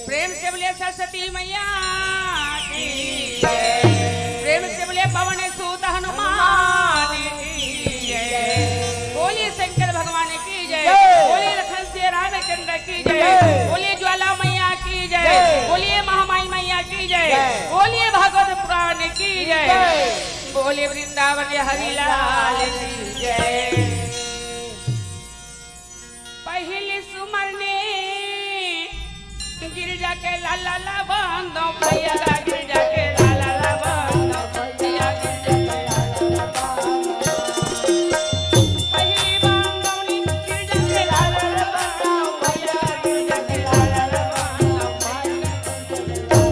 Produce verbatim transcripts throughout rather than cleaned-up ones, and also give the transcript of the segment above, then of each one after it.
प्रेम से बोले सरस्वती मैया की जय। प्रेम से बोले पवन सुत हनुमान की जय। बोलिए शंकर भगवान की जय। जय। बोलिए लखन से रामचंद्र की जय। जय। बोलिए ज्वाला मैया की जय। जय। बोलिए महामाई मैया की जय। जय। बोलिए भागवत पुराण की जय। जय। बोलिए वृंदावन हरि लाल की जय। पहिली सुमरनी गिरजा के लाला ला बंदो भैया, गिरजा के लाला ला बंदो भैया, गिरजा के लाला ला बंदो। पहिली बंदौनी गिरजा के लाला ला बंदो भैया, गिरजा के लाला ला बंदो भैया।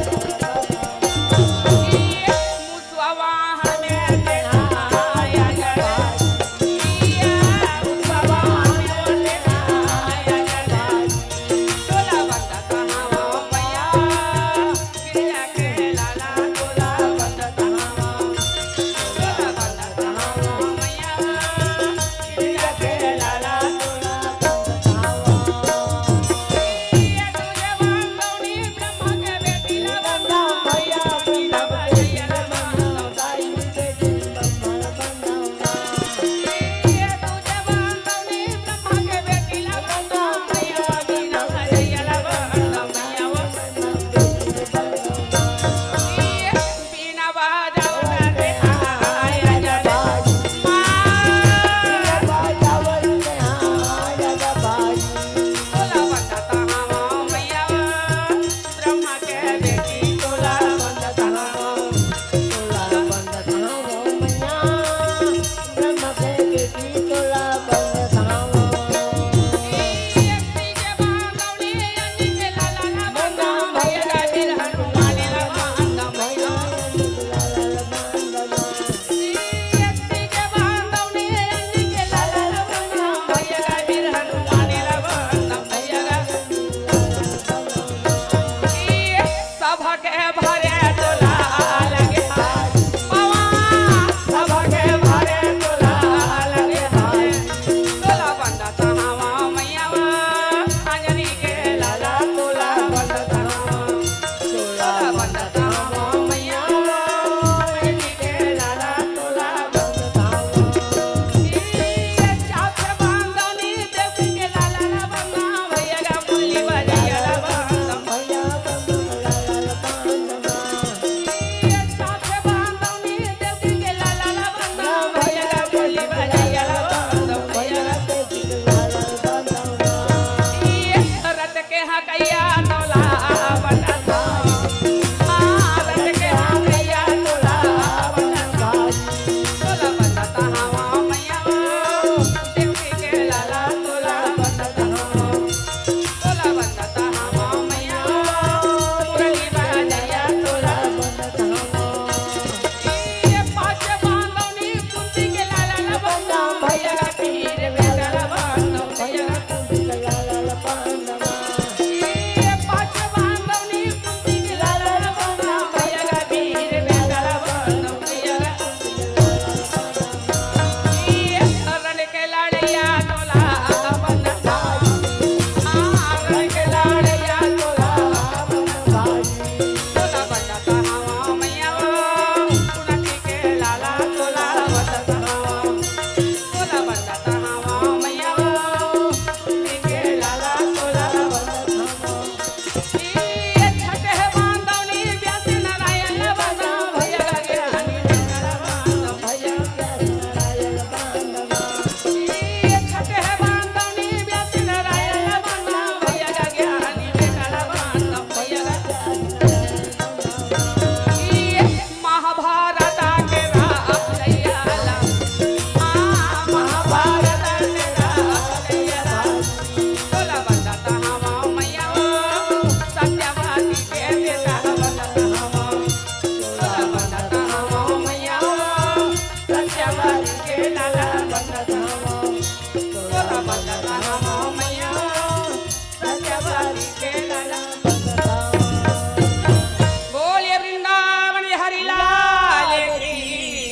बोलिए वृंदावन हरि लाल की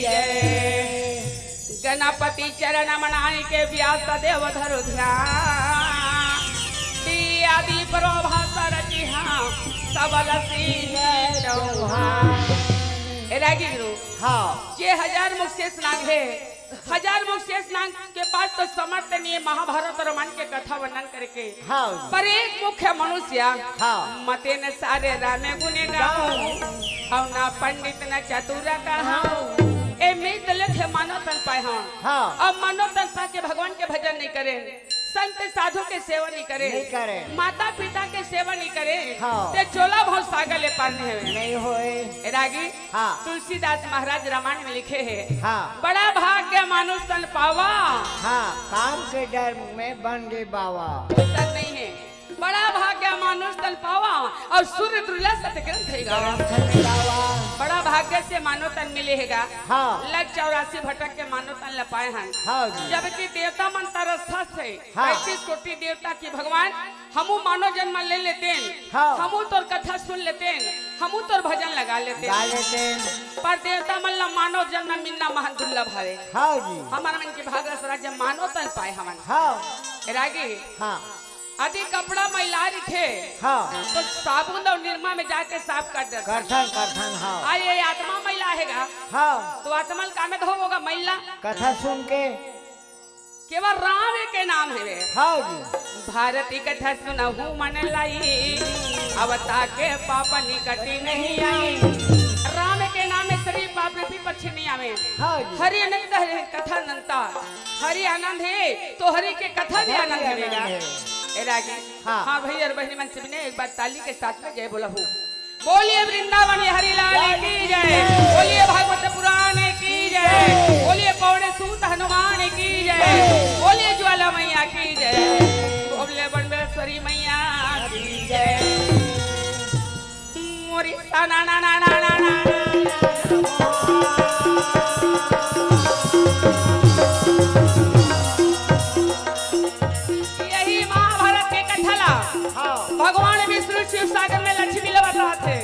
जय। गणपति चरण मनाई के व्यास देव धरु ध्यान। आदि परोभाषा रचिहा वाला सिंह चौहान। ए रागी गुरु, हाँ। जे हजार मुख शेष नाग हे, हजार मुख शेष नाग के पास तो समर्थ नहीं है महाभारत और रामायण के कथा वर्णन करके। हाँ। पर एक मुख्य मनुष्य, हाँ। मते न सारे रामे गुने गाऊं, और ना पंडित न चतुर कहाऊं। ए में तो लेखे मानव तन पाए हन। हाँ। अब मानव तन पा के भगवान के भजन नहीं करे, संत साधु के सेवा नहीं करे, नहीं करे। माता पिता के सेवा नहीं करे, हाँ। ते चोला भव सागर ले पार नहीं होए। नहीं होए। ए रागी, हाँ। तुलसीदास महाराज रामायण में लिखे हे, हाँ। बड़ा भाग्य मानुष तन पावा। हाँ, काम के डर में बन गे बावा। सर नहीं है, बड़ा भाग्य मानुष तन पावा और सूर्य दुर्लभ सत ग्रंथ है गा। ग्रंथ है गावा। बड़ा भाग्य से मानव तन मिले है गा। हाँ। लग चौरासी भटक के मानव तन ल पाए हन। हाँ जी। जबकि देवता मन तरस थे, हाँ। पैंतीस कोटि देवता की भगवान हमू मानव जन्म ले लेतेन, हाँ। हमू तोर कथा सुन लेतेन, हमू तोर भजन लगा लेतेन। गा लेतेन। पर देवता मन ला मानव जन्म मिलना महान दुर्लभ हवे। हाँ जी। हमर मन के भाग ला सरा जब मानव तन पाए हमन। हाँ। ए रागी, हाँ। यदि कपड़ा मैला रखे, हाँ। तो साबुन और निरमा में जाके साफ कर देते। करथन, करथन, हाँ। आ ये आत्मा मैला है गा, हाँ। तो आत्मा ल कामे धोबो गा मैला। कथा सुन के। केवल राम के नाम हवे। हाँ जी। भारती कथा सुनहु मन लाई, अवता के पाप निकट नहीं आई। राम के नाम में सरी पाप रूपी पक्षी नहीं आवे। हाँ जी। हरि अनंत हरि कथा अनंता, हरि आनंद है तो हरि के कथा भी कथा भी आनंद आनंद हवेगा। है। ए रागी। हाँ। हाँ भैया और बहनी मन से भी ने एक बार ताली के साथ में जय बोला हूँ। बोलिए वृंदावन बिहारी लाल की जय, बोलिए भागवत पुराण की जय, बोलिए पौड़े सूत हनुमान की जय, बोलिए ज्वाला मैया की जय, बोलिए बड़बेश्वरी मैया की जय। मोरी सा ना ना ना ना ना ना। यही महाभारत के कथा ला हाँ। भगवान विष्णु शिव सागर में लक्ष्मी ला बताथे।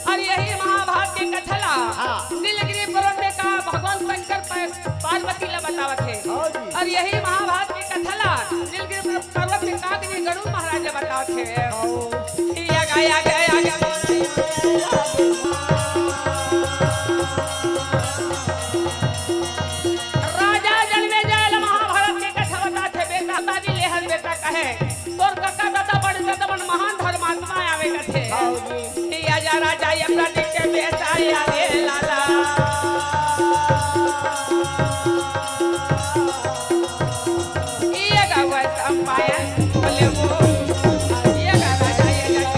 और यही महाभारत के कथा ला हाँ। नीलगिरी पर्वत में का भगवान शंकर प-, पार्वती ला बतावत हे। हाँ जी। और यही महाभारत के कथा ला नीलगिरी पर्वत में का भी गरुड़ महाराज ला बतावत हे। हाँ। या गा, या गा, या गा। राजा जनमेजय ला महाभारत के कथा बताथे, बेटा शादी लेहन बेटा कहे, तोर कका दादा बड़े दादा मन महान धर्मात्मा आवे कथे। हाँ जी। या जा राजा ये प्रदीप के बेटा या रे लाला। ये गा वैसम पाया बोले वो। ये गा राजा ये गा।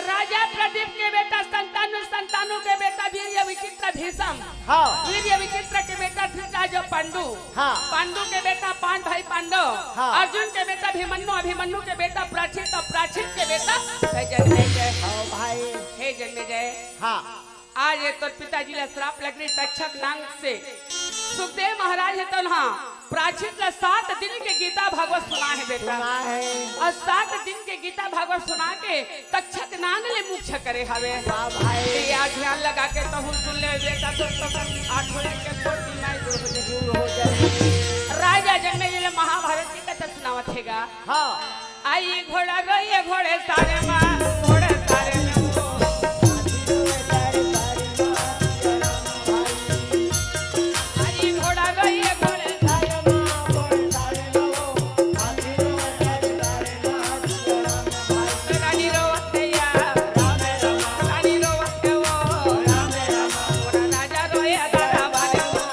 राजा प्रदीप के बेटा संतानु, संतानु के बेटा वीर विचित्र भीषम, हाँ। वीर विचित्र के बेटा धृतराज पांडु, हाँ। पांडु के बेटा पांच भाई पांडव, हाँ। अर्जुन के बेटा अभिमन्यु, अभिमन्यु के बेटा प्राचित और प्राचित के बेटा हे जन्मेजय। हाँ भाई। हे जन्मेजय। हाँ। आज ये तोर पिताजी ला श्राप लग रही तक्षक नांग से। सुखदेव महाराज हे तो ना प्राचित ला सात दिन के गीता भागवत सुना है बेटा। सुना है। और सात दिन के गीता भागवत सुना के तक्षक नांग ले मोक्ष करे हवे। वाह भाई। ये आज ध्यान लगा के तहु सुन ले बेटा, तो, तो, तो आठों के कोटि माई दूर हो जाए। दूर हो जाए। राजा जनमेजय ले महाभारत की कथा सुनावत हे गा। हाँ। आई घोड़ा रोइए घोड़े सारे माँ, घोड़े सारे में वो। आई घोड़ा रोइए घोड़े सारे माँ, घोड़े सारे में वो। रानी रोवत या, रानी रोवत वो। राजा रोए दादा बारे माँ।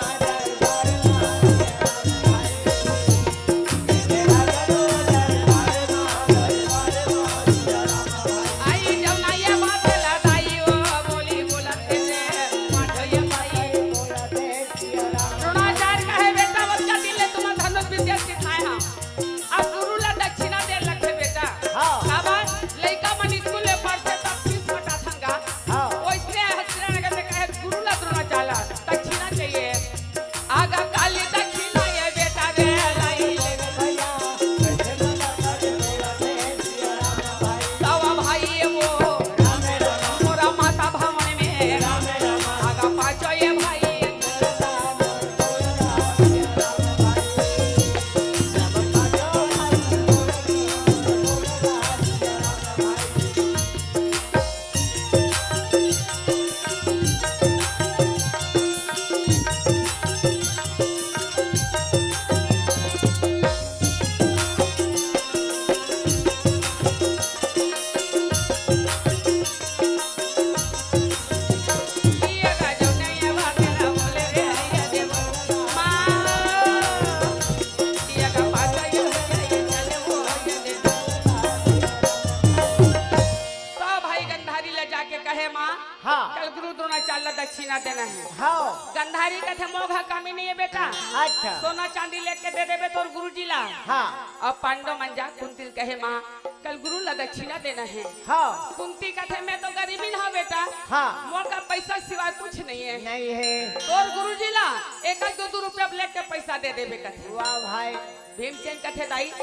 हाँ। कल गुरु द्रोणाचार्य ला दक्षिणा देना हे। हाँ। गंधारी कथे, "मोघा कमी नहीं हे बेटा। अच्छा। सोना चांदी लेके दे देबे तोर गुरुजी ला।" हाँ। अब पांडव मन जा कुंती ल कहे, "माँ, कल गुरु ला दक्षिणा देना हे।" हाँ। कुंती कथे, "मैं तो गरीबिन हँव बेटा। हाँ। मोर करा पैसा सिवाय कुछ नहीं हे।" नहीं हे। "तोर गुरुजी ला एक एक दो दो रुपया लेके पैसा दे देबे," कथे। वाह भाई। भीमसेन कथे, "दाई,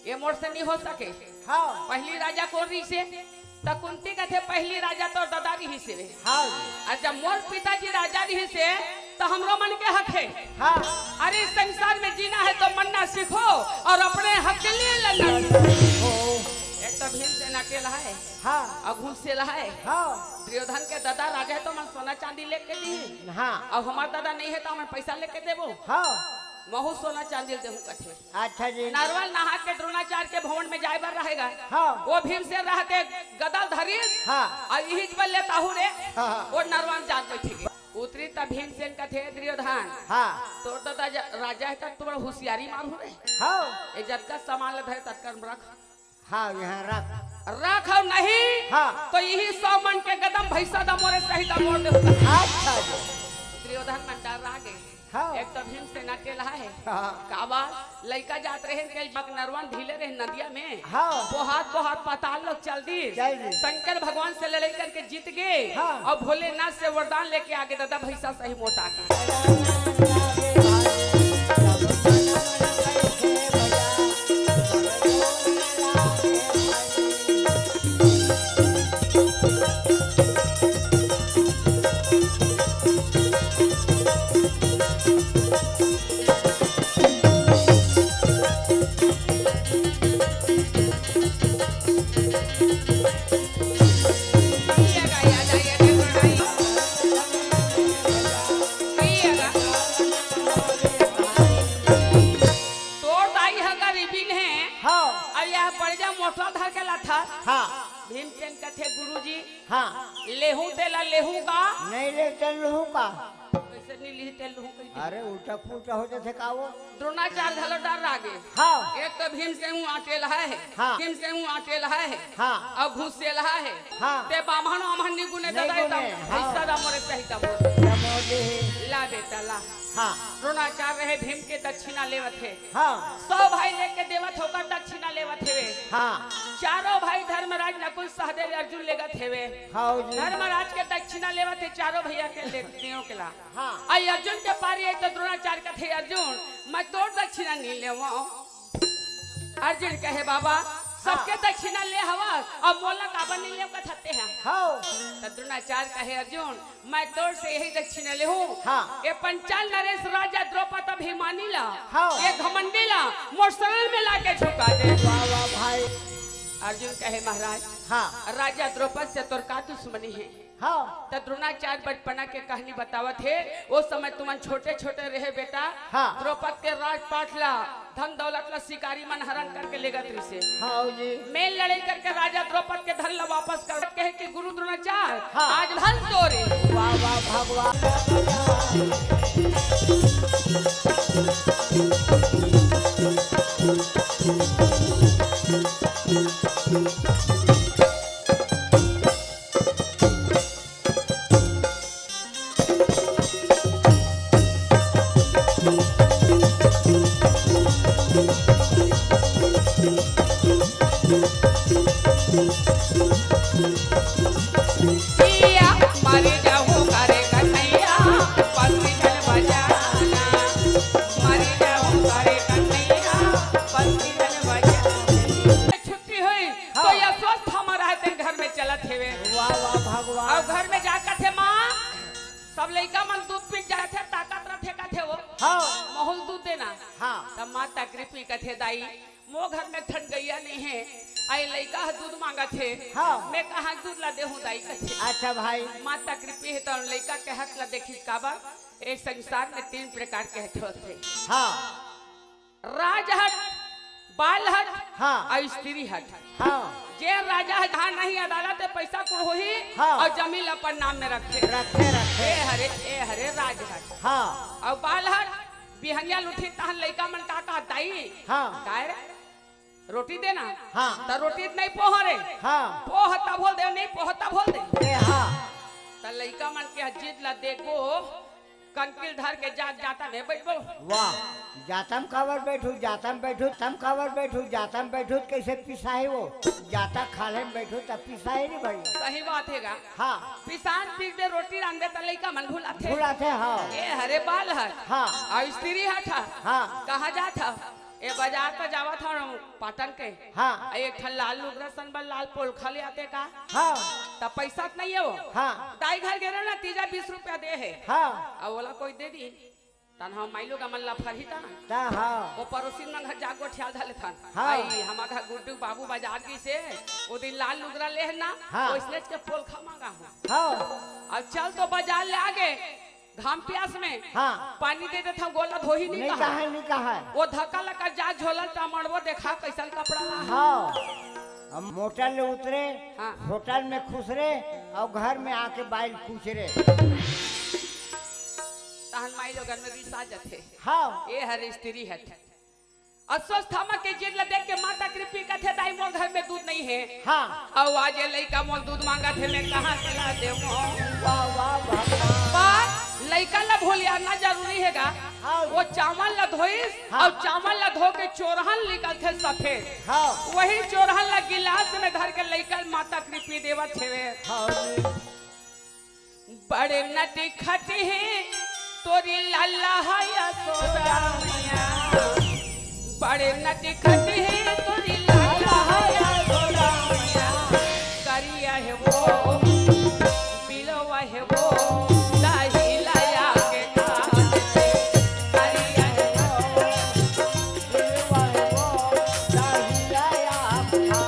ये मोर से नहीं हो सके।" हाँ। पहली राजा कोन रहिसे? त कुंती कथे, "पहली राजा तोर ददा रहिसे।" हाँ। अउ जब मोर पिताजी राजा रहिसे, त हमरो मन के हक हे। हाँ। अरे, संसार में जीना है तो मरना सीखो और अपने हक के लिए लड़ना सीखो। ओ। एक तो भीमसेन अकेला हे। हाँ। अउ घुसेला हे। हाँ। दुर्योधन के ददा राजा हे त ओमन सोना चांदी लेके दिही। हाँ। अउ हमर ददा नहीं हे त हमन पैसा लेके देबो। हाँ। महूँ सोना चांदी ल देहूँ कथे। अच्छा जी। नरवा ल नहा के द्रोणाचार्य के भवन में जाए बर रहेगा। हाँ। ओ भीमसेन रहते गदा धरिस। हाँ। अउ इही बर ले ताहू रे। हाँ, हाँ। ओ नरवा में जाके बइठे गे। उतरिस त भीमसेन कथे, "दुर्योधन, हाँ। तोर ददा ज-, राजा हे त तोर होशियारी मारहूँ रे। हाँ। ए जतका सामान ल धरे ततका म रख।" हाँ, यहाँ रख। रख अउ नहीं, हाँ। तो इही सौ मन के गदा म भैंसा दा मोरे सही दा मोर देहूँ। अच्छा जी। दुर्योधन मन डर्रा गे। हाँ। एक तो भीमसेन अकेला हे। हाँ। काबर लइका जात रहे, तेल बक नरवा ल ढीले रहे नदिया में। हाँ। बोहात बोहात पाताल लोक चल दिस। चल दिस। शंकर भगवान से लड़ाई करके जीत गे। हाँ। अउ भोलेनाथ से वरदान लेके आगे, ददा भैंसा सही मोटा के। तोर दाई ह गरीबिन हे। हाँ। अउ यह बढ़िया मोटरा धर के लाथस। हाँ। भीमसेन कथे, "गुरुजी, हाँ। लेहूँ तेला लेहूँ का?" नहीं ले तेला लूहूँ का? कैसे नहीं लिही तेला लूहूँ कहि दे। अरे, उल्टा पुल्टा हो जाथे का वो? द्रोणाचार्य घलो डर्रा गे। हाँ। एक तो भीमसेन हूँ अकेला हे। हाँ। भीमसेन हूँ अकेला हे। हाँ। अउ घुसेला हे। हाँ। ते बाम्हन वाम्हन नहीं गुने नहीं ददा गुने, एकदम। हाँ। भैंसा दा मोरे सही दा मोर। दा मोर दे। ला बेटा, ला। हाँ। द्रोणाचार्य हे, भीम के दक्षिणा लेवत हे। हाँ। सौ भाई लेके देवत हे ओकर दक्षिणा लेवत हेवे। हाँ। चारों भाई धर्मराज, नकुल, सहदेव, अर्जुन लेगत हेवे। हाँ जी। धर्मराज के दक्षिणा लेवत हे, चारों भैया के ले-, तीनों के ला। हाँ। अउ अर्जुन के पारी आई त द्रोणाचार्य कथे, "अर्जुन, मैं तोर दक्षिणा नहीं लेवँव।" अर्जुन कहे, "बाबा, सबके हाँ। दक्षिणा ले हवस, अब मोला काबर नहीं लेव कथस तें ह?" हाँ। त द्रोणाचार्य कहे, "अर्जुन, मैं तोर से यही दक्षिणा लेहूँ। हाँ। ये पंचाल नरेश राजा द्रौपद अभिमानी ला, हाँ। ये घमंडी ला, मोर शरण में लाके झुका दे।" वाह, वाह भाई। अर्जुन कहे, "महाराज, हाँ। राजा द्रौपद से तोर का दुश्मनी हे?" हाँ। त द्रोणाचार्य बचपना के कहानी बतावत हे, ओ समय तुमन छोटे-छोटे रहे बेटा। हाँ। द्रौपद के राजपाट ला, धन दौलत ला शिकारी मन हरण करके लेगत रहिसे। हाँ जी। मैं लड़ाई करके राजा द्रौपद के धन ला वापस कर कहे कि गुरु द्रोणाचार्य, हाँ। आज धन तोरे। वाह, वाह, भगवान। पिया मर जाहूं करे कन्हैया, बंसी धन बजाना। मर जाहूं करे कन्हैया, बंसी धन बजाना। छुट्टी होइस, हाँ। तो यशोदा हमर आए तेन घर में चलत हेवे। वाह, वाह, भगवान। अउ घर में जा कथे, "माँ, सब लइका मन दूध पी के जाथे, ताकत रथे," कथे वो। हाँ। "महूं ल दूध देना।" हाँ। त माता कृपी कथे, "दाई, मोर घर में ठन गइया नइ हे, अउ ए लइका ह दूध मांगत हे, हाँ। मैं कहाँ दूध ला देहूं दाई?" कथे। अच्छा भाई। माता कृपी हे त लइका के हठ ला देखिस, काबर ए संसार में तीन प्रकार के हठ होथे। हाँ। राजहठ, बालहठ, हाँ। अउ स्त्री हठ। हाँ। जे राजा ह जहाँ नहीं अदालत में पैसा कुल होही, हाँ। अउ जमीन ला अपन नाम में रखे। रखे, रखे। ए हरे, ए हरे राजहठ। हाँ। अउ बालहठ, बिहनिया ल उठही तहन लइका मन का कहत, "दाई, हाँ। काय रे? रोटी देना।" हाँ। त रोटी नहीं पोह रे। हाँ। पोह तब होल दे, नहीं पोह तब होल दे। ए, हाँ। त लइका मन के जिद ला देखबो, कनकिल धर के जात जाता में बइठबो। वाह, जातम काबर बइठू, जातम बइठू, तम काबर बइठू, जातम बइठू, कइसे पिसाही वो? जाता खाल्हे में बइठू, तब पिसाही रे भाई। सही बात हे गा। हाँ। पिसान पीसबे, रोटी रांधबे, त लइका मन भुलाथे। भुलाथे, हाँ। ए हरे बाल हर। हाँ। अउ स्त्री हठ। हाँ। कहाँ जात हव? ए बजार त जावत हव पाटन के। हाँ। अउ एक ठन लाल लुगरा सन बर लाल पोलखा ले आते का? हाँ। त पइसा त नइ हे वो। हाँ। दाई घर गे रहेंव ना, तीजा बीस रुपया दे हे। हाँ। अउ ओला कोई दे दी। तन हम माई लोग मन ला फरही तन। त हाँ। वो पड़ोसी मन घर जाके गोठियाल धर लेथन। हाँ। आई, हमर घर गुड्डू बाबू बजार गिसे, वो दिन लाल लुगरा ले हे ना, हाँ। ओइसने के पोलखा मांगा हूँ। हाँ। अउ चल तो बजार ले आगे, घाम पियास में हाँ। पानी दे देथव, गोला धोही नहीं नहीं कहा। कहा, नहीं कहा। वो धक्का लगा जा झोला टामड़बो, देखा कइसन कपड़ा ला। हाँ। अब मोटर ले उतरे, हाँ। होटल में खुसरे अउ घर में आके बाइल कुचरे। तहन माई लोगन में रिसा जथे। हाँ। ए हर स्त्री हठ। अश्वत्थामा के जिद ल देख के माता कृपी कथे, "दाई, मोर घर में दूध नइ हे।" हाँ। अउ आज ये लइका मोर दूध मांगत हे, मैं कहाँ से ला देवं? वाह, वाह, वाह, वाह। पर लइका ल भुलियाना जरूरी हे गा। हाँ। वो चावल ल धोइस, हाँ। अउ चावल ल धो के चोरहन निकलथे सफेद। हाँ। वही चोरहन ल गिलास में धर के लइका ल माता कृपी देवत हेवे। हाँ। बड़े नटी खटी हे तोरी लाला है यशोदा मैया। बड़े नटी खटी हे तोरी लाला है यशोदा मैया। करिया हे वो, बिलवा हे वो, दाही लाया के खा। करिया हे वो, बिलवा हे वो, दाही लाया के खा।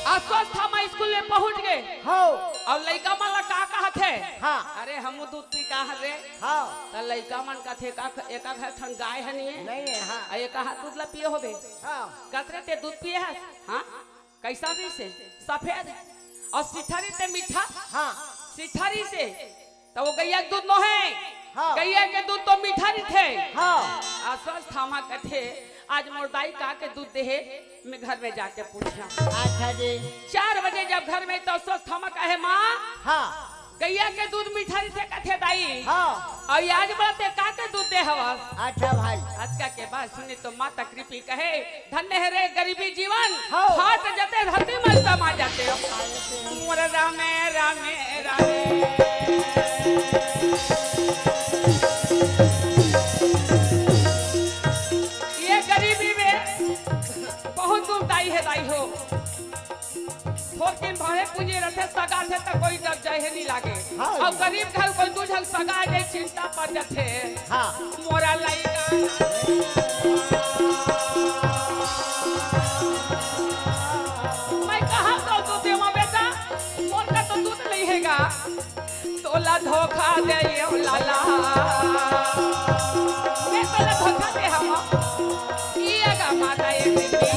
अश्वत्थामा स्कूल में पहुंच गे। हाँ। अउ लइका मन ला का कहत हे? हाँ। अरे, हमू दूध पी का हन रे? हाँ। त लइका मन कथे, "का ख-, एका घर ठन गाय ह नहीं हे? नहीं हे, हाँ। अउ एका हाथ दूध ला पिए होबे?" हाँ। कस रे ते दूध पिए हस? हाँ। कइसा रहिसे? सफेद। अउ सिठरी ते मीठा? हाँ। सिठरी से। त वो गइया के दूध नोहे। हाँ। गइया के दूध तो मीठा रहिथे। हाँ। अश्वत्थामा कथे, "आज मोर दाई का के दूध दे हे, मैं घर में जाके पूछिया।" अच्छा जी। चार बजे जब घर में त अश्वत्थामा कहे, "माँ, हाँ। गइया के दूध मीठा रहिथे कथे दाई। हाँ। अउ आज बड़ा ते का के दूध दे हवस?" अच्छा भाई। अतका के बात सुने तो माता कृपी कहे, "धन्य हे रे गरीबी जीवन, हाँ। फाट जते धरती में समा जते।" मोर रामे, रामे, रामे। ये गरीबी में बहुत दुखदाई हे दाई हो। थोरकिन भावे पूंजी रथे, सगा से त कोई जग जाए हे नहीं लागे। हाँ। अउ गरीब घर कोई दू झन सगा जाए, चिंता पड़ जाथे। हाँ। मोरा लइका। मैं कहाँ तो दूध देवा बेटा, मोर का तो दूध नहीं हे गा। तो ओला धोखा दे, ओ लाला। मैं तोला धोखा दे हवं। ई अगा माता ये दीदी।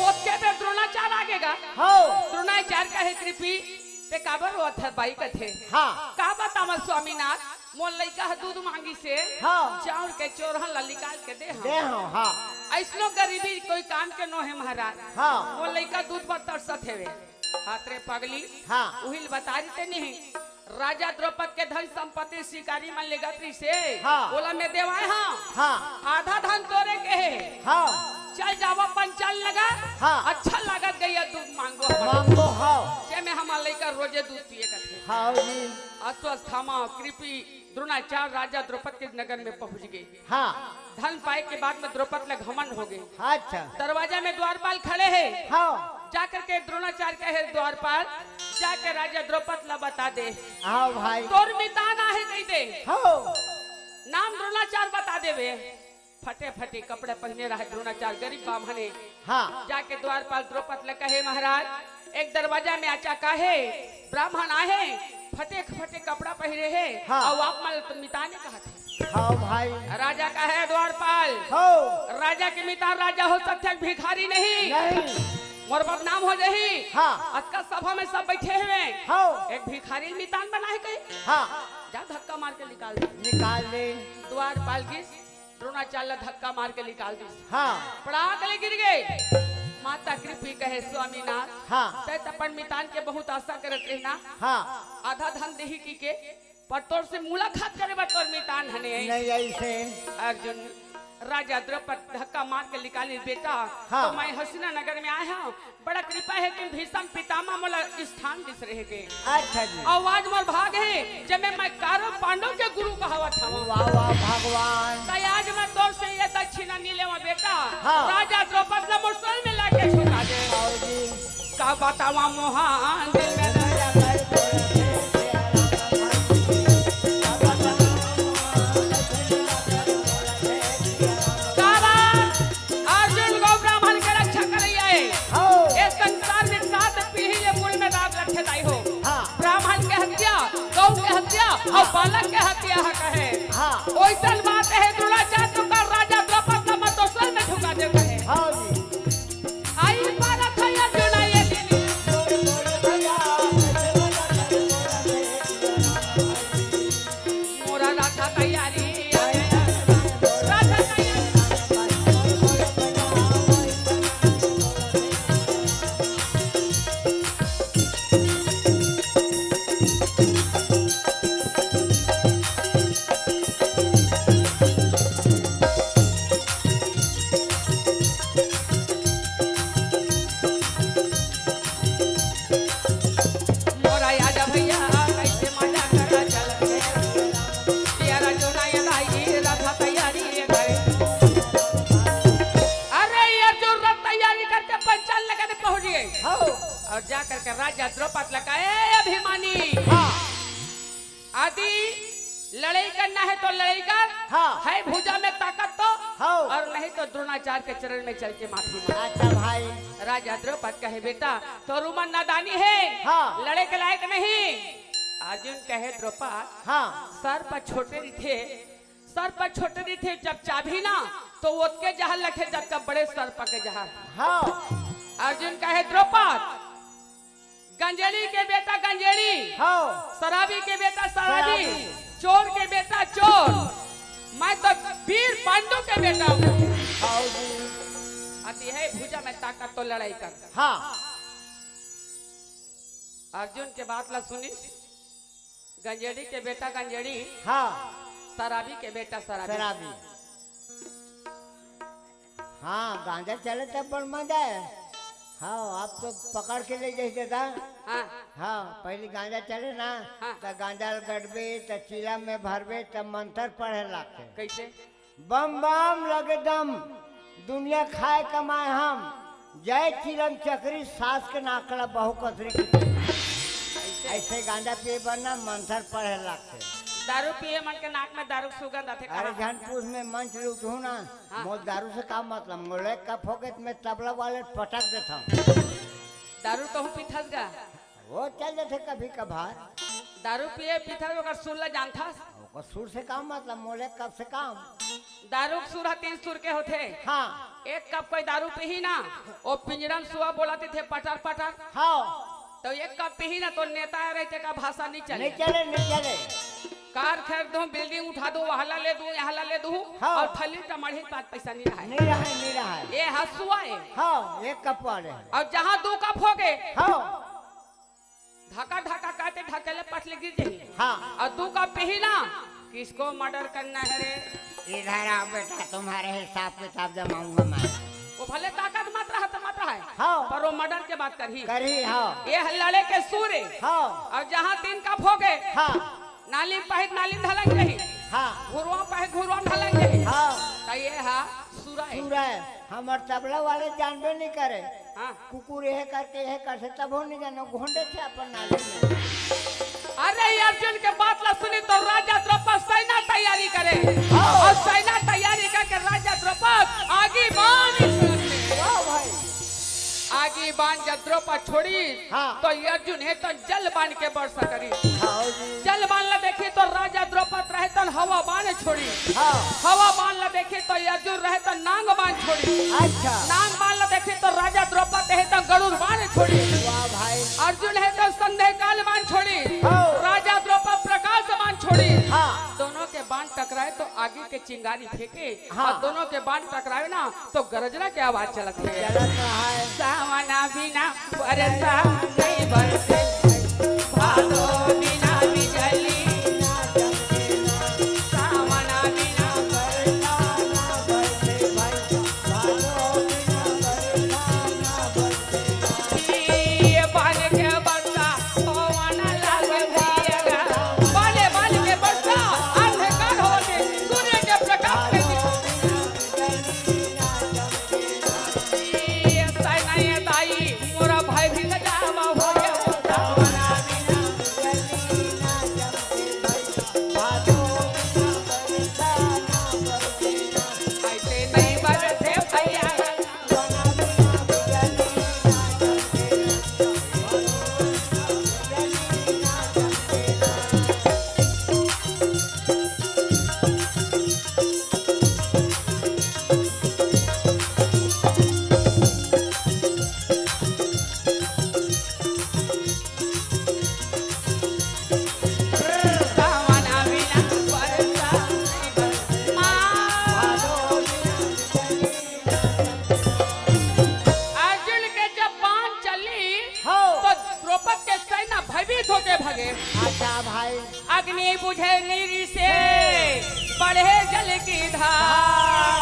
ओतके बेर द्रोणाचार्य आगे गा। हव। द्रोणाचार्य कहे, कृपी, ते काबर रोवत हस बाई कथे। हाँ। का बतावं स्वामीनाथ, मोर लइका ह दूध मांगिस हे, हाँ। चाउर के चोरहन ला निकाल के दे हवं। दे हवं, हाँ। अइसनो गरीबी कोई काम के नो हे महाराज। हाँ। मोर लइका दूध बर तरसत हेवे। हात रे पगली, हाँ। उही ल बता रहितेंव नहीं। राजा द्रौपद के धन संपत्ति शिकारी मन लेगत रहिसे, हाँ। ओला मैं देवाय हवं। हाँ। आधा धन तोरे के हे। हाँ। चल जावव पंचाल नगर, हाँ। अच्छा लागत गइया दूध मांगबो हमन। मांगबो, हाँ। जेमे हमर लइका रोजे दूध पिए कथे। हाँ जी। अश्वत्थामा कृपी द्रोणाचार्य राजा द्रौपद के नगर में पहुंच गे। हाँ। धन पाए के बाद में द्रौपद ला घमंड हो गे। अच्छा। दरवाजा में द्वारपाल खड़े हे। हाँ। जाकर के द्रोणाचार्य कहे, द्वारपाल, जाके राजा द्रौपद ला बता दे। हाँ भाई। तोर मितान आहे कहि दे। हाँ। नाम द्रोणाचार्य बता देबे। फटे फटे कपड़ा पहिने रहे द्रोणाचार्य, गरीब बाम्हन हे। हाँ। जाके द्वारपाल द्रौपद ल कहे, महाराज, एक दरवाजा में आचा काहे ब्राह्मण आहे, फटे फटे कपड़ा पहिरे हे, हाँ। अउ आप मन मितान हे कहत हे। हाँ भाई। राजा कहे, द्वारपाल, हो। राजा के मितान राजा हो सकथे, भिखारी नहीं। नहीं। मोर बदनाम हो जाही। हाँ। अतका सभा में सब बइठे हवे। हाँ। एक भिखारी ल मितान बनाहे कही। हाँ। जा धक्का मार के निकाल दे। निकाल दे। द्वारपाल गिस द्रोणाचार्य ला धक्का मार के निकाल दिस। हाँ। पड़ाक ले गिर गे। माता कृपी कहे, स्वामीनाथ, हाँ। तैं त अपन मितान के बहुत आशा करत रहे ना। हाँ। आधा धन देही कहिके, पर तोर से मुलाकात करे बर तोर मितान हने आइस। नहीं आइस हे। अर्जुन, राजा द्रौपद धक्का मार के निकालिस, बेटा, हाँ। त मैं हस्तिनापुर नगर में आय हवं, बड़ा कृपा हे कि भीष्म पितामह मोला स्थान दिस रहे के। अच्छा जी। अउ आज मोर भाग हे, जेमे मैं कौरव पांडव के गुरु कहावत हवं। वाह, वाह, भगवान। त आज मैं तोर से ये दक्षिणा नइ लेवं बेटा। हाँ। राजा द्रौपद ला मोर शरण में लाके झुका दे। आओ जी। का बतावं मोहन दिल में दर्द। काबर अर्जुन गौ ब्राह्मण के रक्षा करइया हे। हौ। ए संसार में सात पीढ़ी ले कुल में दाग रखे दाई हो। हाँ। ब्राह्मण के हत्या, गौ के हत्या अउ हाँ। बालक के हत्या ह कहे। हाँ। ओइसन बात हे, द्रोणाचार्य तो कल राजा द्रौपद ला मैं तो स्वर्ग में झुका देव कहे। हाँ जी। आई पारत हे अर्जुन ये दिन। मोरा राधा तैयारी, राधा तैयारी। मोरा आजा भैया, कैसे मजा करा चलत हे। यारा जो ना ये दाई, रथ तैयारी ये करे। अरे यार, जो रथ तैयारी करके पंचाल नगर पहुंच गए। हाँ। और जा करके राजा द्रौपद लगा, "ए अभिमानी।" हाँ। आदि लड़ाई करना है तो लड़ाई कर, हाँ। है भुजा में ताकत तो, हाँ। और नहीं तो द्रोणाचार्य के चरण में चल के माफी मांग। अच्छा भाई। राजा द्रौपद कहे, "बेटा, तोर उमर नादानी है, हाँ। लड़े के लायक नहीं।" अर्जुन कहे, "द्रौपद, हाँ। सर्प छोटे रहिथे, सर्प छोटे रहिथे, जब चाबही ना तो ओतके जहर लगथे जतका बड़े सर्प के जहर।" हाँ। अर्जुन कहे, "द्रौपद, गंजेड़ी के बेटा गंजेड़ी, हाँ। शराबी के बेटा शराबी, शराबी। चोर के बेटा चोर, मैं तो वीर पांडु के बेटा हूँ।" हाँ जी। अति है भुजा में ताकत तो लड़ाई कर। हाँ। अर्जुन के बात ला सुनिस, गंजेड़ी के बेटा गंजेड़ी, हाँ। शराबी के बेटा शराबी। शराबी। हाँ, गांजा चले तब बड़ मजा है। हाँ, आप तो पकड़ के ले जाइए दादा। हाँ। हाँ, पहले गांजा चले ना, हाँ। त गांजा ल गड़बे, त चीला में भरबे, त मंत्र पढ़े लागथे। कैसे? बम बम लगे दम, दुनिया खाए कमाए हम, जय चीलम चकरी, सास के नाक ला बहू कसरी की। ऐसे? ऐसे गांजा पिए बर ना मंत्र पढ़े लागथे। दारू पिए मन के नाक में दारू के सुगंध आथे, अरे कहाँ? झन पूछ, मैं मंच लुटहूँ ना, हाँ। मोर दारू से का मतलब? मोला एक कप होगे त मैं तबला वाले ल पटक देथंव। दारू तहूँ पीथस गा? वो चल जाथे कभी कभार। दारू पिए पीथस, ओकर सुर ला जानथस? ओकर सुर से का मतलब? मोला एक कप से काम। दारू के सुर ह तीन सुर के होथे। हाँ। एक कप कोई दारू पीही ना, वो पिंजरा म सुआ बोलत रहिथे पटर पटर। हाँ। तो एक कप पीही ना, तो नेता रहिथे का भाषा नहीं चले। नहीं चले, नहीं चले। कार खरीद दूँ, building उठा दूँ, वहला ले दूँ, यहला ले दूँ, हाँ। और थली टमाढ़ी पात पैसा नहीं रहे। नहीं रहे, नहीं रहे। ये हसुआ है। हाँ, एक कप वाले। और जहाँ दू कप होगे, हाँ। धका धका कहते ढकेले पटले गिर जाही। हाँ। और दू कप पीही ना, किसको मर्डर करना है रे? इधर आओ बेटा, तुम्हारे हिसाब किताब जमाऊंगा मैं। वो भले ताकत मत रहा तो मत रहा है, हाँ। पर वो मर्डर के बात करही। करही, हाँ। ये लड़े के सुर है। हाँ। और जहाँ तीन कप होगे, हाँ। नाली में पही त नाली में ढलक जाही। हाँ। घुरवा पही त घुरवा में ढलक जाही। हाँ। तो ये हा सुरा है। सुरा है। हमर तबला वाले जानबे नहीं करे। हाँ। कुकुर यह करके यह करथे, तभो नहीं जानो, घोंडे थे अपन नाली में। अरे अर्जुन के बात ला सुनी तो राजा द्रौपद सेना तैयारी करे। हाँ। और सेना तैयारी करके राजा द्रौपद आगी बाण। वाह भाई। आगी बाण जब द्रौपद छोड़ी, हाँ। तो अर्जुन हे तो जल बाण के बरसा करी। हाँ जी। जल बाण ला देखी तो राजा द्रौपद रहे तो हवा बाण छोड़ी। हाँ। हवा बाण ला देखी तो अर्जुन रहे तो नांग बाण छोड़ी। अच्छा। नांग बाण ला देखी तो राजा द्रौपद हे तो गरुड़ बाण छोड़ी। वाह भाई। अर्जुन हे तो संध्या काल बाण छोड़ी। हाँ। राजा द्रौपद प्रकाश बाण छोड़ी। हाँ। दोनों के बाण टकराए तो आगी के चिंगारी फेंके। हाँ। और दोनों के बाण टकरावे ना तो गरजना के आवाज चलत हे। चलत रहा है। सावना बिना बरसा नहीं बरसे, भादो बिना बिजली ना चमके ना। सावना बिना बरसा ना बरसे भाई, भादो बिना बरसा ना बरसे। ये बान के बरसा पवन लग गया। बाले बान के बरसा अंधकार हो के सूर्य के प्रकाश में। ये साई नहीं है ताई, मोरा भाई भी गजावा हो गया। ऐसे नहीं बरसे भैया। अर्जुन के जब बाण चली, हाँ। तो द्रौपद के सेना भयभीत होके भागे। अच्छा भाई। अग्नि बुझे नीर से, बढ़े जल की धार।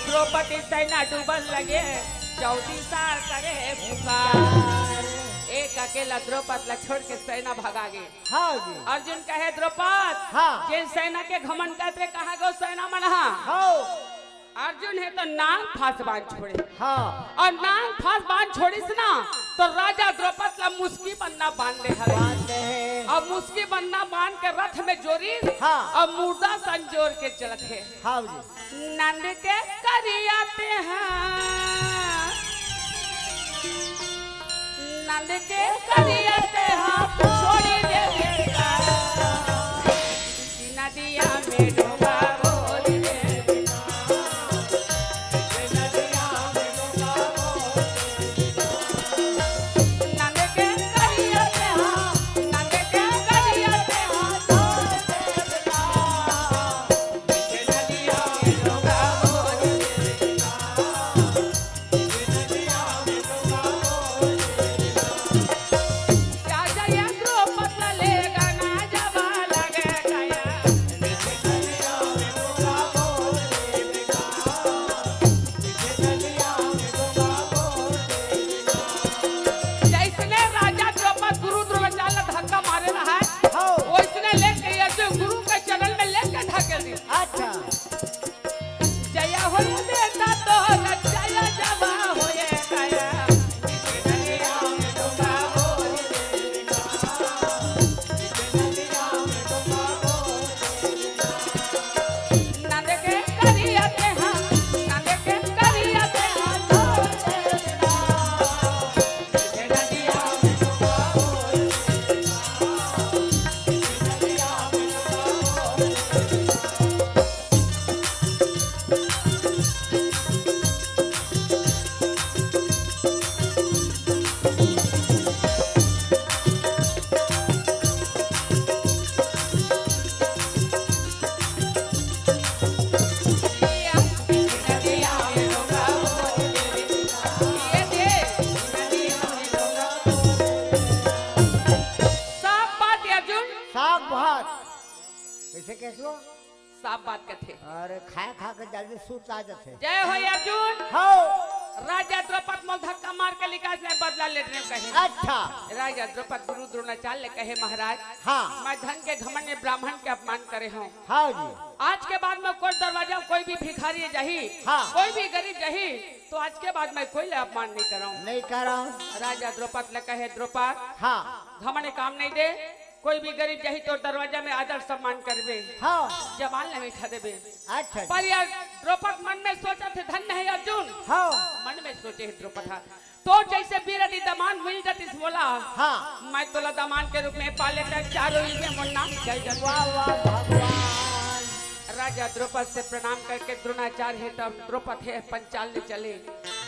द्रौपदी सेना डूबन लगे, चौबीसा करे पुकार। एक अकेला द्रौपद ला छोड़ के सेना भगा गे। हाँ जी। अर्जुन कहे, "द्रौपद, हाँ। जेन सेना के घमंड करत रहे, कहाँ गो सेना मन हा?" हाँ। अर्जुन हे तो नांग फांस बांध छोड़े। हाँ। अउ नांग फांस बांध छोड़िस ना, तो राजा द्रौपद ला मुसकी बन्ना बांध दे हवे। बांध दे हे। अउ मुसकी बन्ना बांध के रथ में जोरिस, हाँ। अउ मुर्दा संजोर के चलत हे। हाँ जी। नंद के करिया तेहा, नंद के करिया तेहा, छोड़ी दे बेटा। नदिया में डोंगा बोल दे। कइसे केसवा? साफ बात कथे। अरे, खाए खा के जल्दी सूत आ जाथे। जय हो अर्जुन। हव। राजा द्रौपद मोल धक्का मार के लिकास ले बदला लेने कहे। अच्छा। राजा द्रौपद गुरु द्रोणाचार्य ले कहे, महाराज, हाँ। मैं धन के घमंड में ब्राह्मण के अपमान करे हंव। हाँ जी। आज के बाद में कोई दरवाजा में कोई भी भिखारी जाही, हाँ। कोई भी गरीब जाही, तो आज के बाद मैं कोई ले अपमान नहीं करंव। नहीं करंव। राजा द्रौपद ले कहे, द्रौपद, हाँ। घमंड काम नहीं दे, कोई भी गरीब जाही तोर दरवाजा में आदर सम्मान करबे। हाँ। जबान ले मीठा देबे। अच्छा। पर यार द्रौपद मन में सोचथे, धन्य हे अर्जुन। हाँ। मन में सोचे हे द्रौपद हा, तोर जइसे वीर यदि दमान मिल जातिस मोला, हाँ। मैं तोला दमान के रूप में पा लेतेंव, चारों युग में मोर नाम चल जातिस। वाह, वाह, भगवान। राजा द्रौपद से प्रणाम करके द्रोणाचार्य हे तब द्रौपद हे पंचाल ले चले।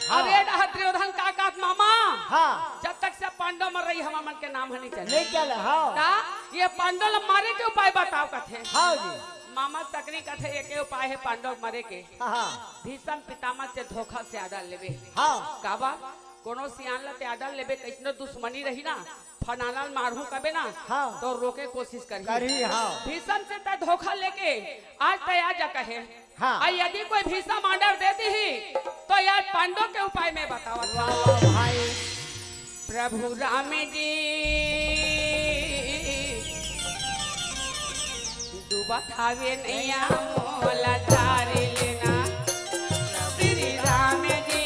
हाँ। अरे डहा दुर्योधन का कहत मामा? हाँ। जब तक से पांडव मर रही, हमर मन के नाम ह नहीं चले। नहीं चले, हाँ। ता ये पांडव ल मारे के उपाय बताव कथे। हाँ जी। मामा सकनी कथे, एके उपाय हे पांडव मरे के। हाँ। भीष्म पितामह से धोखा से आदर लेबे। हाँ। काबर? कोनो सियान ल ते आदर लेबे, कइसनो दुश्मनी रही ना, फलाना ल मारहूं कबे ना, हाँ। तो रोके कोशिश करही। करही, हाँ। भीष्म से ते धोखा लेके आज ते आ जा कहे। हाँ। अउ यदि कोई भीष्म आदर दे दिही, तो यार पांडव के उपाय में बतावत हंव। वाह, भाई। प्रभु राम जी डूबत हावे नैया मोला तारी लेना। श्री राम जी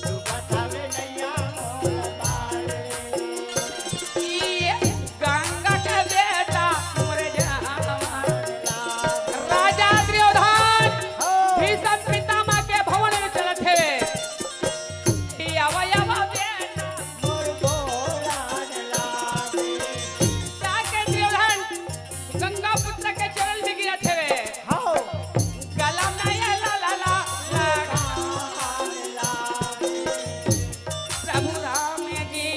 डूबत हावे नैया मोला तारी लेना। ये गंगा के बेटा मोर जवान। राजा दुर्योधन भीष्म पितामह के भवन में चलत हे। ये आवा, आवा बेटा। मोर गोरा लागे। जाके दुर्योधन गंगा पुत्र के चरण में गिरत हवे। हाँ। गला में ये ला, ला, ला, ला। प्रभु राम जी,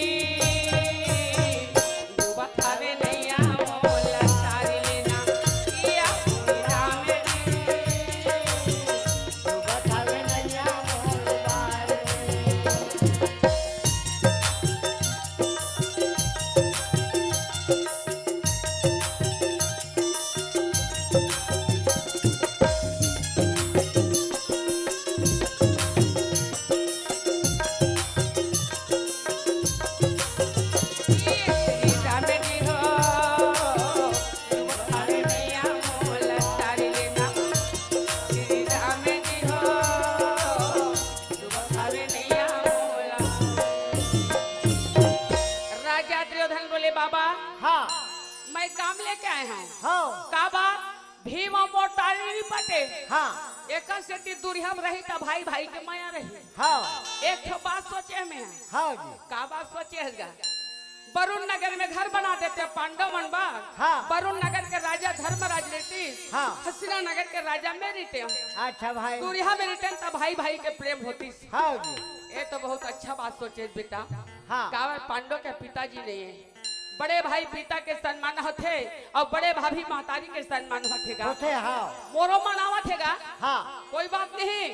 डूबत हवे नैया मोला तारी लेना। या राम जी, डूबत हवे नैया मोला तारी लेना। राजा दुर्योधन बोले, बाबा, हाँ। मैं काम लेके आए हंव। हाँ। काबर? भीम अउ मोर तारी नइ पटे। हाँ। एकर सेती दूरिहा म रही त भाई भाई के मया रही। हाँ। एक ठो बात सोचे में हे। हाँ जी। का बात सोचे हस गा? वरुण नगर में घर बना देते पांडव मन बर। हाँ। वरुण नगर के राजा धर्मराज रहितिस। हाँ। हस्तिना नगर के राजा मैं रहितेंव। अच्छा भाई। दूरिहा में रहितेन त भाई भाई के प्रेम होतिस। हाँ जी। ये तो बहुत अच्छा बात सोचे बेटा। हाँ। काबर पांडव के पिताजी नहीं हे। बड़े भाई पिता के सम्मान होथे अउ बड़े भाभी महतारी के सम्मान होथे गा। होथे, हाँ। मोरो मनावत हे गा। हाँ। कोई बात नहीं,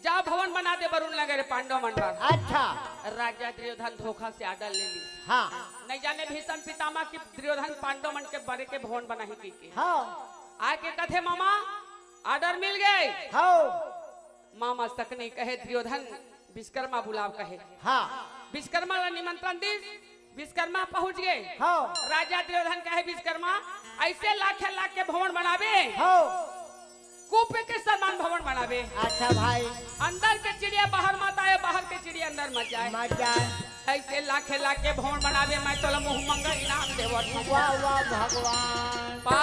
जा भवन बना दे वरुण नगर पांडव मन बर। अच्छा। राजा दुर्योधन धोखा से आर्डर ले लिस। हाँ। नहीं जाने भीष्म पितामह कि दुर्योधन पांडव मन के बरे के भवन बनाही कहिके। हाँ। आके कथे, मामा, आर्डर मिल गे। हाँ। मामा सकनी कहे, दुर्योधन विश्वकर्मा बुलाव कहे। हाँ। विश्वकर्मा ला निमंत्रण दिस, विश्वकर्मा पहुंच गे। हाँ। राजा दुर्योधन कहे, विश्वकर्मा, अइसे लाखे लाख के भवन बनाबे। हाँ। कुप के समान भवन बनाबे। अच्छा भाई। अंदर के चिड़िया बाहर मत आए, बाहर के चिड़िया अंदर मत जाए। मत जाए। अइसे लाखे लाख के भवन बनाबे, मैं तोला मुंह मंगा इनाम देवत हूँ। वाह, वाह, भगवान। पा,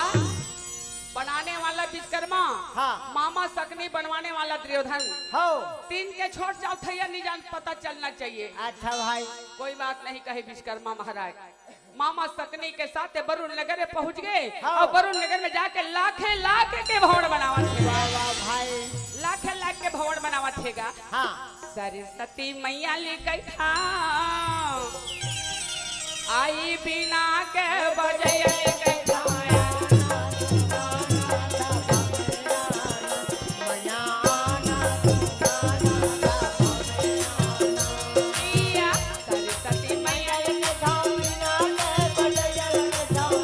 बनाने वाला विश्वकर्मा, हाँ। मामा सकनी बनवाने वाला दुर्योधन। हो। तीन के छोड़ चौथैया नहीं जान पता चलना चाहिए। अच्छा भाई। कोई बात नहीं कहे विश्वकर्मा महाराज। मामा सकनी के साथ वरुण नगर पहुंच गे, हाँ। अउ वरुण नगर में जाके लाखे लाख के भवन बनावत हे। वाह, वाह भाई। लाखे लाख के भवन बनावत हे गा। हाँ। सरस्वती मैया लिखत हंव, आई बीना के बजैया लिखत हंव। सरस्वती मैया लिखत हंव, बीना के बजैया लिखत हंव।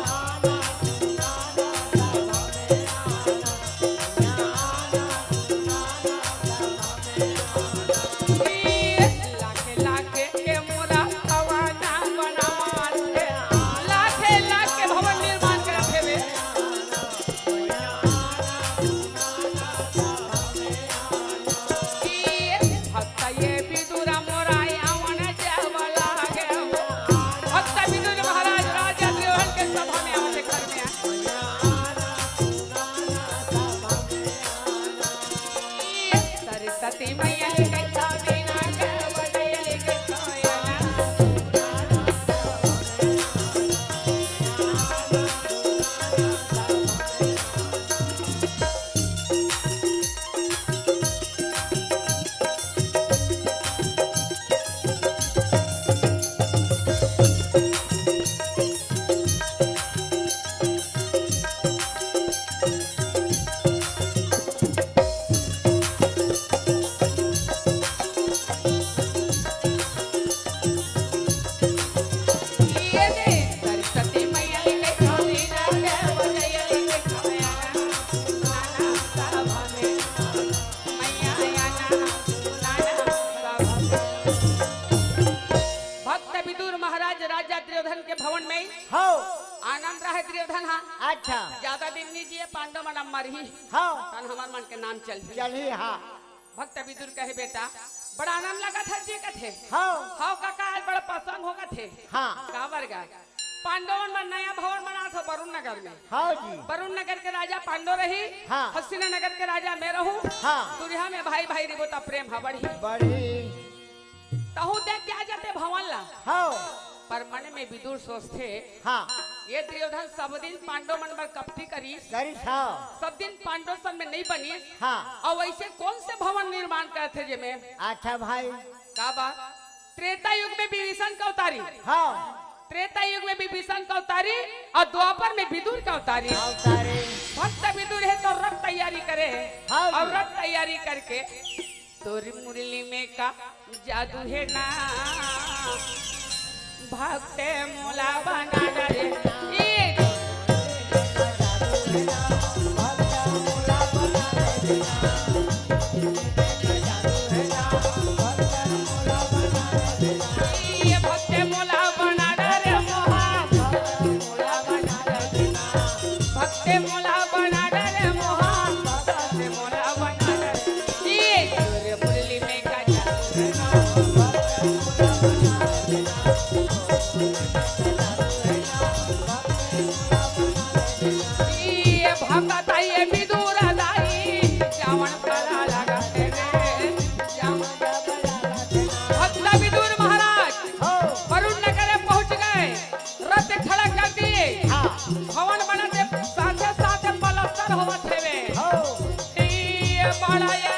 भक्त विदुर महाराज राजा दुर्योधन के भवन में हो। आनंद रहे दुर्योधन हा। अच्छा। ज्यादा दिन नहीं जिए, पांडव मन अब मरही। हो। तन हमर मन के नाम चलही। चलही, हाँ। भक्त विदुर कहे, "बेटा, बड़ा आनंद लगत हे जी," कथे। हो। "हो काका, आज बड़ा पसंद होगत हे।" हाँ। काबर गा? पांडव मन नया भवन बनात हो वरुण नगर में। हाँ जी। वरुण नगर के राजा पांडव रही, हाँ। हस्तिना नगर के राजा मैं रहूं। हाँ। दुरिहा में भाई भाई रिबो त प्रेम ह बढ़ी। बढ़ी। तहु देख के आ जाते भवन ला। हाँ। पर मन में विदुर सोचथे, हाँ। ये दुर्योधन सब दिन पांडव मन बर कपटी करिस। करिस, हाँ। सब दिन पांडव संग में नहीं बनिस। हाँ। अउ वैसे कौन से भवन निर्माण करथे जेमे? अच्छा भाई। का बात? त्रेता युग में विभीषण का अवतारी। हाँ। त्रेता युग में विभीषण का अवतारी अउ द्वापर में विदुर का अवतारी। अवतारी। भक्त विदुर हे त रथ तैयारी करे हे। हाँ अउ जी। रथ तैयारी करके तोर मुरली में का जादू हे ना, भक्त मोला बना डरे। ए ये भक्त मोला बना डरे मोहा, भक्त मोला बना डरे मोहा, भक्त मोला बना डरे। ये तोर मुरली में का जादू हे ना, ये भगत ये विदुर दाई, जावन कला लगा तेरे, जावन भक्त विदुर महाराज हो। वरुण नगर में पहुंच गए, रथ खड़ा कर दिए। हाँ। भवन बनत हे, साथे साथे पलस्तर होवत हेवे। हो। ये बड़ा ये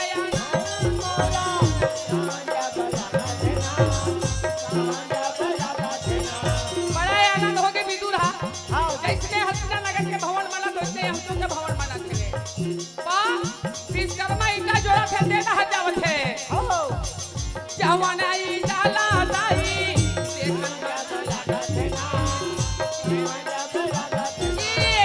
बड़ा आनंद होगे विदुर हा। हाँ। जैसने हस्तिना नगर के भवन बनत, वैसने हमको के भवन बनत हे। बा, विश्वकर्मा ईंटा जोड़त हे, दे दहा जावत हे। हो। जवान ईंटा ला दाई, देखन ये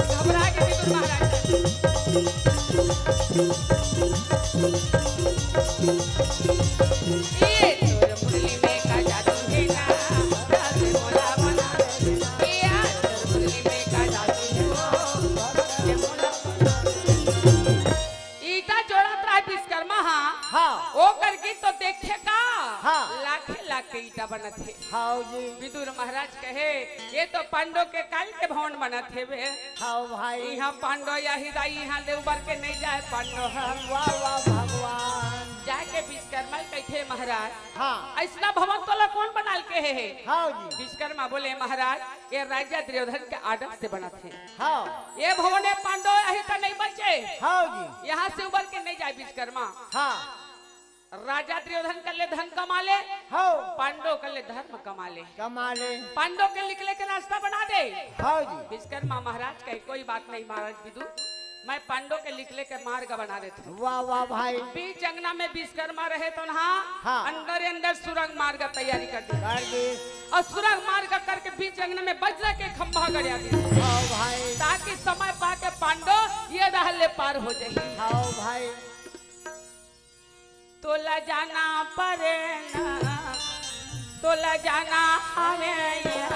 घबरा के विदुर महाराज। ये तोर मुरली में का जादू हे ना, भक्त मोला बना दे। ये तोर मुरली में का जादू हे, भक्त मोला बना दे। ईंटा जोड़त रहा विश्वकर्मा हा। हाँ। ओ करके तो देखे का? हाँ। लाखे लाख के ईंटा बनत हे। हाँ जी। विदुर महाराज कहे, ये तो पांडव के काल के भवन बनत हेवे। हाँ भाई। इहाँ पांडव या हिदा इहाँ ले उबर के नहीं जाए पांडव ह। वाह, वाह, भगवान। जाके विश्वकर्मा कहिथे महाराज। हाँ। अइसना भवन तोला कौन बनाल के हे? हाँ जी। विश्वकर्मा बोले, महाराज, ये राजा दुर्योधन के आदेश से बनत हे। हाँ। ये भवन में पांडव अही त नहीं बचे। हाँ जी। यहाँ से उबर के नहीं जाए विश्वकर्मा। हाँ। राजा दुर्योधन कर ले धन कमा ले, हाँ। पांडव कर ले धर्म कमा ले। कमा ले। पांडव के निकले के रास्ता बना दे। हाँ जी। विश्वकर्मा महाराज कहे, कोई बात नहीं महाराज विदुर, मैं पांडव के निकले के मार्ग बना देता हूँ। वाह, वाह भाई। बीच अंगना में विश्वकर्मा रहे तो ना, हाँ। अंदर ही अंदर सुरंग मार्ग तैयारी कर दी। कर दी। अउ सुरंग मार्ग करके बीच अंगना में वज्र के खंभा गड़िया दी। हाँ भाई। ताकि समय पाके पांडव ये डहर ले पार हो जाही। हाँ भाई। तोला जाना परे ना, तोला जाना हवे या,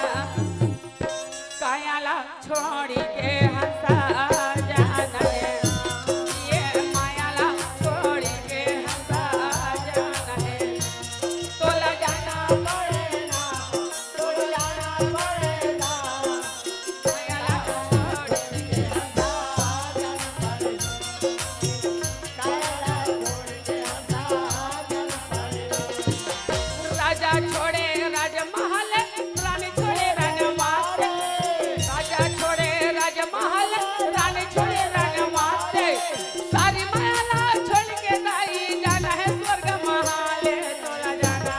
काया ला छोड़ी के हंसा जाना हे, ये माया ला छोड़ी के हंसा जाना हे। तोला जाना परे ना, तोला जाना परे ना, माया ला छोड़ी के हंसा जाना हे। राजा छोड़े राजमहल, रानी छोड़े राजमाते। राजा छोड़े राजमहल, रानी छोड़े राजमाते। सारी माया ला छोड़ के दाई जाना हे स्वर्ग महाले। तोला जाना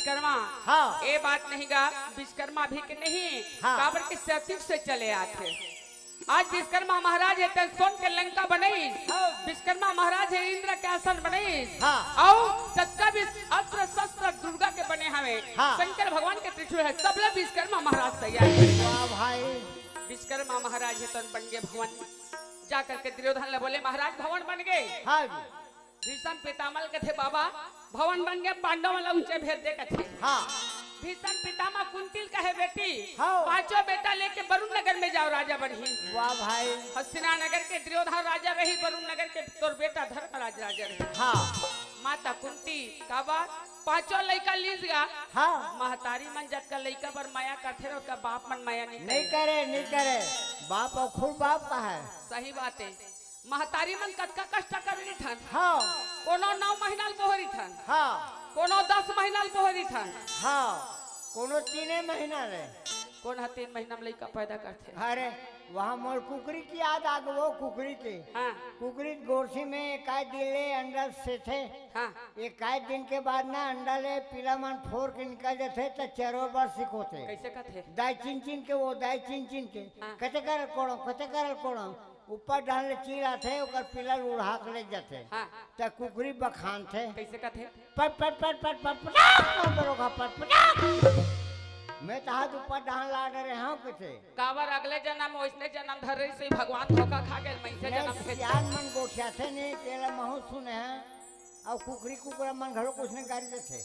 विश्वकर्मा। हाँ। ए बात नहीं गा, विश्वकर्मा भी के नहीं, हाँ। काबर के सतीक से चले आथे। आज विश्वकर्मा महाराज हे तेन सोन के लंका बनइस। हाँ। विश्वकर्मा महाराज हे इंद्र के आसन बनइस। हाँ। अउ जतका भी अस्त्र शस्त्र दुर्गा के बने हवे, हाँ। शंकर भगवान के त्रिशूल हे, सब ल विश्वकर्मा महाराज तैयार करे। वाह भाई। विश्वकर्मा महाराज हे तेन बन गे भवन। जा करके दुर्योधन ल बोले, महाराज भवन बन गे। हाँ जी। भीष्म पितामह ल कथे, बाबा, भवन बन गे, पांडव मन ल ऊंचे भेज दे कथे। हाँ। भीष्म पितामह कुंती ल कहे, बेटी, हाँ। पांचों बेटा लेके वरुण नगर में जाओ, राजा बनही। वाह भाई। हस्तिना नगर के दुर्योधन राजा रही, वरुण नगर के तोर बेटा धर्मराज राजा रही। हाँ। माता कुंती, काबर? पांचों लइका लीस गा। हाँ। महतारी मन जतका लइका बर मया करथे ना, ओतका बाप मन मया नहीं नहीं करे। करे, नहीं करे। बाप अउ खुद बाप का है। सही बात है। महतारी मन कतका कष्ट कर रहिथन। हाँ। कोनो नौ महीना ल बोहरिथन। हाँ। कोनो दस महीना ल बोहरिथन। हाँ। कोनो तीने महीना ले। कोन ह तीन महीना में लइका पैदा करथे? अरे, वहाँ मोर कुकरी के याद आ गो, वो कुकरी के। हाँ। कुकरी के गोरसी में एकाध दिन ले अंडा सेथे। हाँ। एकाध दिन के बाद ना अंडा ले पिला मन फोर के निकल जथे, त चरो बर सिकोथे। कैसे कथे? दाई चिन चिन के, वो दाई चिन चिन के। हाँ। कते कर कोड़ो, कते कर कोड़ो। ऊपर डाल ले चील आथे, ओकर पिला ल उड़हा के ले जाथे। हाँ। त कुकरी बखानथे। कैसे कथे? पट, पट, पट, पट, पट, पटाक, मार दरो का पट, पटाक। मैं तहां ऊपर डाल ला डरे हंव कथे। काबर अगले जनम ओइसने जनम धर रहिस, भगवान धोखा खा गेल, मइनसे नहीं, जनम भेज सियान मन गोठियाथे नहीं, तेला महू सुने हैं। अउ कुकरी कुकरा मन घलो कुछ नहीं गारी देथे।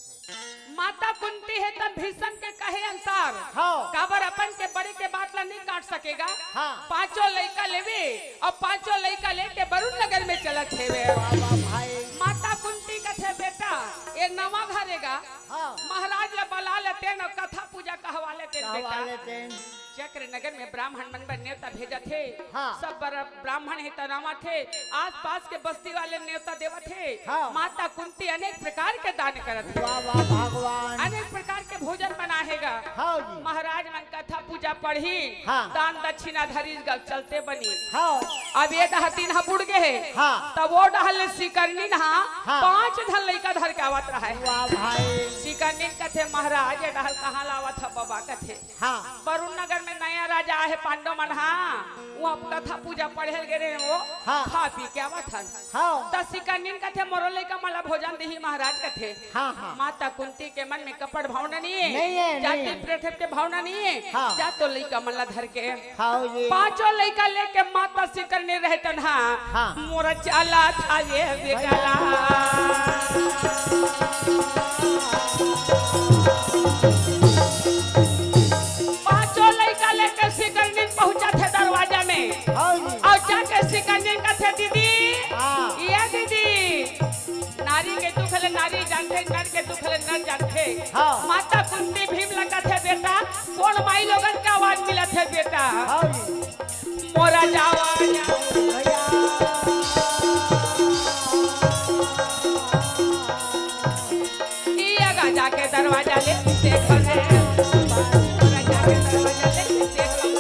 माता कुंती हे त भीष्म के कहे अनुसार हाँ। काबर अपन के बड़े के बात ला नहीं काट सकेगा। हाँ। पांचों लइका लेवे अउ पांचों लइका लेके वरुण नगर में चलत हेवे। वाह, वाह भाई। माता कुंती कथे, बेटा, ये नवा घर हे गा। हाँ। महाराज ला बला लेतेन अउ कथा पूजा कहवा लेतेन, कहवा बेटा। लेतेन। चक्र नगर में ब्राह्मण मन बर नेवता भेजत हे। हाँ। सब बर-, ब्राह्मण हे त नवा थे, आसपास के बस्ती वाले नेवता देवत हे। हाँ। माता कुंती अनेक प्रकार के दान करत हे। वाह, वाह, भगवान। अनेक प्रकार के भोजन बनाहेगा। हाँ जी। महाराज मन कथा पूजा पढ़ही, हाँ। दान दक्षिणा धरिस गा, चलते बनी। हाँ। अब ये डहर तीन ह बुड़ गे हे, हाँ। तब वो डहर ले सिकरनिन ह हाँ। पांच झन लइका धर के आवत रहय। वाह भाई। सिकरनिन कथे, महाराज, ये डहर कहाँ लावत ह बबा? कथे, हाँ। वरुण नगर में नया राजा आहे पांडव मन, हाँ, वो अब कथा पूजा पढ़े गे रहे वो, हाँ। खा पी के आवत हन। हाँ। त सिकरनिन कथे, मोरो लइका मन ला भोजन दिही महाराज कथे। हाँ, हाँ। माता कुंती के मन में कपट भावना नहीं है, नहीं है, जाति नहीं है। प्रेम के भावना नहीं है। हाँ। जा तो लइका मन ला धर के हाँ जी। पांचों लइका लेके माता सिकरनी रहतन हा। हाँ। मोरा चाला था ये बेगला। पांचों लइका लेके सिकरनी पहुंचा थे दरवाजा में। हाँ जी। अउ जाके सिकरनी कथे, दीदी, हाँ। ये दीदी, नारी के दुख ले नारी जानथे, नर के दुख ले नर जानथे। हाँ। माता कुंती भीम ला कथे, बेटा, कोन माई लोगन के आवाज मिलत हे, बेटा? हाँ जी। मोरा जावा भैया। ई आगा जाके दरवाजा ले देखो ने। मोरा जाके दरवाजा ले देखो।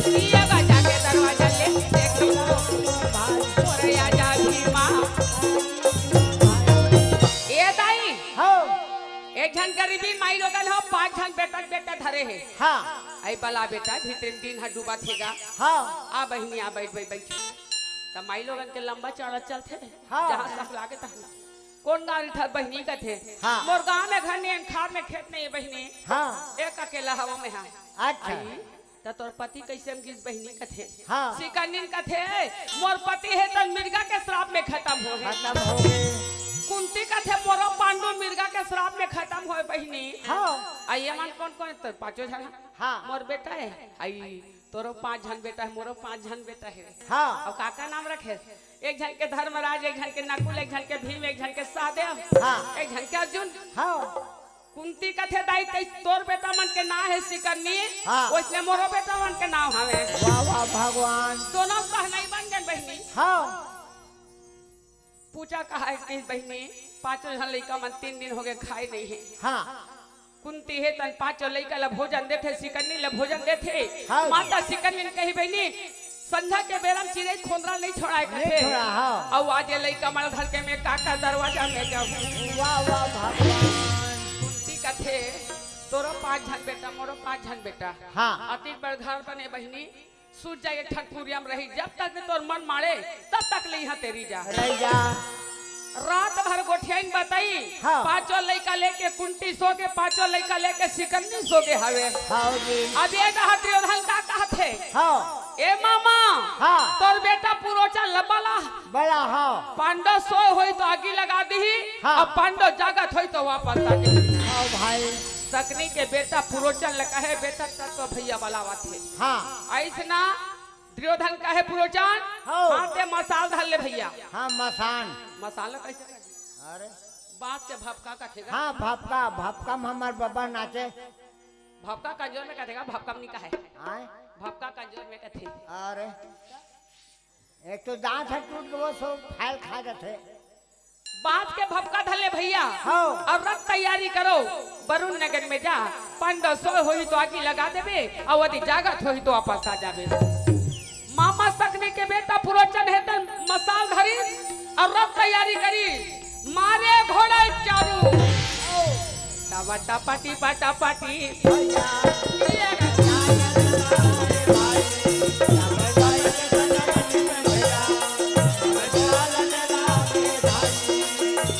ये बजा के दरवाजा ले, देखो, मोरे आजा भीमा। ए दाई, हाँ। एक झन गरीबी माई लोगन हो, पांच झन बेटा के बेटा धरे हे। हाँ। आई बला बेटा, भीतरी दिन ह डूबत हे गा। हाँ। आ बहिनी, आ बैठ, बैठ, बैठ। त माई लोगन के लंबा चौड़ा चलथे। हाँ। जहाँ सब लागे तहाँ। कोन गाँव रिथस बहिनी कथे। हाँ। मोर गाँव में घर नहीं, खार में खेत नहीं बहिनी। हाँ। एक अकेला हवं मैं हा। अच्छा। आई, त तोर पति कैसे हम गिस बहिनी कथे। हाँ। सिकन्निन कथे, मोर पति हे त मिर्गा के श्राप में खतम होहे। खतम होहे। कुंती कथे, मोरो पांडु मिर्गा के श्राप में खतम होहे बहिनी। हाँ। आ ये मन कोन कोन हे? तोर पांचों झन हा। हाँ। मोर बेटा हे। आई, तोरो पांच झन बेटा हे, मोरो पांच झन बेटा हे। हाँ। अउ का का नाम रखे? एक झन के धर्मराज, एक झन के नकुल, एक झन के भीम, एक झन के सहदेव, हाँ। एक झन के अर्जुन। हाँ। कुंती कथे, "दाई, तइस तोर बेटा मन के नाव हे सिकन्नी, हाँ। ओइसने मोरो बेटा मन के नाव हवे।" वाह, वाह, भगवान। दोनों सहनाई बन गए बहिनी। हाँ। पूजा कहा हे कि बहिनी, पांचों झन लइका मन तीन दिन हो गए खाए नहीं हे। हाँ। कुंती हे तन पांचों लइका ला भोजन देथे, सिकन्नी ला भोजन देथे। हाँ। माता सिकन्नी कही, "बहिनी, संझा के बेरा म चिरई खोंदरा नहीं छोड़ाए," नहीं कथे। छोड़ा, हाँ। अउ आज ये लइका मन धर के मैं काका दरवाजा में जाहूं। वाह, वाह, भगवान। कुंती कथे, "तोरो पांच झन बेटा, मोरो पांच झन बेटा।" हाँ। अतिक बड़ घर बने बहिनी, सूत जा एक ठन कुरिया म रही, जब तक तोर मन माड़े, तब तक ले इहां तेरी जा। रह जा। रात भर गोठियाइन बताई, हाँ। पांचों लइका लेके कुंती सो गे, पांचों लइका लेके सिकन्नी सो गे हवे। हाँ जी। अब ये डहर दुर्योधन का कहथे? हाँ। ए मामा, हाँ। तोर बेटा पुरोचन ल बला। बला, हाँ। पांडव सोए होई तो आगी लगा दीही, हाँ। अब पांडव जागत होई तो वापस आ जाई। हाँ भाई। सकनी के बेटा पुरोचन ल कहे, "बेटा, तोर तो भैया बलावत हे।" हाँ। अइसना दुर्योधन कहे, "पुरोचन, हाँ। हाथ में मसाल धर ले भैया।" हाँ, मसान। मसाल ल कइसे कहे? अरे। बांस के भपका कथे गा। हाँ, भपका, भपका म हमर बबा नाचे। भपका कंजोर में कथे गा, भपका म नहीं कहे। आय? भपका कंजोर में कथे। अरे। एक तो दांत ह टूट के वो सब फाइल खा जाथे। बांस के भपका धर ले भैया। हाँ। अउ रथ तैयारी करो, वरुण नगर में जा, पांडव सोए होही तो आगी लगा देबे, अउ यदि जागत होही तो वापस आ जाबे। मामा सकनी के बेटा पुरोचन हे तन मसाल धरी, अउ रथ तैयारी करी, मारे घोड़ा चारू। टबा टपटी पटपटी।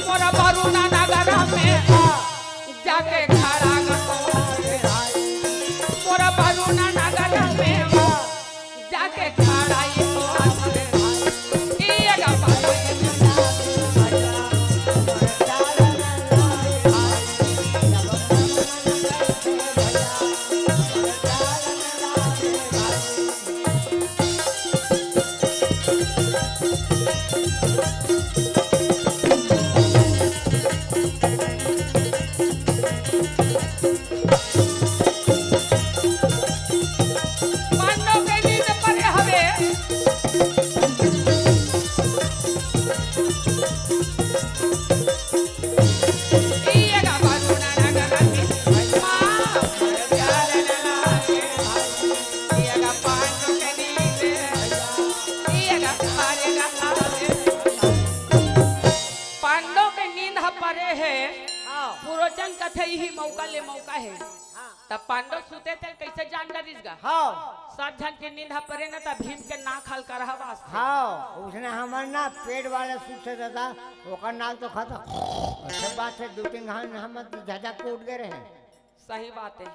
मोर वरुण नगर में जाके खड़ा ग-, मोर वरुण नगर में जाके खड़ा ई मोर, ई अगा पावे। पांडव के नींद परे हवे। पांडव के नींद ह परे हे। हाँ। पुरोचन कथे, "इही मौका ले मौका हे।" हाँ। तब पांडव सुते थे, कइसे जान डरिस गा? हाँ। सब झन के नींद ह परे न, तब भीम के नाक हल्का रहा वास्ते। हाँ, उसने हमर ना पेट वाले सुते दादा, ओकर नाक तो खत्म। अच्छा बात हे, दू तीन घान हम झटक के उठ गए रहे। सही बात हे,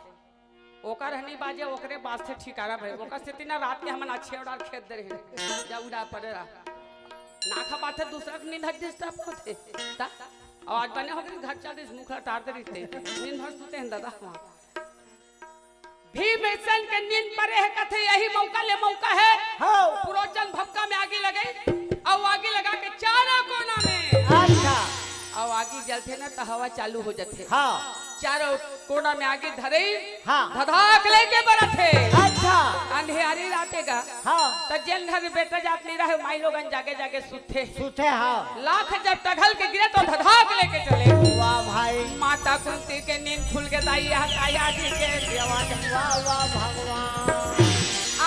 ओकर हनी बाजे, ओकरे बास्ते ठिकाना भरे, ओकर सेती ना रात के हमन अच्छे order खेद दे रहे, जा उड़ा परे रहा। नाक ह बात हे, दूसरा के नींद ह disturb होथे। ता आवाज बने हो गई, घर चल दिस, मुखला टार दे रहिते। नींद भर सुते हैं दादा वहाँ। भीमसेन के नींद परे हे, कथे यही मौका ले मौका हे। हाँ। पुरोचन भपका में आगी लगे, अउ आगी लगा के चारों कोना में। अच्छा। अउ आगी जलथे ना, त हवा चालू हो जाथे। हाँ। चारों कोना में आगी धरे, हाँ। धधाक लेके बरत हे। अच्छा। अंधियारी राते गा। हाँ। त जेन घर में बेटा जात नहीं रहे, माई लोगन जागे जागे सुते। सुते, हाँ। लाख जब टघल के गिरे तो धधाक लेके चले। वाह भाई। माता कुंती के नींद खुल के दाई, यह काया जी के आवाज। वाह, वाह भगवान।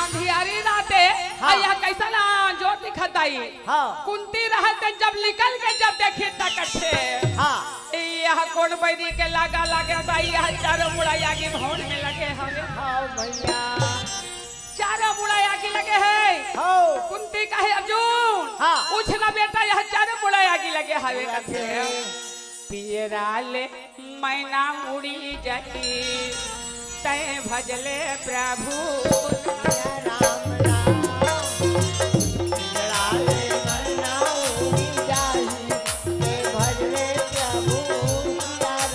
अंधियारी राते, हाँ। आ यह कैसा ना जोत दिखत दाई। हाँ। कुंती रहत जब निकल के जब देखी त कथे। हाँ। यह कोन बैरी के लागा लागे दाई, यह चारों मुड़ा आगी भवन में लगे हवे। हाँ भैया। चारों मुड़ा आगी लगे हे। हाँ। कुंती कहे, "अर्जुन, हाँ। उठ ना बेटा, यह चारों मुड़ा आगी लगे हवे।" लगे। कथे, "पियरा ले मैना उड़ी जाही, तैं भजले प्रभु।" राम राम। पियरा ले मैना उड़ी जाही, तैं भजले प्रभु,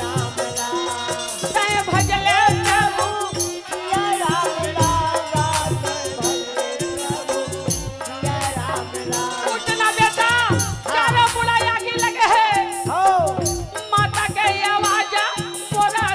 राम राम। तैं भजले प्रभु, उठ ना बेटा, चारों मुड़ा आगी लगे हे। हो। माता के आवाज, मोरा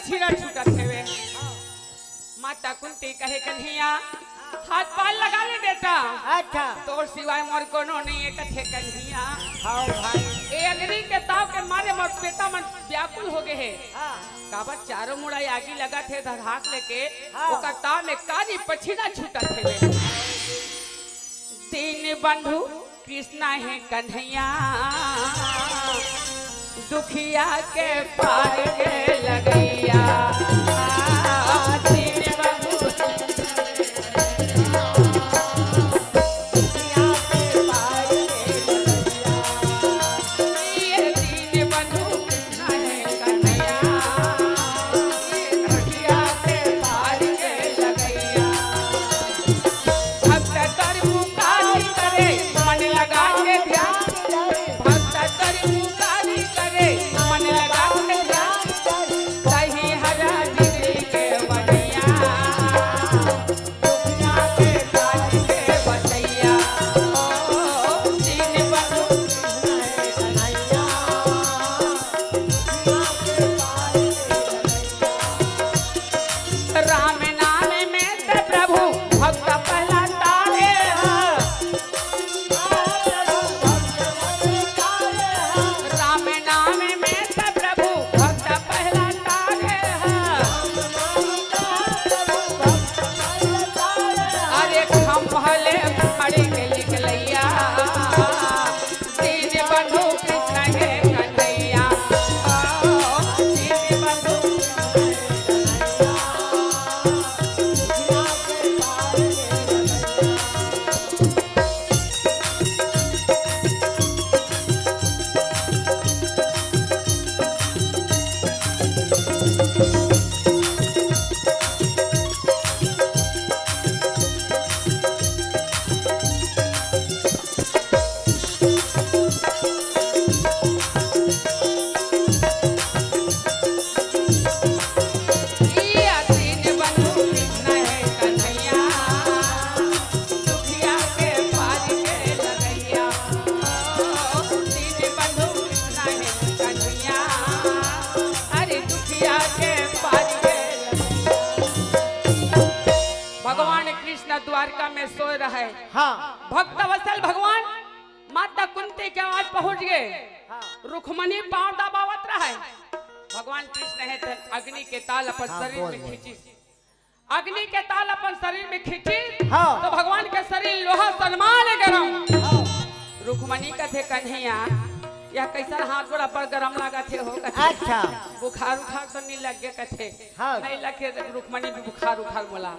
पछिला छूटत हेवे। माता कुंती कहे, "कन्हैया, हाथ पाँव लगा ले बेटा।" अच्छा। "तोर सिवाय मोर कोनो नइ हे," कथे कन्हैया। हाँ भाई। ए अग्नि के ताव के मारे मोर बेटा मन व्याकुल हो गे हे। हाँ। काबर चारों मुड़ा आगी लगत हे धधाक लेके, हाँ। ओकर ताव में कानी पछिला छूटत हेवे। दीनबंधु कृष्ण हे कन्हैया, दुखिया के पार के लगइया। दीनबंधु कृष्ण हे कन्हैया, दुखिया के पार के लगइया। ये दीनबंधु कृष्ण हे कन्हैया, दुखिया के पार के लगइया। भक्त कर पुकार करे, मन लगा के ध्यान। भक्त कर पुकार करे, मन लगा के ध्यान। तही हरा जिंदगी के बनिया, दुखिया के काज के बचैया। ओ, दीनबंधु कृष्ण हे कन्हैया। राम नाम में त प्रभु भक्त पहला तारे ह। राम नाम में त प्रभु भक्त पहला तारे ह। अरे खम्भा ले खड़ी के निकलैया। दीनबंधु कृष्ण हे कन्हैया, ओ, दीनबंधु कृष्ण हे कन्हैया। भगवान कृष्ण द्वारका में सोए रहे। हाँ। भक्त वत्सल भगवान माता कुंती के आवाज पहुंच गे। हाँ। रुक्मणी पांव दबावत रहे। भगवान कृष्ण हे त अग्नि के ताल अपन हाँ, शरीर में खींचिस। अग्नि के ताल अपन शरीर में खींचिस। हाँ। तो भगवान के शरीर लोहा समान गरम। हाँ। रुक्मणी कथे, "कन्हैया, यह कइसन हाथ गोड़ अब्बड़ गरम लागत हे हो?" कथे। अच्छा। "बुखार उखार तो नइ लग गे?" कथे। हाँ। "नइ लगे रुक्मणी भी बुखार उखार मोला।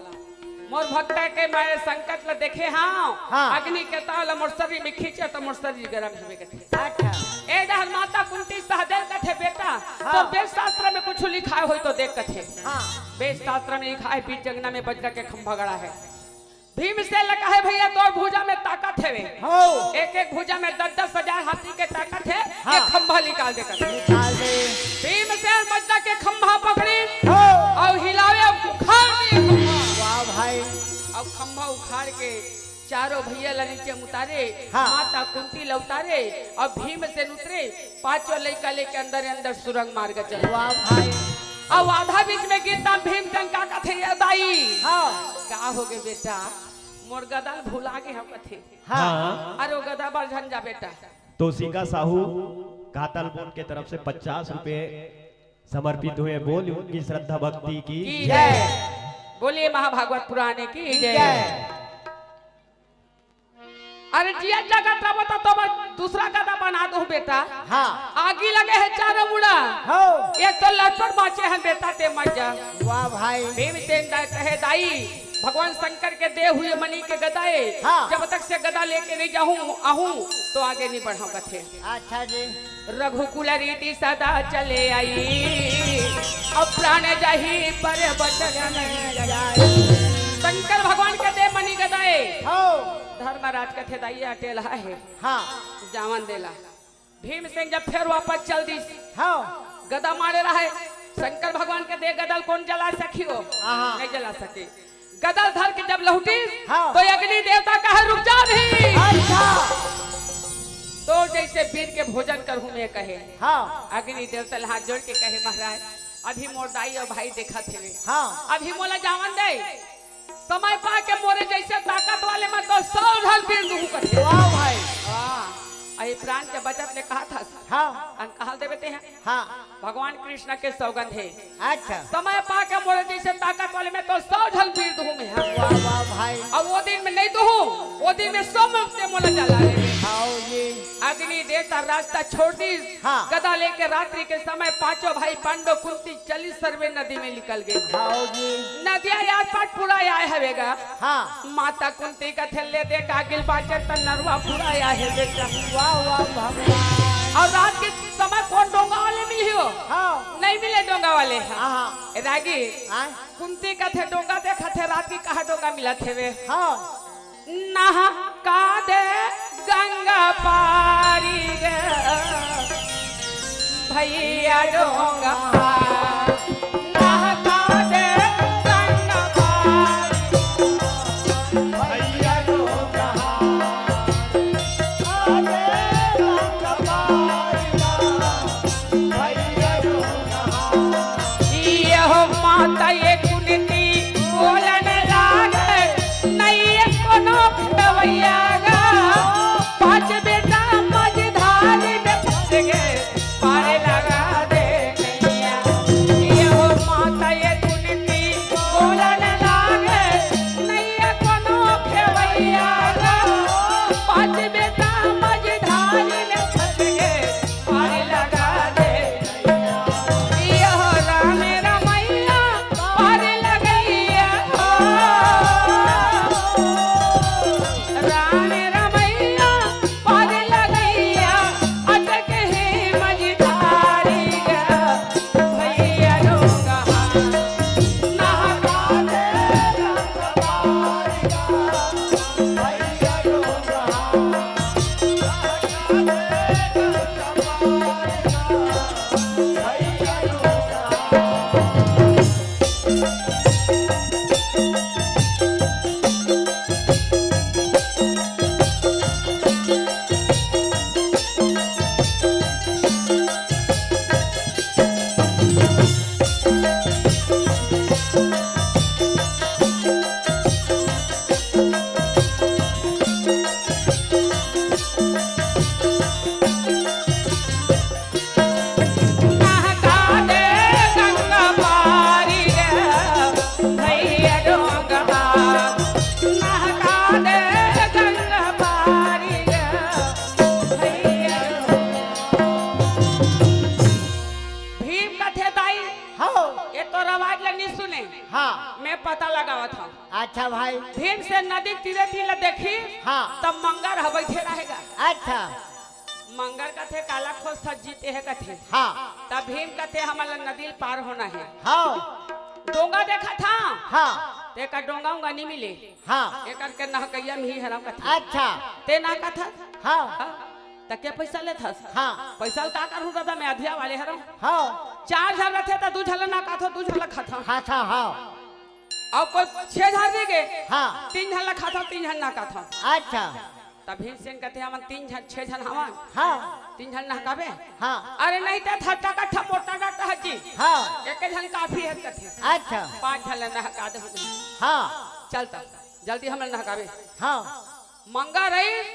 मोर भक्त के मैं संकट ल देखे हंव, हाँ। अग्नि के ताल मोर शरीर में खींचे त मोर शरीर गरम हेवे," कथे। अच्छा। ए डहर माता कुंती सहदेव कथे, "बेटा, हाँ। तोर वेद शास्त्र में कुछ लिखाय होही तो देख," कथे। हाँ। वेद शास्त्र में लिखाय हे, बीच अंगना में बजरा के खंभा गड़ा हे। भीमसेन ल कहे, "भैया, तोर भुजा में ताकत हेवे।" हो। एक एक भुजा में दस दस हजार हाथी के ताकत हे, हाँ। एक खंभा निकाल दे कर। निकाल दे। भीमसेन बजरा के खंभा पकड़िस, हो। अउ हिलावे अउ उखाड़ दिए खंभा। वाह भाई। अउ खंभा उखाड़ के चारों भैया ल नीचे में उतारे, हाँ। माता कुंती ल उतारे, अउ भीमसेन उतरे, पांचों लइका लेके अंदर अंदर सुरंग मार्ग चले। वाह भाई। अउ आधा बीच में गिरता भीमसेन का कथे, "ए दाई।" हाँ। "का हो गे बेटा?" "मोर गदा ल भुला गे हंव," कथे। हाँ। "अरे ओ गदा बर झन जा बेटा।" तोशिका साहू, कातल बोन के तरफ से पचास रुपए समर्पित हुए। बोल उनकी श्रद्धा भक्ति की की जय। जय। बोलिए महाभागवत पुराणे की जय। जय। अरे जिया जगत रहो तो, तो मैं दूसरा गदा बना दूं बेटा। हाँ। आगी लगे हे चारों मुड़ा। हो। एक तो लटपट बांचे हे बेटा, ते मर जा। वाह भाई। भीमसेन दाई कहे, "दाई, भगवान शंकर के दे हुए मणि के गदा ए, हाँ। जब तक से गदा लेके नइ जाहूं, आहूं, तो आगे नइ बढ़ंव," कथे। अच्छा जी। "रघुकुल रीति सदा चले आई, अब प्राण जाही पर वचन नहीं जाए।" शंकर भगवान के दे मणि गदा ए। हो। धर्मराज कथे, "दाई, अटेलहा हे।" हाँ। जावन देला। भीमसेन जब फेर वापस चल दिस, हाँ। गदा मारे रहे, शंकर भगवान के दे गदा ल कोन जला सकी हो? हाँ। नइ जला सके। गदा ल धर के जब लहुटिस, हाँ। तो अग्नि देवता कहे, "रुक जा अभी।" अच्छा। "तोर जइसे वीर के भोजन करहूं मैं," कहे। हाँ। अग्नि देवता ल हाथ जोड़ के कहे, "महाराज, अभी मोर दाई अउ भाई देखत हेवे। हाँ। अभी मोला जावन दे। समय पाके मोरे जइसे ताकत वाले में तो सौ झन पीर दूहूं कथे। वाह भाई। हाँ। अही प्राण के बचत ले कहत हस। हाँ। अन कहल देबे तेहा। हाँ। भगवान कृष्ण के सौगंध हे। अच्छा। समय पाके मोरे जइसे ताकत वाले में तो सौ झन पीर दूहूं मैं। वाह, वाह भाई। अउ वो दिन में नहीं दूहूं, वो दिन में सौ मुक्ते मोला जला ले। हाँ जी। अग्नि देवता रास्ता छोड़ दिस। हाँ। गदा लेके रात्रि के समय पांचों भाई पांडव कुंती चली सर्वे नदी में निकल गे। हाँ जी। नदिया यार पाट पूरा आय हवे गा। हाँ। माता कुंती कथे ले दे कागिल बाचर त नरवा पूरा आय हे बेटा। वाह, वाह, भगवान। अउ रात के समय कोन डोंगा वाले मिलही हो? हाँ। नहीं मिले डोंगा वाले। हाँ, हाँ। रागी। हाँ। कुंती कथे डोंगा देखथे रात की कहाँ डोंगा मिलत हेवे। हाँ। नहका दे गंगा पारी गे भैया डोंगा पार। नहका दे गंगा पारी भैया डोंगा पार। यहो माता ये कुंती बोलन लागे, नइये कोनो खेवैया गा। पांच बेटा मझधारी में फंस गे, पार लगा दे नैया। यहो माता ये कुंती बोलन लागे, नइये कोनो खेवैया गा। पांच बेटा मझधारी में फंस गे, पार लगा दे। यहो राम रमैया पार लगैया हो। राम रमैया पार लगैया, अटक हे मझधारी गा। भैया डोंगा नहका दे गंगा पार गा। भैया डोंगा नहका दे गंगा पारी रे भैया डोंगा, नहका दे गंगा पारी रे भैया डोंगा। भीम कथे दाई, हाँ। ये तो आवाज ल नी सुने। हाँ। मैं पता लगावत हूँ। अच्छा भाई। भीमसेन नदी तीरे तीर ल देखिस, हाँ। तब मंगर ह बइठे रहेगा। अच्छा। मंगर कथे काला खोजथस जीते हे कथे। हाँ। तब भीम कथे हमन ल नदी ल पार होना हे। हाँ। डोंगा देखत हंव। हाँ। तेकर डोंगा उंगा नी मिले। हाँ। एकर के नहकइया में ही हरंव कथे। अच्छा। ते नहकथस? हाँ। हाँ। त के पइसा लेथस? हाँ। पइसा ल का करहूं दादा, मैं अधिया वाले हरंव। हाँ। चार झन रथे त दू झन ल नहकाथंव, दू झन ल खाथंव। खाथंव, हाँ। अउ कोई छह झन रहिगे, हाँ। तीन झन ल खाथंव, तीन झन नहकाथंव। अच्छा। त भीमसेन कथे हमन तीन झन, छह झन हवन। हाँ। तीन झन नहकाबे? हाँ। अरे नहीं ते थट्टा कट्ठा मोटा डट्टा हजी। हाँ। एक झन काफी हे कथे। अच्छा। पांच झन ल नहका दे। हाँ। चल त जल्दी हमन ल नहकाबे। हाँ। मंगर रहिस,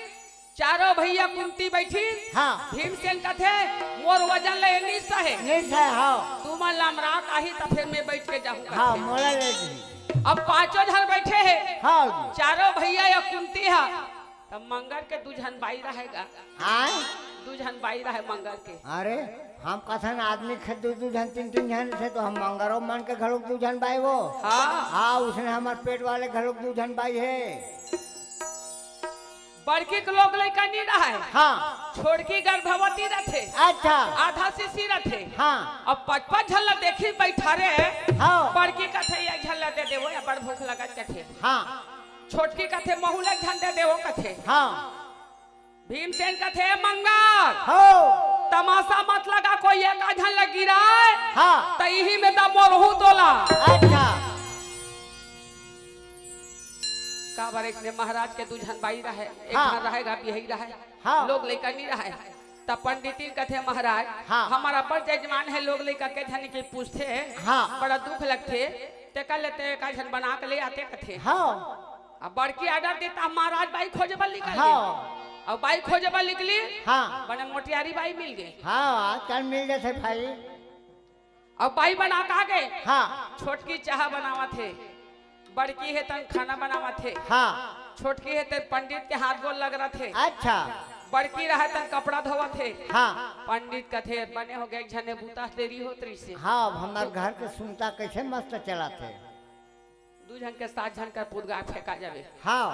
चारों भइया कुंती बइठिस। हाँ। भीमसेन कथे मोर वजन ले नी सहे। नी सहे, हाँ। तुमन ल अमरात आही त फेर मैं बइठ के जाहूं हाँ, कथे। मोला ले जी। अब पांचों झन बइठे हे। हाँ जी। चारों भइया या कुंती हा, त मंगर के दू झन बाई रहेगा। आय? दू झन बाई रहे मंगर के। अरे, हम कथन आदमी के दू दू झन, तीन तीन झन से तो हम मंगरो मन के घलोक दू झन बाई वो। हाँ। हाँ, उसने हमर पेट वाले घलोक दू झन बाई हे। बड़की के लोग लइका नी रहे। हाँ। छोटकी गर्भवती रथे। अच्छा। आधा शिशी रथे। हाँ। अब पच पच झन ल देखिस बइठा रे। हाँ। बड़की कथे एक झन ल दे देवो या बड़ भूख लगत कथे। हाँ। छोटकी कथे महू ल एक झन दे देवो कथे। हाँ। भीमसेन कथे मंगर। हो। तमाशा मत लगा, कोई एक आध झन ल गिराय। हाँ। त इही में त मोरहूं तोला। अच्छा। काबर इसने महाराज के दू झन बाई रहे, एक हाँ। झन रहेगा बिहई रहे। हाँ। लोग लइका नी रहे। त पंडितिन कथे, महाराज, हाँ। हमर अब्बड़ जजमान हे, लोग लइका के झन के पूछथे, हाँ। बड़ा दुख लगथे, तेकर ले ते एका झन बना के ले आते कथे। हाँ। अब बड़की order देता, महाराज बाई खोजे बर निकल गे। हाँ। अब बाई खोजे बर निकली, हाँ। बने मोटियारी बाई मिल गे। हाँ, आजकल मिल जाथे भाई। अब बाई बना के आगे, हाँ। छोटकी चाहा बनावत हे, बड़की हे तन खाना बनावत हे। हाँ। छोटकी हे तन पंडित के हाथ गोड़ लगरत हे। अच्छा। बड़की रहे तन कपड़ा धोवत हे। हाँ। पंडित कथे, बने हो गे, एक झने बूता देरी होत रहिसे। हाँ, अब हमर घर के सुनता कइसे मस्त चलत हे। दू झन के सात झन कर पुदगा फेंका जावे। हाँ।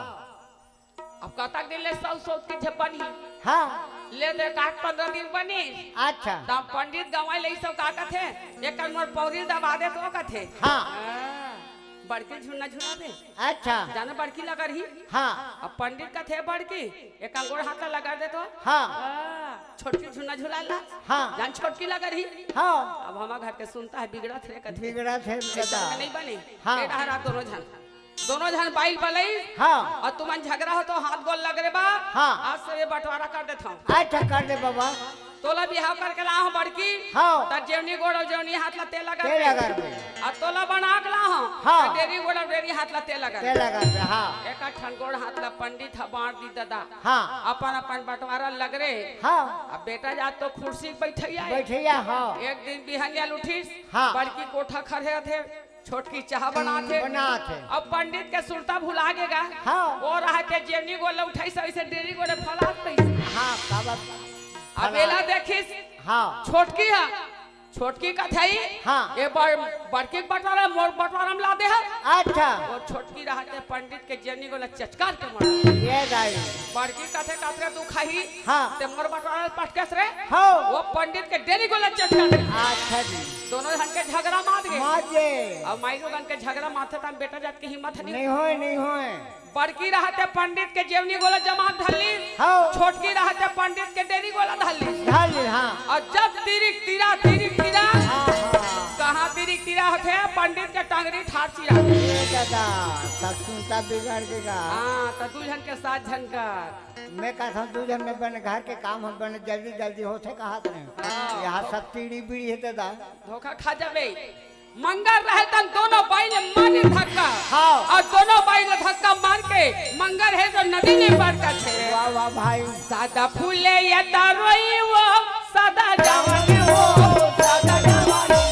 अब कतक दिन ले सौ सौ के झे बनही? हाँ। ले दे, काट पंद्रह दिन बनी। अच्छा। तब पंडित गंवाई ले सब का कथे, एकर मोर पौरी दबा दे तो कथे। हाँ। हाँ, बड़की झुन्ना झुला दे। अच्छा। जानो बड़की लगरही? हाँ। अब पंडित कथे, बड़की, एक अंगोड़ हाथ ला लगा दे तो। हाँ। हाँ, छोटकी झुन्ना झुला ला। हाँ। जान छोटकी लगरही? हाँ। अब हमार घर के सुनता हे, बिगड़त हे कथे। बिगड़त हे ऐसा दादा। नहीं बने। हाँ। ए डहर आप दोनों झन, दोनों झन बाई ल बलइस। हाँ। अउ तुमन झगरा होथो, हाथ गोड़ लगरे बा। हाँ। आज से ये बंटवारा कर देथंव। अच्छा, कर दे बाबा। तोला बिहाव करके लाहंव बड़की। हाँ। त जेवनी गोड़ अउ जेवनी हाथ ला तेल लगा तेल दे। लगा दे। अउ तोला बना के लाहंव। हाँ। त डेरी गोड़ अउ डेरी हाथ ला तेल लगा तेल दे। लगा दे, हाँ। एक ठन गोड़ हाथ ला पंडित ह बांट दिस ददा। हाँ। अपन अपन बंटवारा लगरे। हाँ। अब बेटा जात तो खुर्सी बइठइया हे। बइठइया, हाँ। एक दिन बिहनिया ल उठिस। हाँ। बड़की कोठा खड़े रथे। छोटकी चाहा बनात हे। बनात हे। अब पंडित के सुरता भुला गे गा। हाँ। ओ रहा ते जेवनी गोड़ ल उठाइस, अइसे डेरी गोड़ ल फलात पइस। हाँ, काबर अब फलात? एला देखिस। हाँ। छोटकी ह, छोटकी कथे, हाँ। ए बड़-, बड़की के बंटवारा मोर बंटवारा म ला दे हस। अच्छा। ओ छोटकी रहा ते पंडित के जेवनी गोड़ ल चचकार के मर। ये दाई। बड़की कथे, कतरे दुख आही। हाँ। ते मोर बंटवारा ल पटकस रे। हाँ। ओ पंडित के डेरी गोड़ ल चचकार के। अच्छा जी। दोनों झन के झगरा मात गे। मात गे। अब माई लोगन के झगरा मातथे त बेटा जात के हिम्मत नइ नहीं होय, नहीं होय। बड़की रहा ते पंडित के जेवनी गोड़ ल जमा धर लिस। हाँ। छोटकी रहा ते पंडित के डेरी गोड़ ल धर लिस। धर लिस, हाँ। अउ जब तिरिक तिरा, तिरिक तिरा, हाँ, हाँ। कहाँ तिरिक तिरा होथे, पंडित के टंगरी ठार चिरा। ए दादा, सब सुनता बिगड़ गे गा। हाँ, त दू झन के सात झन कर। मैं कहत हंव, दू झन में बने घर के काम ह, बने जल्दी जल्दी होथे कहत रहेंव। हाँ। यहाँ सब तीड़ी बीड़ी हे दादा। धोखा खा जाबे। मंगर रहे तन दोनों बाई ल मारे धक्का। हाँ। अउ दोनों बाई ल धक्का मार के मंगर हे त नदी ले पार करथे। वाह, वाह भाई। सदा फूले ये तरोई वो, सदा जवानी वो, सदा जवानी।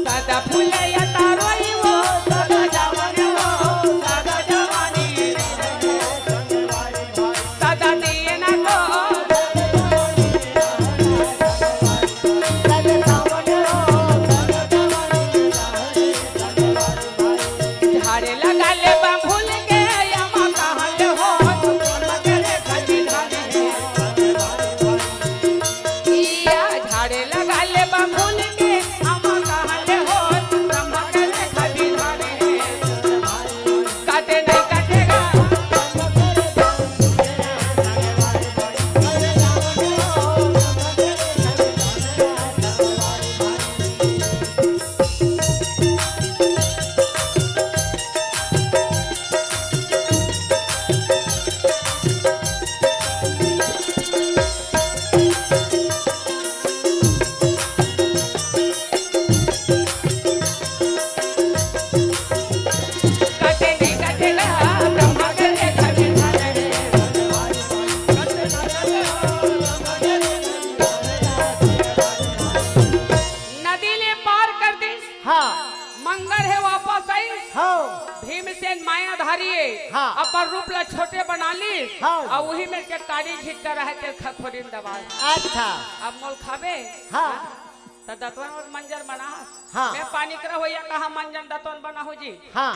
सदा फूले ये तरोई वो, सदा जवानी वो, सदा जवानी। सदा दिए ना को। झाड़े लगा ले बा भूल के, अम्मा कहाँ ले हो? झाड़े लगा ले बा भूल के, अम्मा कहाँ ले हो? ब्रह्मा के लेखा बिधान हे। काटे नहीं काटेगा। नदी ले पार कर दिस। हाँ। मंगर हे वापस आइस। हाँ। भीमसेन मायाधारी हे। हाँ। अपन रूप ला छोटे बना लिस। हाँ। अउ उही में के काड़ी झिटका रहे ते खखोरी म दबा। अच्छा। अब मोला खाबे? हाँ। त दतवन अउ मंजन बनाहस। हाँ। मैं पानी करा होइया कहाँ मंजन दतवन बनाहूँ जी। हाँ।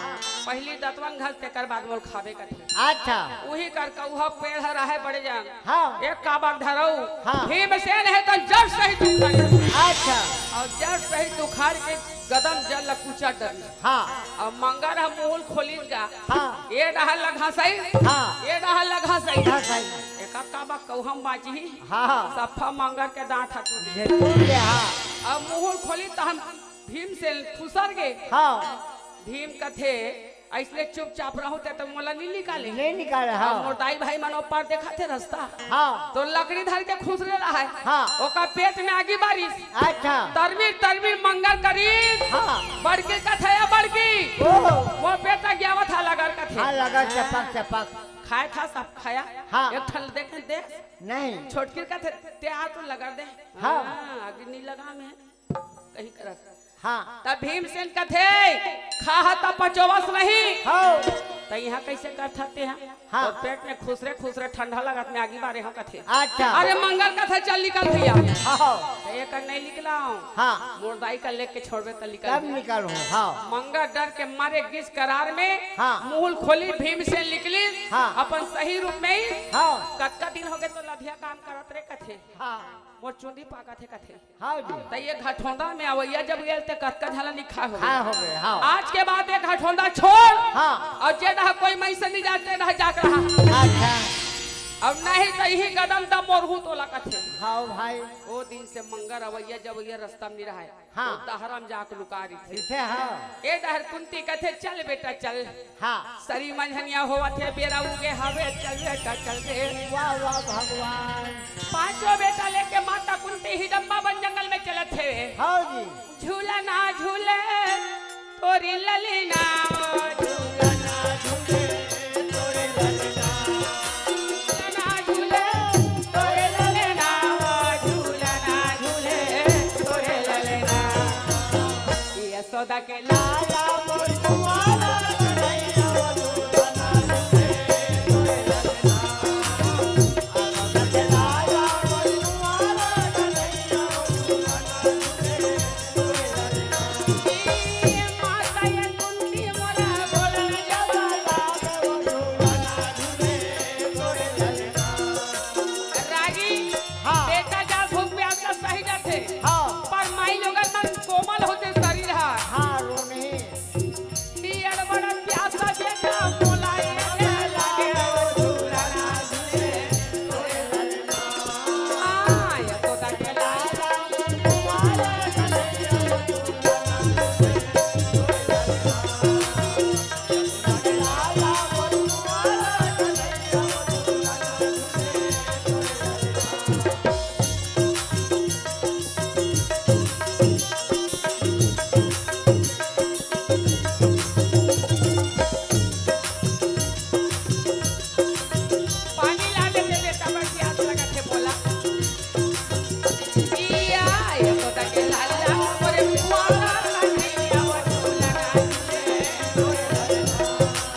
पहिली दतवन घस तेकर बाद मोला खाबे कथे। अच्छा। उही कर कउहा पेड़ ह रहे बड़े जान। हाँ। एक काबर धरऊ। हाँ। भीमसेन हे त जड़ सहित उखाड़। अच्छा। अउ जड़ सहित उखाड़ के गदम जल ल कुचर डरिस। हाँ। अउ मंगर ह मुहुल खोलिस गा। हाँ। ए डहर ल घसई। हाँ। ए डहर ल घसई। घसई। एकर काबर कउहा म बाँचही। हाँ, हाँ। सफा मंगर के दाँत ह टूट गे। जे टूट गे, हाँ। अउ मुहुल खोलिस त हम भीमसेन खुसर गे। हाँ। भीम कथे, अइसने चुपचाप रहूं ते तो मोला नहीं निकाले। नहीं निकाले, हाँ। अब मोर दाई भाई मन ऊपर देखा थे रास्ता। हाँ। तो लकड़ी धर के खुसरे रहा है। हाँ। ओकर पेट में आगी बारिश। अच्छा। तरबीर, तरबीर मंगर करीब। हाँ। बड़की कथे या बड़की। ओ। वो बेटा गया था लगर कथे। हाँ, लगर चपक, चपक। खाए था सब खाया। हाँ। एक ठन देखे दे। नहीं। छोटकी कथे, ते आ तो लगर दे। हाँ। हाँ, आगी नहीं लगा में। कहीं करस। हाँ। तब भीमसेन कथे, "खाह त पचोवस नहीं।" हाँ। त यहाँ कैसे करथते हैं? हाँ। और पेट में खुसरे खुसरे ठंडा लगत में आगी बारे हो कथे। अच्छा। अरे मंगर कथे, "चल निकल भैया।" हाँ। त ये कर नहीं निकलाऊं। हाँ। मोर दाई का लेके छोड़बे त निकल तब भैया। निकल हो, हाँ। मंगर डर के मारे गिस करार में हाँ। मुंह खोली भीमसेन निकली हाँ। अपन सही रूप में ही। हाँ। कतका दिन हो गए तो लधिया काम करत रे कथे। हाँ। मोर चुंदी पाकत हे कथे। हाँ जी। त ये घटोंदा में अवैया जब गेल ते कतका झला निखा हो हाँ, गए। हो गए, हाँ। आज के बाद ये घटोंदा छोड़। हाँ। और जे रहा कोई मैं से नहीं जाते रह जाक रहा। अच्छा। अब नहीं त यही कदम त मोरहू तोला कथे। हाँ भाई। ओ दिन से मंगर अवैया जब ये रास्ता में नहीं रहा है। हाँ। ओ दहरा में जाक लुका रही थी। इसे हाँ। ए डहर कुंती कथे, "चल बेटा चल।" हाँ। सरी मंझनिया होवत हे, बेरा उगे हवे, चल बेटा, चल रे। वाह, वाह, भगवान। पांचों बेटा लेके माता कुंती हिडम्बा बन जंगल में चलत हे। हाँ जी। झूला ना झूले, तोरी ललीना, झूला ना झूले, तोरी ललीना। झूला ना झूले, तोरे ललना, झूला ना झूले, तोरे ललना। यशोदा के लाला मोर कुंवारा कन्हैया, झूला ना झूले, तोरे ललना। यशोदा के लाला मोर कुंवारा कन्हैया, झूला ना झूले, रागी, हाँ। बेटा जा भूख प्यास का सही जाथे, हाँ। पर माई लोगन मन कोमल होथे शरीर हा। हाँ, रोनी। पियर बड़ा प्यासा बेटा बोलाए लागे। पानी ला दे दे बेटा, बड़ प्यास लगत हे, बोला। इया, यशोदा के लाला, मोरे कुंवारा कन्हैया, वो झूला ना झूले।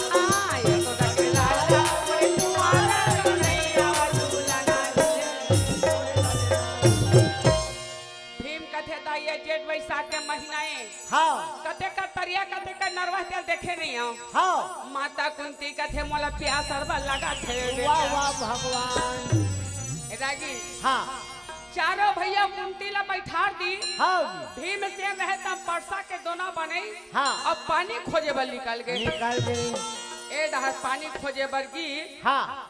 आ, यशोदा के लाला, मोरे कुंवारा कन्हैया, वो झूला ना झूले। भीम कथे, "दाई, ये जेठ बैसाख के महीना ए।" हाँ। कते का तरिया, कते का नरवा तेल देखे नहीं हो। हाँ। माता कुंती कथे, "मोला प्यास अरबा लगा थे बेटा।" वाह, वाह, भगवान। ए रागी। हाँ। चारों भैया कुंती ला बैठार दी। हाँ जी। भीमसेन रहे तब परसा के दोना बनई। हाँ। अब पानी खोजे बर निकल गए। निकल गए। ए डहर पानी खोजे बर गी। हाँ।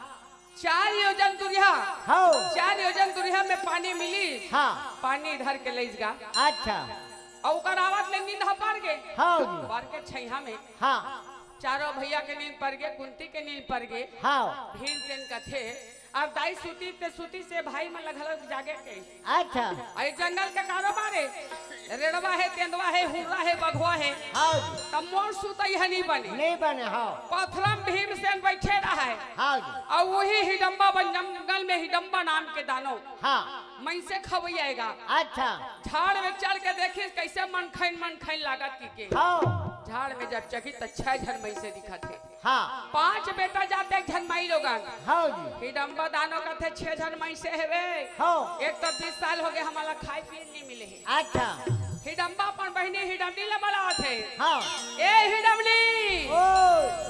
चार योजन दूरिहा। हाँ। चार योजन दूरिहा में पानी मिली। हाँ। पानी धर के लइस गा। अच्छा। अउ ओकर आवत ले नींद ह पर गे। हाँ जी। पर के छैहा में। हाँ। चारों भैया के नींद पर गे, कुंती के नींद पर गे। हाँ। भीमसेन कथे, "अब दाई सूती ते सूती से भाई मन ल घलो जागे के।" अच्छा। अउ जंगल के कारोबार हे, रेड़वा हे, तेंदवा हे, हुर्रा हे, बघवा हे। हाँ जी। तब मोर सुतई ह नहीं बने। नहीं बने, हाँ। पथरा म भीमसेन बैठे रहा है। हाँ जी। अउ वही हिडम्बा बन जंगल में हिडम्बा नाम के दानो। हाँ। मइनसे खवैया एगा। अच्छा। झाड़ में चढ़ के देखिस कइसे मनखइन मनखइन लागत कि के। हाँ। झाड़ में जब चघी त छह झन मइनसे दिखत हे। हाँ। पांच बेटा जात एक झन माई लोगन। हाँ जी। हिडम्बा दानो कथे छह झन मइनसे हेवे। हाँ। एक त बीस साल हो गे हमला खाए पिए नहीं मिले हे। अच्छा। हिडम्बा अपन बहिनी हिडमनी ला बलावत हे। हाँ। ए हिडमनी। ओ।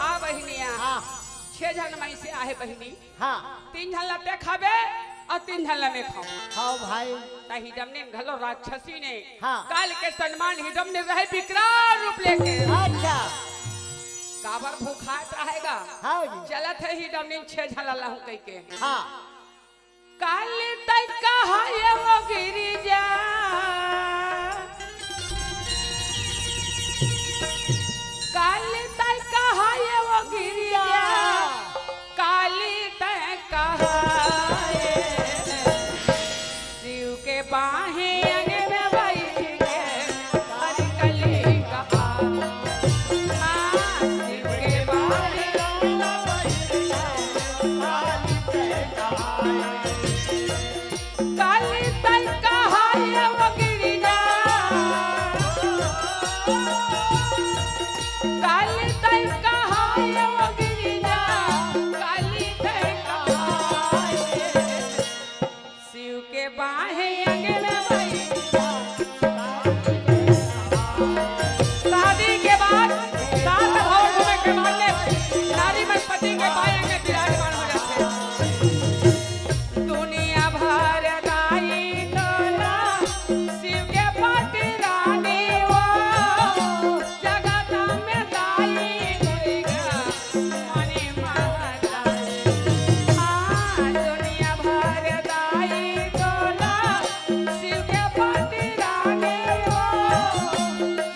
आ बहिनिया। हाँ। छह झन मइनसे आहे बहिनी। हाँ। तीन झन ला ते खाबे अउ तीन झन ला मैं खाऊं। हाँ भाई। त हिडमनी घलो राक्षसी ने हाँ। काल के सनमान हिडमनी रहे विकराल रूप लेके। अच्छा। काबर भुखात रहेगा। हाँ जी। चलत हे हिडमनी छह झन ला लाहूं कहिके। हाँ। काल तैं कहा ये वो गिरिजा, काल तैं कहा काली तैं कहाय ओ गिरिजा, काली तैं कहाय। शिव के बाहें अंगना बाई। शादी के बाद सात भव घूमे के बाद ले नारी मन पति के बाएं अंग में विराजमान हो जाथे। दुनिया भर दाई तोला शिव के पति रानी हो, जगत में दाई दुर्गा मनी महारानी। हाँ, दुनिया भर दाई तोला शिव के पति रानी हो,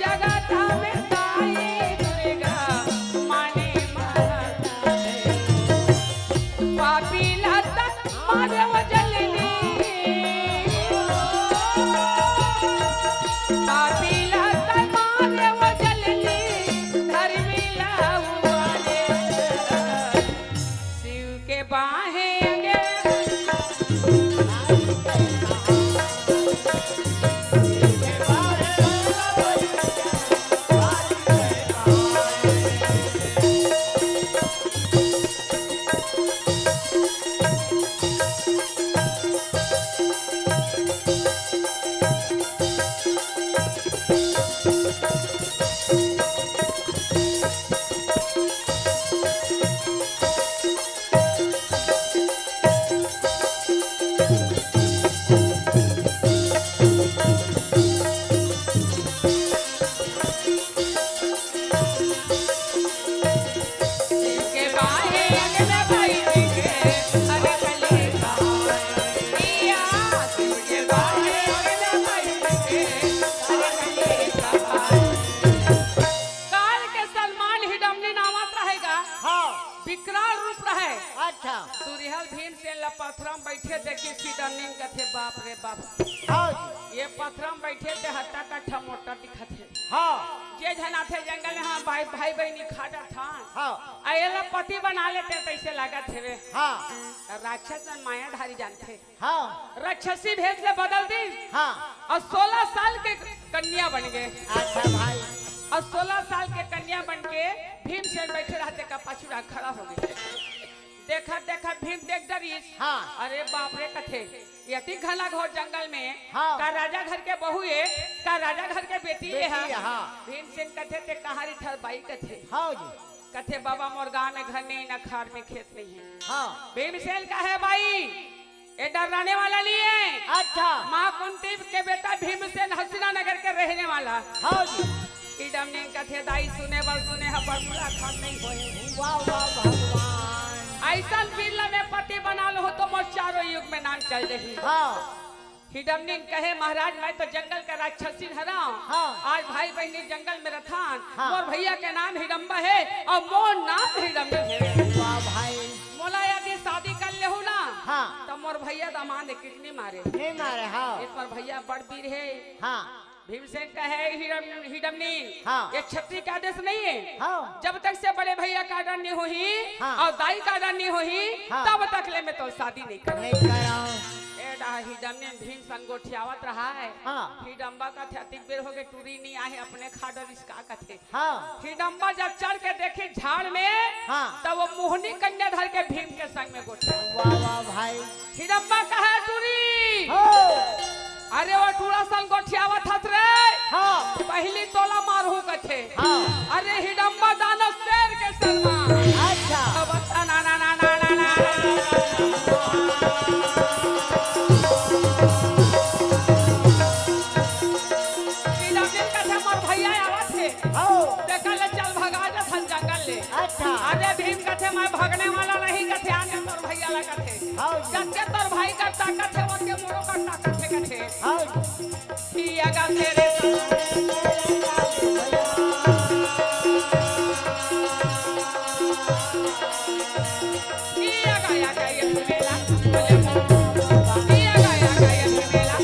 जगत में दाई दुर्गा मनी महारानी। पापी लता मारे वो जलनी, पापी लता मारे वो जलनी, धर्मी लाऊ वाले शिव के बाहें अंगे। काल के सलमान हिडमनी नावत रहेगा। हाँ। विकराल रूप रहे। अच्छा। दुरिहल भीमसेन ला पथरा म बइठे देखिस हिडमनी कथे, "बाप रे बाप, हाँ जी। ये पथरा म बइठे ते हट्टा कट्ठा मोटा दिखत हे।" हाँ। जे झन आथे जंगल में, हाँ, भाई, भाई बहिनी खा डरथन। हाँ। आ एला पति बना लेते तइसे लागत हेवे। हाँ। राक्षस मन मायाधारी जानथे। हाँ। राक्षसी भेष ले बदल दिस। हाँ। अउ सोलह साल के कन्या बन गे। अच्छा भाई। अउ सोलह साल के कन्या बन के भीमसेन बइठे रहते का पाछू डाहर खड़ा हो गे। देखत देखत भीम देख डरिस। हाँ। अरे बाप रे कथे, ये अति घना घोर जंगल में हाँ। का राजा घर के बहू ए, का राजा घर के बेटी ए बेटी हा? ए, हाँ। भीमसेन कथे, "ते कहाँ रिथस बाई?" कथे। हाँ जी। कथे, "बाबा मोर गाँव में घर नहीं, ना खार में खेत नहीं हे।" हाँ। भीमसेन कहे, "बाई, ए डर्राने वाला नहीं हे।" अच्छा। माँ कुंती के बेटा भीमसेन हसीना नगर के रहने वाला। हाँ जी। हिडमनी कथे, "दाई सुने बर सुने हँव पर मुलाकात नहीं होए।" वाह, वाह, भगवान। अइसन वीर ला मैं पति बना लूँ तो मोर चारों युग में नाम चल जाही। हाँ। हिडमनी कहे, "महाराज, मैं तो जंगल का राक्षसी हरँव। हाँ। आज भाई बहिनी जंगल में रथन। हाँ। मोर भइया के नाम हिडम्बा हे अउ मोर नाम हिडमनी हे।" वाह भाई। मोला यदि शादी कर लेहू ना, हाँ। त मोर भइया दमांद एक नइ मारे। नइ मारे, हाँ। एक मोर भइया बड़ वीर हे। हाँ। भीमसेन कहे, "हिरम-, हिडमनी, हाँ। ये क्षत्रिय के आदेश नहीं हे। हाँ। जब तक से बड़े भइया का आर्डर नहीं होही हाँ। अउ दाई का आर्डर नहीं होही, हाँ। तब तक ले मैं तोर शादी नहीं करँव।" नहीं करँव। ए डहा हिडमनी भीम संग गोठियावत रहा हे। हाँ। हिडम्बा कथे, "अतिक बेर हो गे, टूरी नहीं आहे, अपने खा डरिस का कथे।" हाँ। हिडम्बा जब चढ़ के देखिस झाड़ में, हाँ। तब वो मोहनी कन्या धर के भीम के संग में गोठिया। वाह, वाह भाई। हिडम्बा कहे, "टूरी।" हाँ। अरे वो टूरा संग गोठियावत हस रे। हाँ। पहिली तोला मारहूँ कथे। हाँ। अरे हिडम्बा दानव शेर के सलमान। अच्छा। अब बता ना, ना, ना। हिडमनी कथे, "मोर भइया आवत हे।" हाँ। तेकर ले चल भगा जाथन जंगल ले। अच्छा। अरे भीम कथे, "मैं भगने वाला नहीं," कथे, "आने तोर भइया ला," कथे। हाँ जी। "जतके तोर भाई का ताकत हे, ओतके मोरो का ताकत हे," कथे। हाँ जी। किया गा तेरे साथ। किया गा, या गा, ये मेला। किया गा, या गा, ये मेला।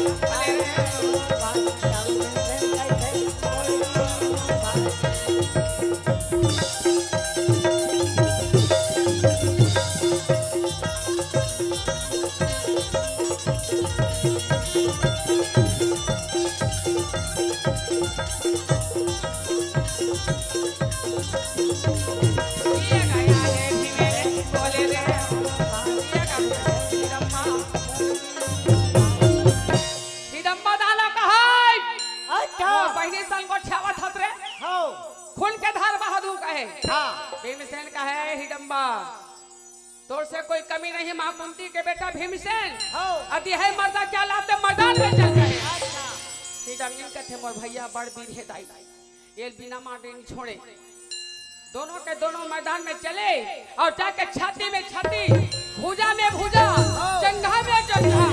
कुल के धार बहा दूं कहे। हाँ। भीमसेन कहे, हिडम्बा, तोर से कोई कमी नहीं, माँ कुंती के बेटा भीमसेन। हाँ। अति है मर्दा क्या लाते मैदान में चल रहे। अच्छा। हिडम्बा कथे, मोर भैया बड़ वीर हे दाई, ये बिना मारे नहीं छोड़े। दोनों के दोनों मैदान में चले और जाके छाती में छाती, भुजा में भुजा, हाँ। जंघा में जंघा,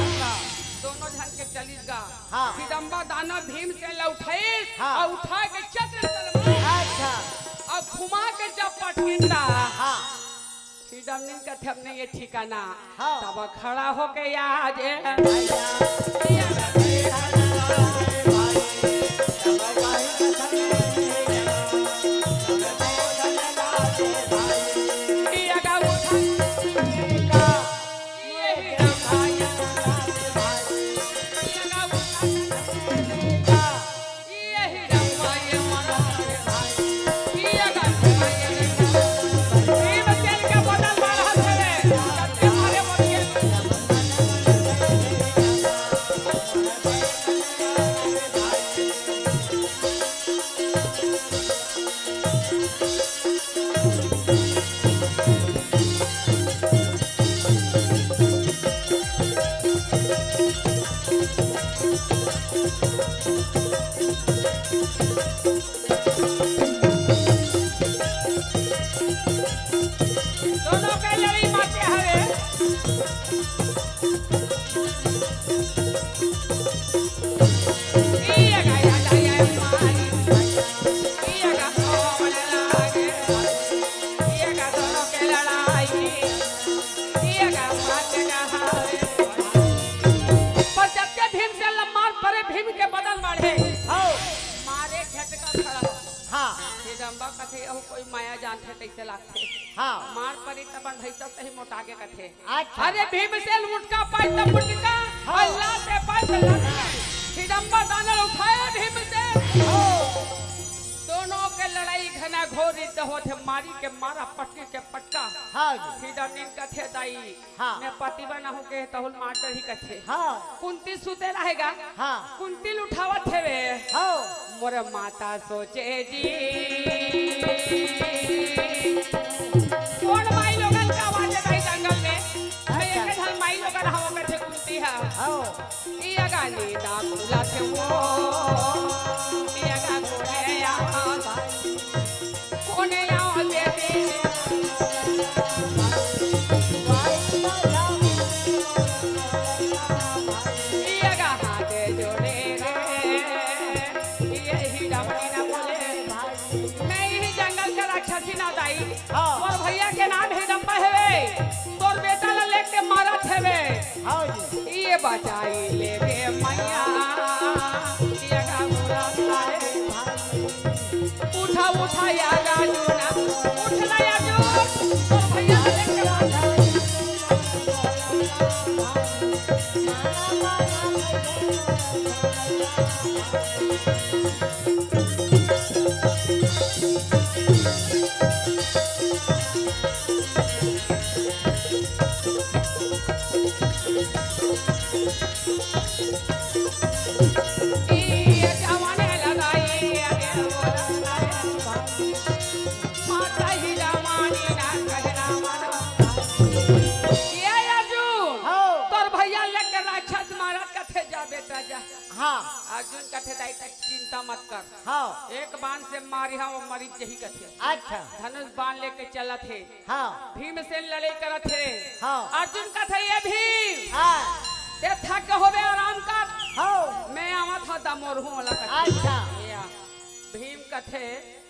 दोनों झन के चलिस गा। हाँ। हिडम्बा दानव भीमसेन ला उठाइस हाँ। और उठा के चक्र तलवार अच्छा। और घुमा के जब पटकिन गा, हाँ। हिडम्बा कथे, अब नहीं ये ठिकाना। हाँ। तब खड़ा होके आज दोनों के लड़ई माते हवे। इया गा, या गा, या मारी। इया गा, ओ मन लागे। इया गा, दोनों के लड़ाई। इया गा, माते गा हवे। पर जब के भीम से लम्मार परे, भीम के बदन बढ़े। हाँ। मारे झटका खड़ा। हाँ। हिडम्बा कथे, "अहू कोई माया जानथे तइसे लागथे।" हाँ। मार परी त अपन भैंसा सही मोटा के कथे। अच्छा। अरे भीमसेन मुटका पाई त मुटका, हाँ। अउ लाते पाई त लाते। हिडम्बा दानव उठाए भीमसेन। हाँ। दोनों के लड़ाई घना घोर युद्ध होथे, मारी के मारा, पटकी के पटका। हाँ जी। हिडम्बा कथे, दाई, हाँ। मैं पति बना हूँ के तहुल मार डरही कथे। हाँ। कुंती सुते रहेगा। हाँ। कुंती ल उठावत हेवे। हाँ। मोर माता सोचे जी। कोन माई लोगन के आवाज हे भाई जंगल में? भाई अच्छा। एक झन माई लोगन हवा कथे कुंती हा। हाँ। इया गा नींद खुलथे वो। इया गा कोने आवा भाई। कोने आवा बेटी। इया गा हाथ जोड़े रे, ये हिडम्बा ना बोले। मैं इही जंगल के राक्षसी ना दाई। हाँ। मोर भैया के नाम हिडम्बा हेवे, तोर बेटा ला लेके मारत हेवे। हाँ जी। ये बचाई लेबे मैया, ये का बुरा सारे भाई। उठा, उठा, या राजू ना, उठ ना या जो, तो भैया लेके मार। ये अर्जुन, हाँ। तोर भैया लेके राक्षस मारत कथे, जा बेटा जा। हाँ। अर्जुन कथे, दाई तक चिंता मत कर। हाँ। एक बाण से मारिहा, वो मरी जही कथे। अच्छा। धनुष बाण लेके चलत हे। हाँ। भीमसेन लड़ाई करत हे। हाँ। अर्जुन कथे, ये भीम, हाँ। ते थक होबे, आराम कर। हाँ। मैं आवत हूँ, दमोर हूँ, ओला कथे। अच्छा। या। भीम कथे,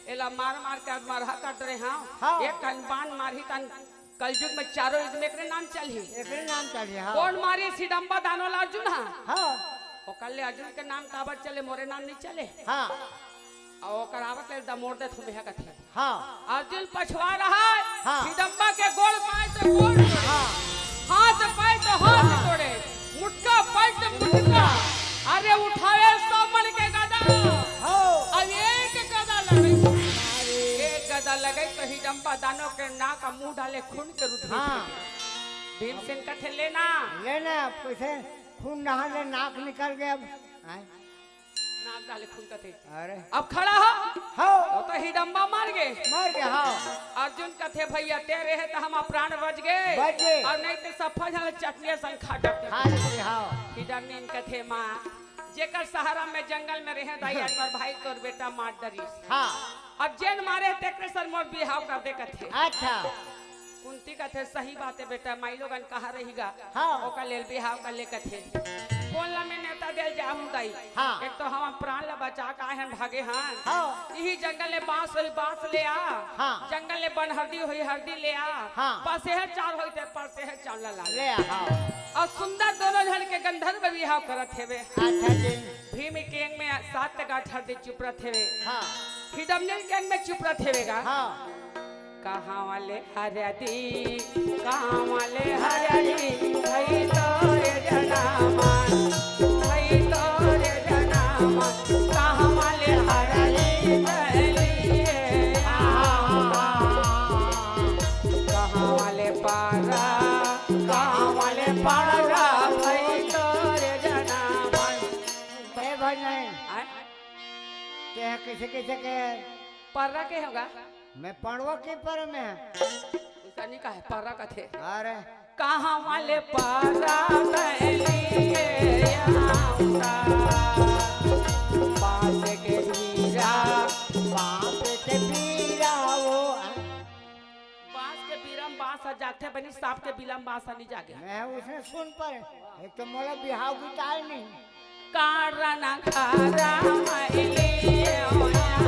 एला मार मार के मरहा कर डरे हँव। हाँ। एक कन बाण मारही तन कलयुग में चारों युग में एकरे नाम चलही। एकरे नाम चलही, हाँ। कोन मारिस हिडम्बा दानव ला? अर्जुन हा। हाँ। ओकर ले अर्जुन के नाम काबर चले, मोरे नाम नहीं चले? हाँ। अउ ओकर आवत ले दमोर देथों मेहा कथे। हाँ। अर्जुन पछवा रहा है, हाँ। हिडम्बा के गोड़ पाए तो गोड़ तोड़े, हाँ। हाथ पाए तो हाथ हाँ। तोड़े, मुटका पाए तो मुटका। अरे उठावे सौ मन के गदा। हाँ। अब एक गदा लगे, एक गदा लगे तो हिडम्बा दानव के नाक आ मुंह डाले खून के रुधिर हाँ। फेंके। भीमसेन कथे, लेना। लेना, कैसे खून नहा ले, नाक निकल गया अब। आय। नाक डाले खून कथे। अरे। अब खड़ा हो। हो। वो तो हिडम्बा मर गे। मर गे, हाँ। अर्जुन कथे, "भैया, ते रहे त हमर प्राण बच गे। बच गे। अउ नहीं ते सफा झन चटनिया संग खा डरते।" खा लेते, हाँ। हिडम्बा कथे, "माँ, जेकर सहारा में जंगल में रहे दाई, आज मोर भाई तोर बेटा मार डरिस। हाँ। अब जेन मारे तेकरे संग मोर बिहाव कर दे," कथे। अच्छा। कुंती कथे, "सही बात हे बेटा, माई लोगन कहा रही गा?" हाँ। ओकर लेल बिहाव कर ले कथे। कोन ला मैं नेवता देल जाहूँ दाई? हाँ। एक तो हमर प्राण ला बचा के आए हन, भागे हन। हाँ। इही जंगल ले बांस होही, बांस ले आ। हाँ। जंगल ले बनहरदी होही, हरदी ले आ। हाँ। पसेहर चाउर होही, ते पसेहर चाउर ला ला। ले आ, हाँ। अउ सुंदर दोनों झन के गंधर्व बिहाव करत हेवे। अच्छा जी। भीम के अंग में सात गांठ हरदी चुपरत हेवे। हाँ। हिडम्बा के अंग में चुपरत हेवे गा। हाँ। कहाँ वाले हरदी, कहाँ वाले हरदी, भई तोरे जनामा, भई तोरे जनामा, कहाँ वाले हरदी, भई, कहाँ वाले पारा, कहाँ वाले पारा, भई तोरे जनामा। ए भाई नहीं। आय? ते ह कइसे, कइसे के? पर्रा के होगा? मैं पड़वा के पर में है। उसका नहीं कहा है, पर्रा कथे। अरे। कहाँ वाले पर्रा में लिए आऊंगा? बांस के बीरा, बांस के बीरा वो। बांस के बीरा में बांस आ जाथे, बनी सांप के बीरा में बांस आ नहीं जागे। मैं उसने सुन पर, एक तो मोला बिहाव की ताय नहीं। कारण खारा मैली होया।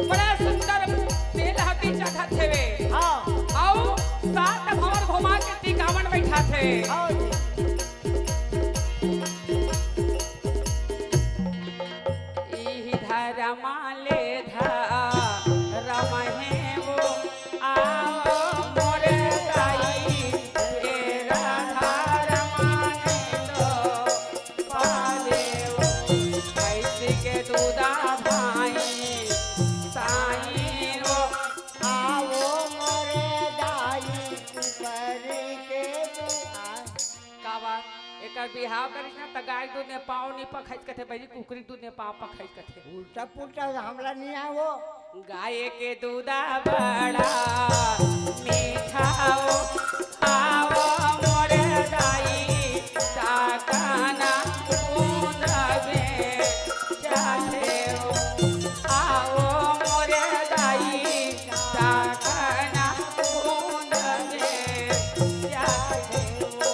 बड़ा सुंदर तेल हती चढ़त हेवे। हाँ। अउ सात भंवर घुमा के तिकावन बैठाथे। हाँ जी। इही धरमा ले धरम हे वो, आओ मोर दाई, ए राधा रमन तो पाले वो, भैंस के दूधा भाई, साई वो, आओ मोर दाई, कुकरी के दूधा। का बात? एकर बिहाव करिस ना, त गाय के दूध में पाँव नहीं पखाइस कथे, बहिरी कुकरी के दूध में पाँव पखाइस कथे। उल्टा पुल्टा हमला नहीं आए वो। गाय के दूधा बड़ा मीठा हो, आओ मोर दाई, ताकना बूंद में जाथे हो। आओ मोर दाई, ताकना बूंद में जाथे हो।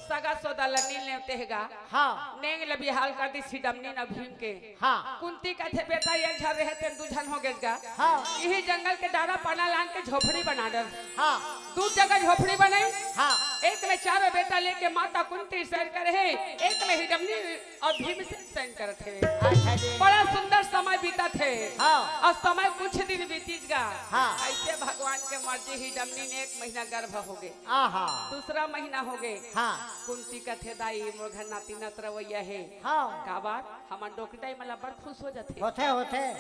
सगा सोदा ल नी नेवते हे गा। हाँ। नेंग ल बिहाव कर दिस हिडमनी न भीम के। हाँ। कुंती कथे, "बेटा, एक झन रहे तेन दू झन हो गेस गा।" हाँ। इही जंगल के डारा पाना लान के झोपड़ी बना डर। हाँ। दू जगह झोपड़ी बनाई। हाँ। एक में चारों बेटा लेके माता कुंती सैर करे हे, एक में हिडमनी अउ भीमसेन सैर करत हे। अच्छा जी। बड़ा सुंदर समय बीतत हे। हाँ। अउ समय कुछ दिन बीतिस गा। हाँ। अइसे भगवान के मर्जी, हिडमनी ने एक महीना गर्भ हो गे। आहा। दूसरा महीना हो गे। हाँ। कुंती कथे, "दाई, मोर घर नाती नतरवइया हे।" हाँ। का बात? हमर डोकरी दाई मन ला बड़ खुश हो जाथे। होथे, होथे।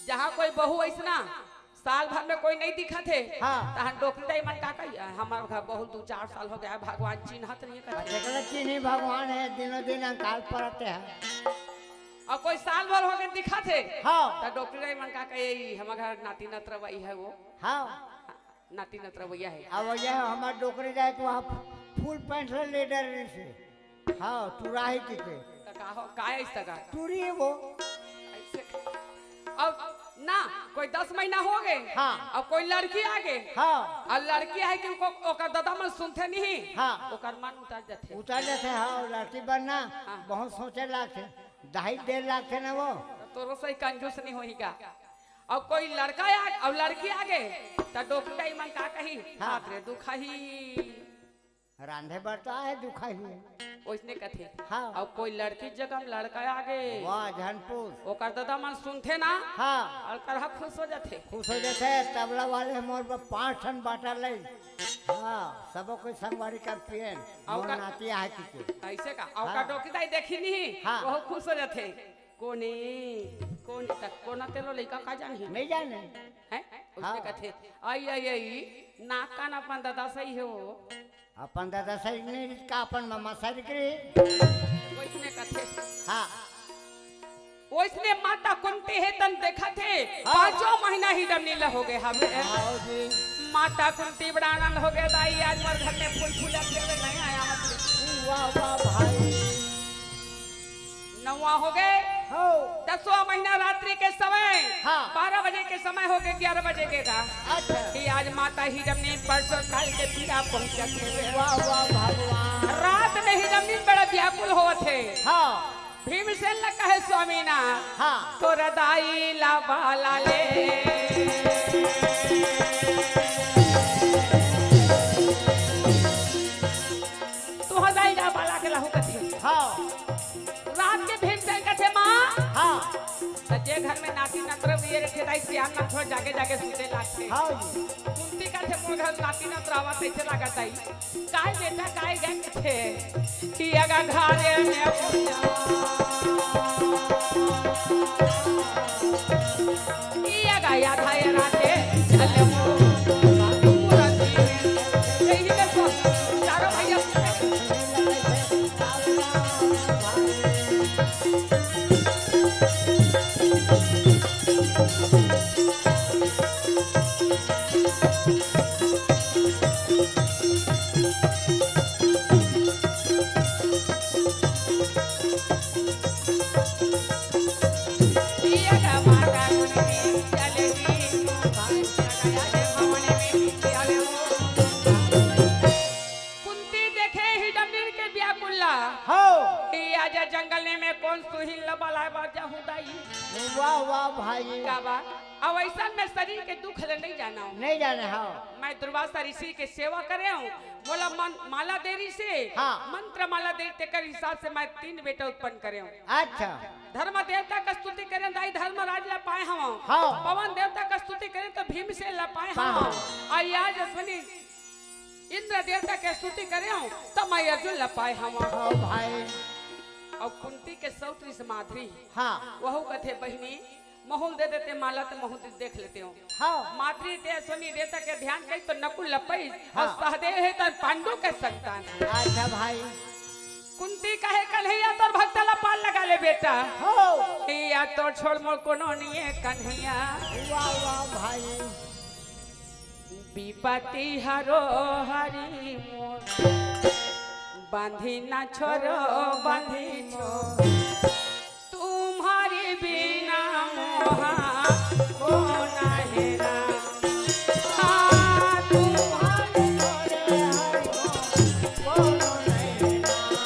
जहाँ कोई बहू अइसना साल भर में कोई नहीं दिखत हे, हाँ। तहन डोकरी दाई मन का कही, "हमर घर बहू दू चार साल हो गे, भगवान चिन्हत नहीं हे," कथे। अच्छा, कहले, "चिन्ही भगवान हे, दिनों दिन अंकाल परत हे।" अउ कोई साल भर हो गे दिखत हे, हाँ। त डोकरी दाई मन का कही, "हमर घर नाती नतरवई हे वो।" हाँ। नाती नतरवइया हे। अब यह हमार डोकरी जाए तो वहाँ फुल पैंट ले ले डर रही से। हाँ, टुराही की के। त का हो, का अइस तक? टुरी हे वो। अइसे। अब ना, कोई दस महीना हो गे। हाँ। अब कोई लड़की आ गे। हाँ। अउ लड़की आए कि ओकर ददा मन सुनथे नहीं। हाँ। ओकर मन उतर जाथे। उतर जाथे, हाँ, लड़की बर ना, हाँ। बहुत सोचे लागथे। दहाई देर लागथे ना वो। तोरो सही कंजूस नहीं होही गा। अब कोई लड़का आ, अब लड़की आ गे, त डोकरी दाई मन का कही? हाँ। "बाप रे, दुखाही।" रांधे बर तो आए, दुखाही। ओइसने कथे। हाँ। अब कोई लड़की जगह में लड़का आ गे। वाह, झन पूछ। ओकर ददा मन सुनथे ना? हाँ। अउ करहा खुश हो जाथे। खुश हो जाथे, "तबला वाले मोर बर पाँच ठन बाटा लई।" हाँ, सबो कोई संगवारी कर पियन। अउ मोर का-, नाती आए कि के। अइसे का? अउ हाँ। का डोकरी दाई देखी नहीं? हाँ। वहू खुश हो जाथे। कोने, कोने तक, कोना तेलो लइका का जानही? नहीं जाने। हैं? हाँ। उसने कथे, "आई, आई, आई, नाक कान अपन ददा सही हो।" अपन दादा सरीक नहीं रहिस का, अपन ममा सरीक रहिस। वइसने कथे। हाँ। वइसने माता कुंती हे तन देखत हे, हाँ। पाँचों महीना हिरडमनी ल होगे हवे। हाँ जी। माता कुंती बड़ा आनंद होगे, दाई आज मोर घर में फूल फूलत हे, नहीं आया मतलब। वाह, वाह भाई। नौवा होगे। हो। दसवाँ महीना रात्रि के समय, हाँ। बारह बजे के समय होगे, ग्यारह बजे के का। अच्छा। कि आज माता हिरडमनी परसों काल के पीड़ा पहुंचत हे। वाह, वाह भगवान। रात में हिरडमनी बड़ा व्याकुल होवत हे। हाँ। भीमसेन ल कहे स्वामी ना, हाँ। तोर दाई ला बाला ले। तोर दाई ला बाला के लाहू कथे। हाँ। रात के भीमसेन कथे, माँ। हाँ। त जे घर में नाती नतरा रहिथे दाई, सियान मन थोड़ा जागे जागे सुते लागथे। हाँ जी। कुंती कथे, मोर घर नाती नतरा आवत हे, अइसे लागत दाई। काय बेटा, काय गे कथे? कि अगा घरे में हो जा। कि अगा याद आए राते, चल वो। यही देखो, चारों भैया। कुंती देखे हिरडमनी के व्याकुल ला। हो। कि आज जंगल में कोन सुहिन ल बलाए बर जाहूं दाई। वाह, वाह भाई। का बा? अब अइसन में सरीर के दुख ल नहीं जानव। नहीं जाने, हाँ। मैं दुर्वासा ऋषि के सेवा करेंव, मोला मन, माला दे रहिसे, हाँ। मंत्र माला दे, तेकर हिसाब से मैं तीन बेटा उत्पन्न करेंव। अच्छा। धर्म देवता का स्तुति करेंव, दाई धर्मराज ला पाए हवं। हाँ। पवन देवता का स्तुति करेंव त भीमसेन ला पाए पाए हवं। हवं। अउ आज अश्विनी इंद्र देवता के स्तुति करेंव त मैं अर्जुन ला पाए हवं। हाँ भाई। अउ कुंती के सौत रहिस माद्री। हाँ। वहू कथे, बहिनी, महूं ल दे देते माला त महूं ल देख लेतेंव। हाँ। माद्री ते अश्विनी देवता के ध्यान करिस त नकुल ल पाइस, हाँ। अउ सहदेव हे त पांडु के संतान हे। अच्छा भाई। कुंती कहे, कन्हैया तोर भक्ता ला पार लगा ले बेटा। हो। या तोर छोड़ मोर कोनो नइ हे कन्हैया। वाह, वाह भाई। विपत्ति हरो हरि मोर, बांधी ना छोरो बांधी छोर। तुम्हारे बिना मोहा कौन है राम? हाँ, तुम्हारे बिना मोहा कौन है राम?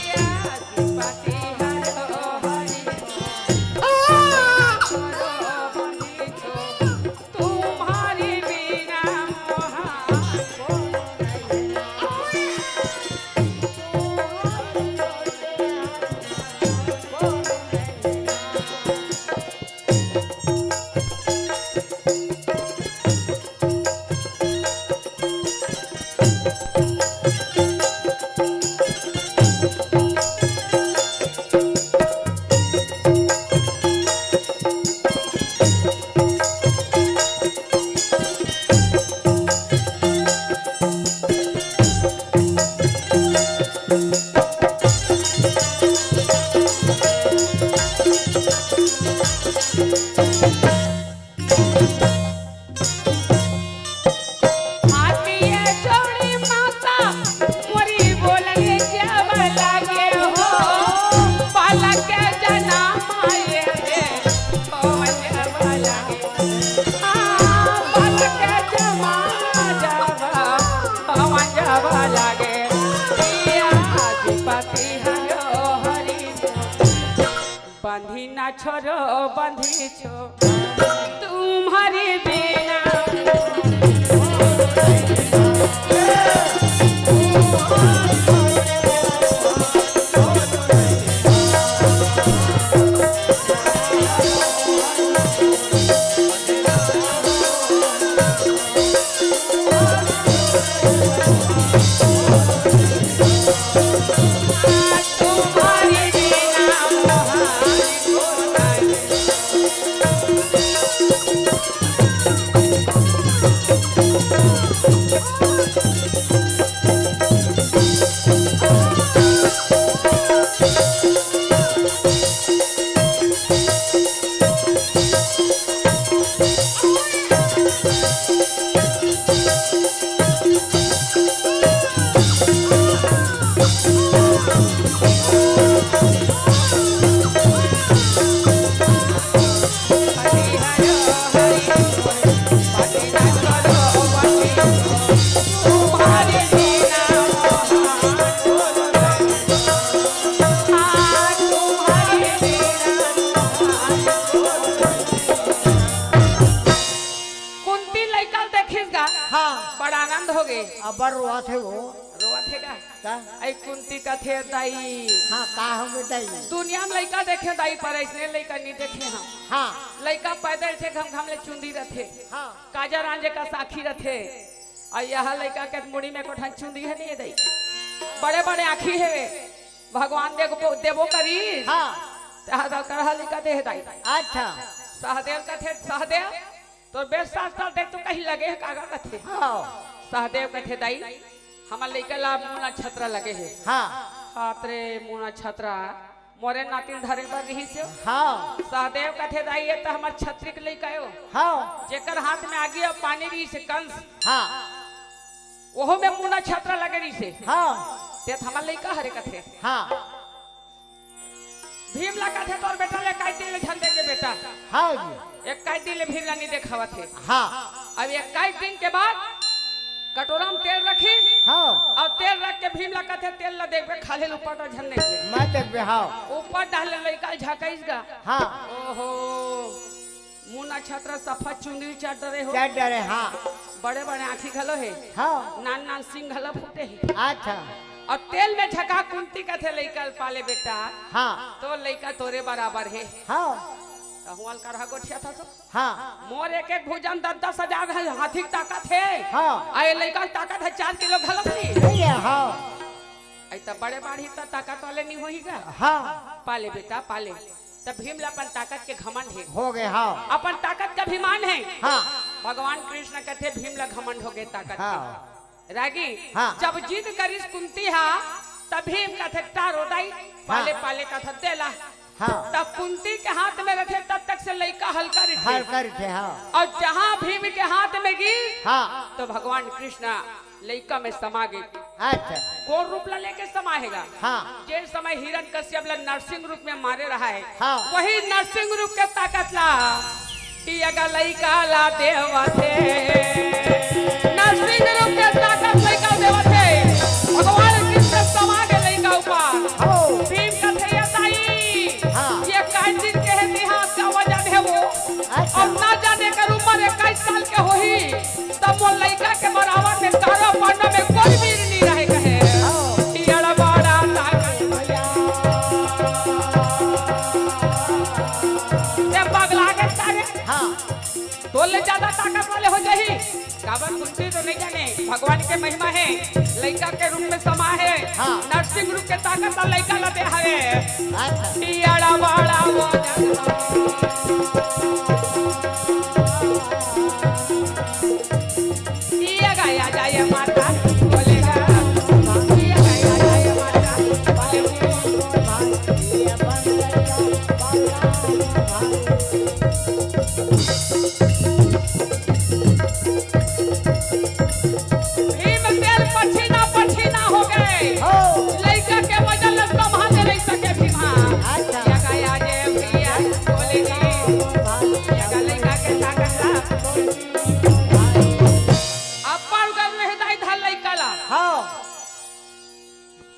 या अधिपति हरो हरि मोर, तुम्हारे बिना मोहा बंधी ना छोरो, बंधी छो, तुम्हारे बिना। होगे? अब्बड़ रोवत हे वो। रोवत हे का? का? अई कुंती कथे, "दाई।" हाँ, का होगे दाई? दुनिया में लइका देखे दाई, पर अइसने लइका नइ देखे हम। हाँ। लइका पैदा रथे, घम घम ले चुंदी रथे। हाँ। काजा रांझे कस आँखी रथे। अउ यह लइका के मुड़ी में कोठन चुंदी हे नहीं दाई। बड़े बड़े आँखी हे। भगवान देबो, देबो करी। हाँ। तहा तो करहा लइका दे हे दाई। अच्छा। सहदेव कथे, "सहदेव, तोर बेस सास साल देख तो कहीं लगे हे कागा?" कथे। हाँ। सहदेव कथे, "दाई, हमर लइका ला मुना छत्रा लगे हे।" हाँ। हात रे मुना छत्रा, मोरे नातिन धरे बर रिहिस हे। हाँ। सहदेव कथे, "दाई, ये त हमर छत्री के लइका हे।" हाँ। जेकर हाथ में आगी अउ पानी रिहिस हे कंस। हाँ। ओहू में मुना छत्रा लगे रिहिस हे। हाँ। ते त हमर लइका हरे कथे। हाँ। भीम ला कथे, "तोर बेटा ले इक्कीस दिन ले झन देखबे बेटा।" हाँ जी। इक्कीस दिन ले भीम ला नइ देखावत हे। हाँ। अब इक्कीस दिन के बाद कटोरा में तेल रखिस। हाँ। अउ तेल रख के भीम ला कथे, "तेल ला देखबे, खाल्हे ल ऊपर डहर झन देखबे।" मत देखबे, हाँ। ऊपर डहर ले लइका ल झकाइस गा। हाँ। ओहो। मुना छत्रा सफा चुंदी चढ़ डरे हो। चढ़ डरे, हाँ। बड़े बड़े आँखी घलो हे। हाँ। नान नान सींग घलो फूटे हे। अच्छा। अउ तेल में झका कुंती कथे लइका ल पाले बेटा। हाँ। तोर लइका तोरे बराबर हे। हाँ। त हुआं ल करहा गोठियाथस। हाँ। मोर एक एक भुजा म दस दस हजार हाथी के ताकत हे। हाँ। अउ ए लइका के ताकत हे चार किलो घलो नइ। नहीं हे, हाँ। अई त बड़े बाढ़ही त ताकत वाले नइ होही गा। हाँ। पाले बेटा, पाले। त भीम ला अपन ताकत के घमंड हे। होगे, हाँ। अपन ताकत के अभिमान हे। हाँ। भगवान कृष्ण कथे भीम ला घमंड होगे ताकत के। हाँ। रागी, हाँ। जब जिद करिस कुंती हा, त भीम कथे, "टारो दाई, पाले, हाँ। पाले," कथे, "दे ला।" हाँ। तब कुंती के हाथ में रथे, तब तक से लइका हल्का रथे। हल्का रथे, हाँ। अउ जहाँ भीम के हाथ में गिस, हाँ। त भगवान कृष्ण लइका में समा गे। अच्छा। कोन रूप ला लेके समा हे गा? हाँ। जेन समय हिरण्यकश्यप ला नरसिंह रूप में मारे रहा हे, हाँ। वही नरसिंह रूप के ताकत ला ये गा लइका ला देवत हे। नरसिंह रूप के ताकत लइका देवत हे। भगवान कृष्ण समा गे लइका ऊपर। हाँ। भीम कथे, "ये दाई, हाँ। ये इक्कीस दिन के हे, इतिहास का वजन हे वो।" अच्छा। अउ ना जाने एकर उमर इक्कीस साल के होही। तब वो लइका के बराबर में तारा पांडव में कोई वीर नहीं रहे कहे। हाँ। ये अड़बाड़ा ताकत भैया। ये पगला के सारे। हाँ। तोर ले ज्यादा ताकत वाले हो जाही। काबर कुंती तो नहीं जाने, भगवान के महिमा हे, लइका के रूप में समा हे। हाँ। नरसिंह रूप के ताकत ला लइका ला दे हवे। अच्छा। ये अड़बाड़ा वो जगह। ये गया जाए माता बोलेगा, ये गया जाए माता बोलेगा। भीमसेन पसीना पसीना हो गए। हो। लइका के वजन ल संभाले नहीं सके भीमा। अच्छा। ये गया जे भैया बोलेगा, ये गया लइका के ताकत ला। अब्बड़ गर्व हे दाई धर लइका ला। हाँ।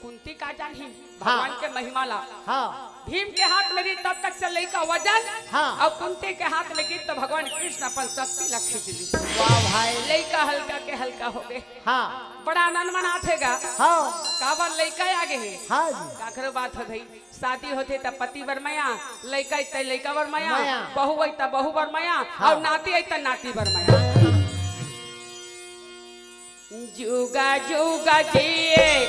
कुंती का जानही हाँ। भगवान के महिमा ला। हाँ। भीम के हाथ में गिस तब तक से लइका वजन हाँ। अउ कुंती के हाथ में गिस त भगवान कृष्ण अपन शक्ति ला खींच लिस। वाह भाई। लइका हल्का के हल्का हो गे। हाँ। बड़ा आनंद मनात हे गा। हाँ। काबर लइका आ गे हे। हाँ जी। काखरो बात हो भई। शादी होथे त पति बर मया, लइका अई त लइका बर मया, मया। बहू अई त बहू बर मया, हाँ। अउ नाती अई त नाती बर मया। जुगा जुगा जिए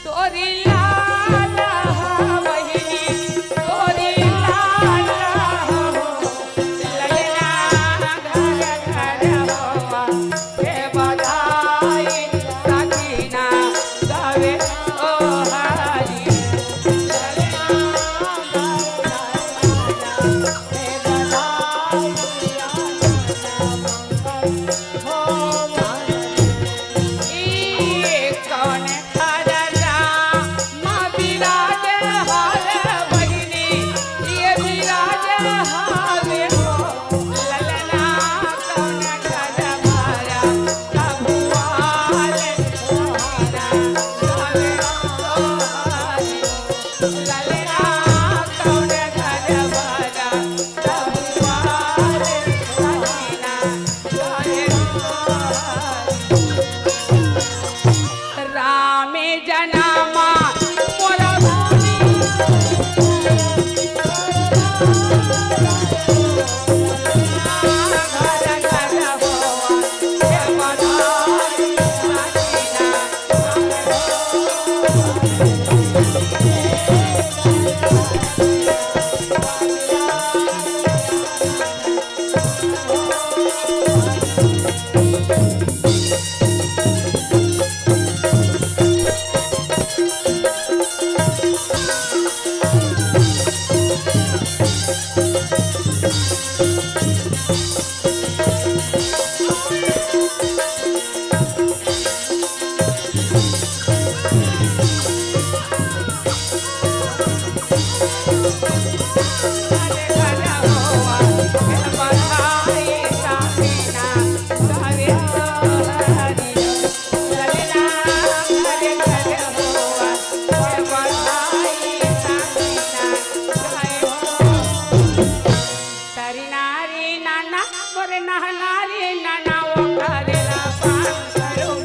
तोरी लाला बहिनी, तोरी लाला हो। ललना घर घर होवा, हे बधाई सखीना गावे ओ हरी। ललना घर घर होवा, हे बधाई तारी नारी नाना, मोरे नहनारी नाना, वो करेला पान करूँ।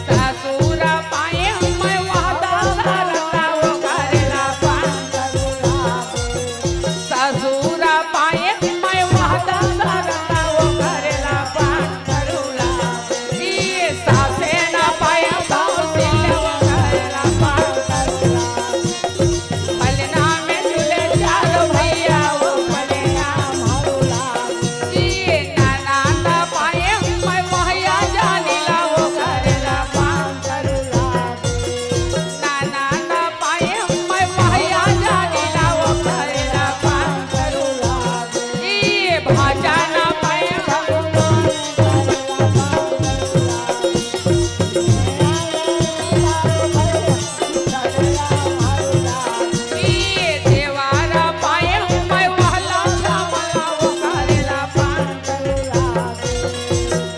ससुर पाए मैं वह दशरथ, वो करेला पान। ससुर पाए मैं वह दशरथ, वो करेला पान करूला। ई सासे न पाए कौशल्या, वो करेला पान करूला। पलना में झूले चार भैया, वो पलना भरूला। ई ननद पाए मैं वह जानिला, वो करेला पान करूला।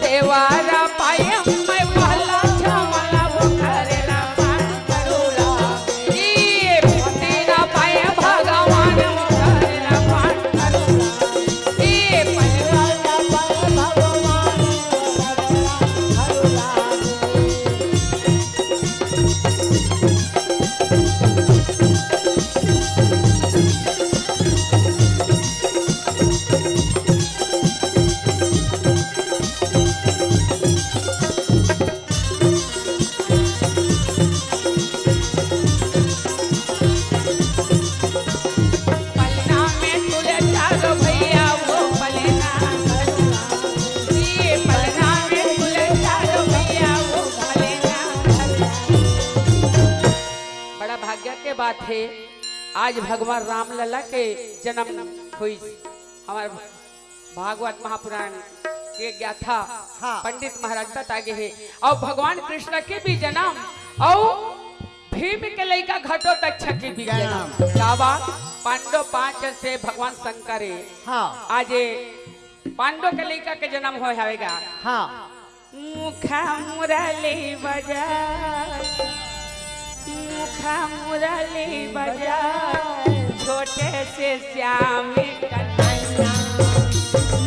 देवारा पाए मैं पहला छावला, वो करेला पान करूला। ई भक्ति ना पाए भगवान, वो करेला पान करूला। ई पहला पाए भगवान, वो करेला करूला। पलना में तुले चारो भैया वो पलना, ये पलना में तुले चारो भैया वो पलना। बड़ा भाग्य के बात हे, आज भगवान रामलला के जन्म होइस। हमर भागवत महापुराण के गाथा हाँ। पंडित महाराज बता गे हे। अउ भगवान कृष्ण के भी जन्म, अउ भीम के लइका घटोत्कच के भी जन्म। जन्म। का बात? पांडव पांच से भगवान शंकर हे। हाँ। आज ये पांडव के लइका के जन्म होय हवेगा। हाँ। मुखा मुरली बजा, मुखा मुरली बजा, छोटे से श्याम कन्हैया।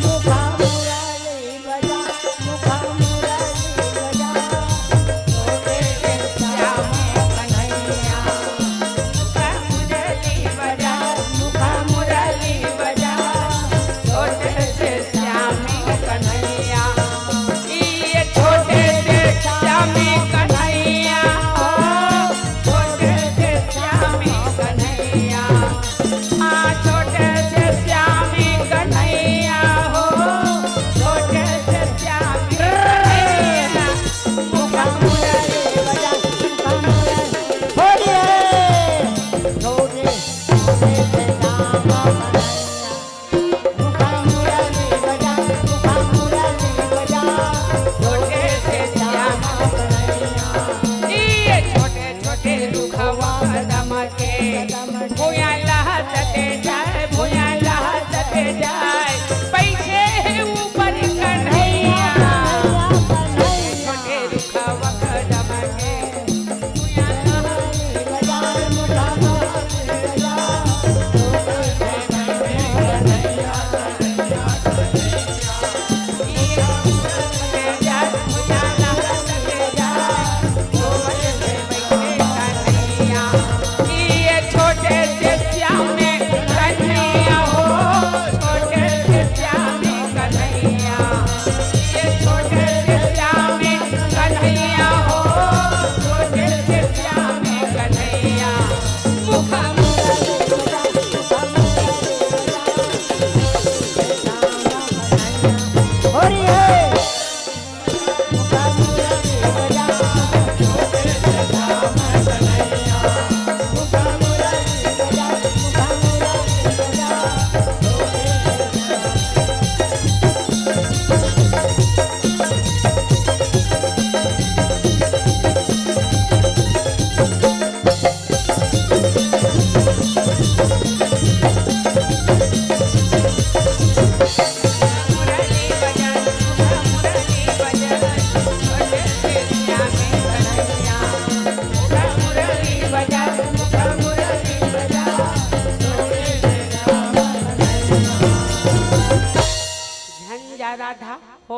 मुखा मुरली बजा, मुखा मुरली बजा, छोटे से श्याम कन्हैया। मुखा मुरली बजा, मुखा मुरली बजा, छोटे से श्याम कन्हैया। ये छोटे से श्याम कन्हैया, छोटे से श्याम कन्हैया, हाँ, छोटे से श्याम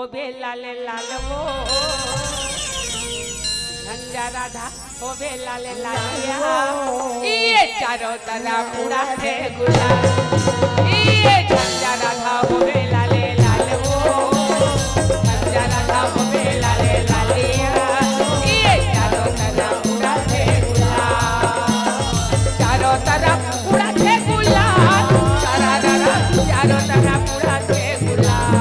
होबे लाले लाल वो, झंडा राधा होबे लाले लालिया। ये चारों तरफ उड़ाथे गुलाल, ये झंडा राधा होबे लाले लाल वो, झंडा राधा होबे लाले लालिया। ये चारों तरफ उड़ाथे गुलाल, चारों तरफ उड़ाथे गुलाल, सारा रारा, चारों तरफ उड़ाथे गुलाल।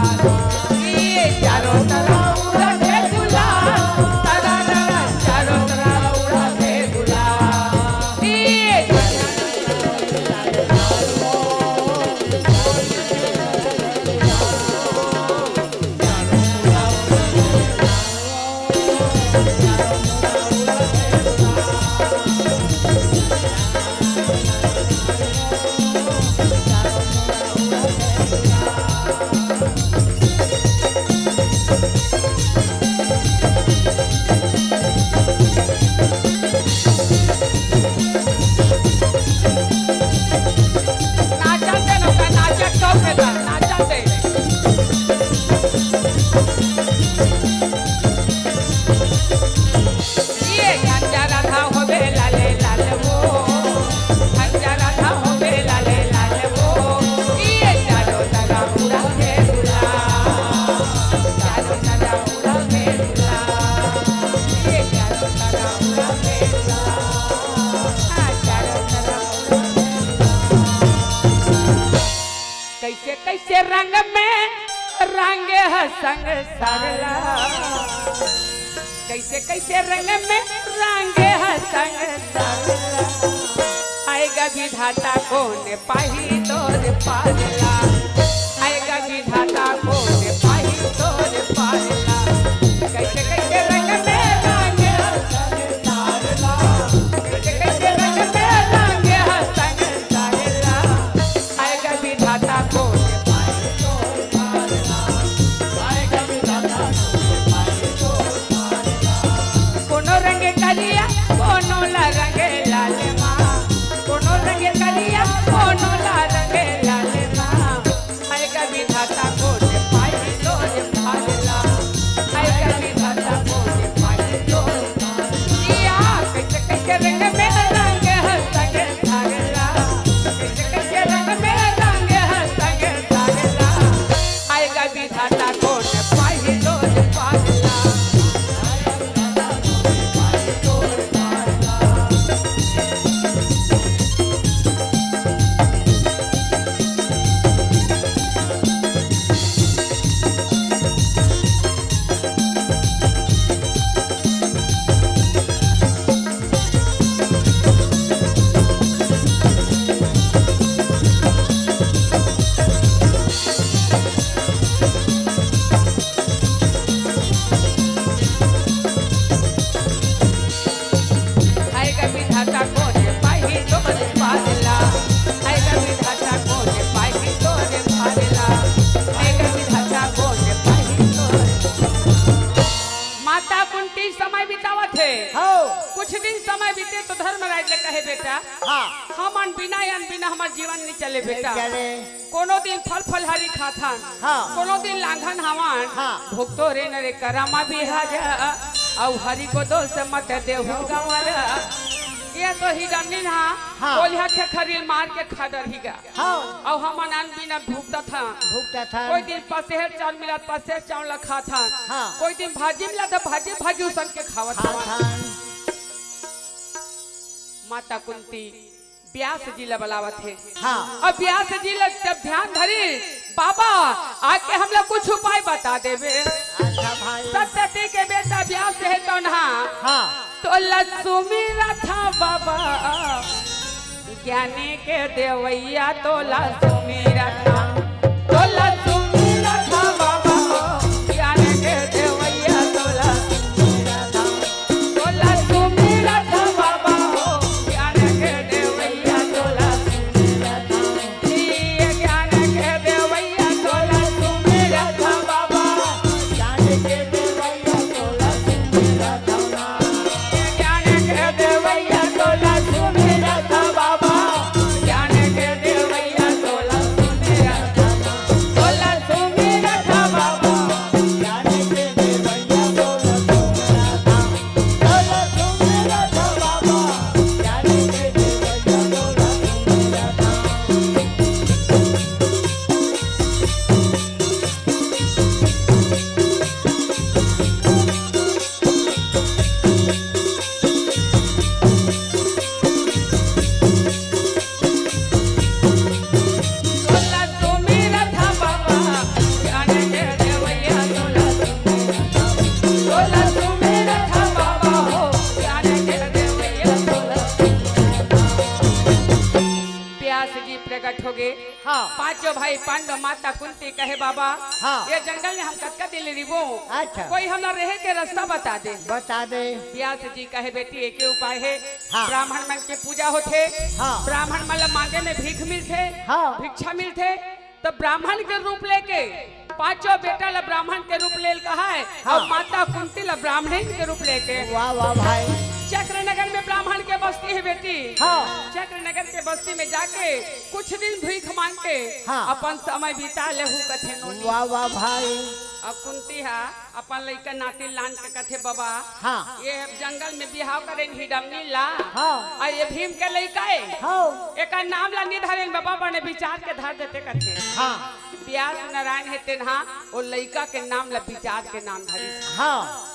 ये चारों तरफ उड़ाथे गुलाल, सारा रारा, चारों तरफ उड़ाथे गुलाल। ये नाचन दे नौका, नाचन चौक है बा, नाचन दे। ये झंडा राधा होबे लाले लाल वो, झंडा राधा होबे लाले लाल वो। ये चारों तरफ उड़ाथे गुलाल, चारों तरफ उड़ाथे गुलाल। ये चारों तरफ उड़ाथे गुलाल, हाँ, चारों तरफ उड़ाथे गुलाल। कैसे कैसे रंग में रंगे ह संसार ला, कैसे कैसे रंग में रंगे ह संसार ला। आएगा विधाता कोन पाही तोर पार ला, आएगा विधाता कोन पाही तोर पार ला। कैसे कैसे रंग में रंगे ह संसार ला, कैसे कैसे रंग में रंगे ह संसार ला। आएगा विधाता कोन पाही तोर पार ला, आएगा विधाता कोन पाही तोर पार ला। कोनो रंग करिया, कोनो ला रंग लाल मा, कोनो रंग करिया, कोनो ला रंग लाल मा। आएगा विधाता कोन पाही तोर पार ला, आएगा विधाता कोन पाही तोर पार ला। या कैसे कैसे रंग में रंगे ह संसार ला, कैसे कैसे रंग में रंगे ह संसार ला। आएगा विधाता कोन पाही तोर पार ला। आएगा विधाता कोन पाही तोर पार ला, आएगा विधाता कोन पाही तोर पार ला, आएगा विधाता कोन पाही तोर। माता कुंती समय बितावत हे। हाँ। कुछ दिन समय बीते तो धर्मराज ले कहे, बेटा, हाँ। हमन बिना अन्न बिना हमर जीवन नइ चले, बेटा। चले। कोनो दिन फल फलहारी खाथन, हाँ। कोनो दिन लांघन हवन, हाँ। भुगतो रे नरे करमा बिहाजा, अउ हरि को दोष मत देहु गंवारा। ये तो हिरनी ना, हाँ। कोलिहा खेखरी ल मार के खा डरही गा। हाँ। अउ हमन अन्न बिना भुगतत हन। भुगतत हन। कोई दिन पसेहर चाउर मिलत, पसेहर चाउर ल खाथन। हाँ। कोई दिन भाजी मिलत, भाजी, भाजी उसन के खावत खावत हवन। हन। माता कुंती व्यास जी ला बलावत हे। हाँ। अब व्यास जी ला जब ध्यान धरी, "बाबा, आके हमला कुछ उपाय बता देबे।" अच्छा भाई। सत्यवती के बेटा व्यास हे तोन हा। हाँ। तोला सुमिरत हँव बाबा, ज्ञान के देवइया तोला सुमिरत हँव। तोला सुमिरत हँव बाबा, ज्ञान के देवइया तोला सुमिरत हँव। तोला सुमिरत हँव बाबा हो, ज्ञान के देवइया तोला सुमिरत हँव। जी, ज्ञान के देवइया तोला सुमिरत हँव बाबा, ज्ञान के देवइया तोला सुमिरत हँव ना। ज्ञान के देवइया तोला सुमिरत हँव बाबा, ज्ञान के देवइया तोला सुमिरत हँव ना। तोला सुमिरत हँव बाबा, ज्ञान गे। हाँ। पांचों भाई पांडव, माता कुंती कहे, "बाबा, हाँ। ये जंगल में हम कतका दिन ले रिबो? अच्छा। कोई हमला रहे के रास्ता बता दे।" बता दे। व्यास जी कहे, "बेटी, एके उपाय हे। हाँ। ब्राह्मण मन के पूजा होथे। हाँ। ब्राह्मण मन ला मांगे में भीख मिलथे। हाँ। भिक्षा मिलथे। तो ब्राह्मण के रूप लेके पांचों बेटा ला ब्राह्मण के रूप ले कहा है हाँ। और माता कुंती ला ब्राह्मणी के रूप लेके।" वाह, वाह भाई। चक्रनगर में ब्राह्मण के बस्ती हे बेटी। हाँ। चक्रनगर के बस्ती में जाके कुछ दिन भीख मांग के हाँ। अपन समय बिता लेहू कथे नोनी। वाह, वाह भाई। अब कुंती हा अपन लइका नाती लान के कथे, "बाबा, हाँ। ये जंगल में बिहाव करेन हिडमनी ला। हाँ। और ये भीम के लइका हे। हाँ। एकर नाम ला नी धरेन बाबा, बने विचार के धर देते," कथे। हाँ। व्यास नारायण हे तेनहा, वो लइका के नाम ला विचार के नाम धरिस। हाँ।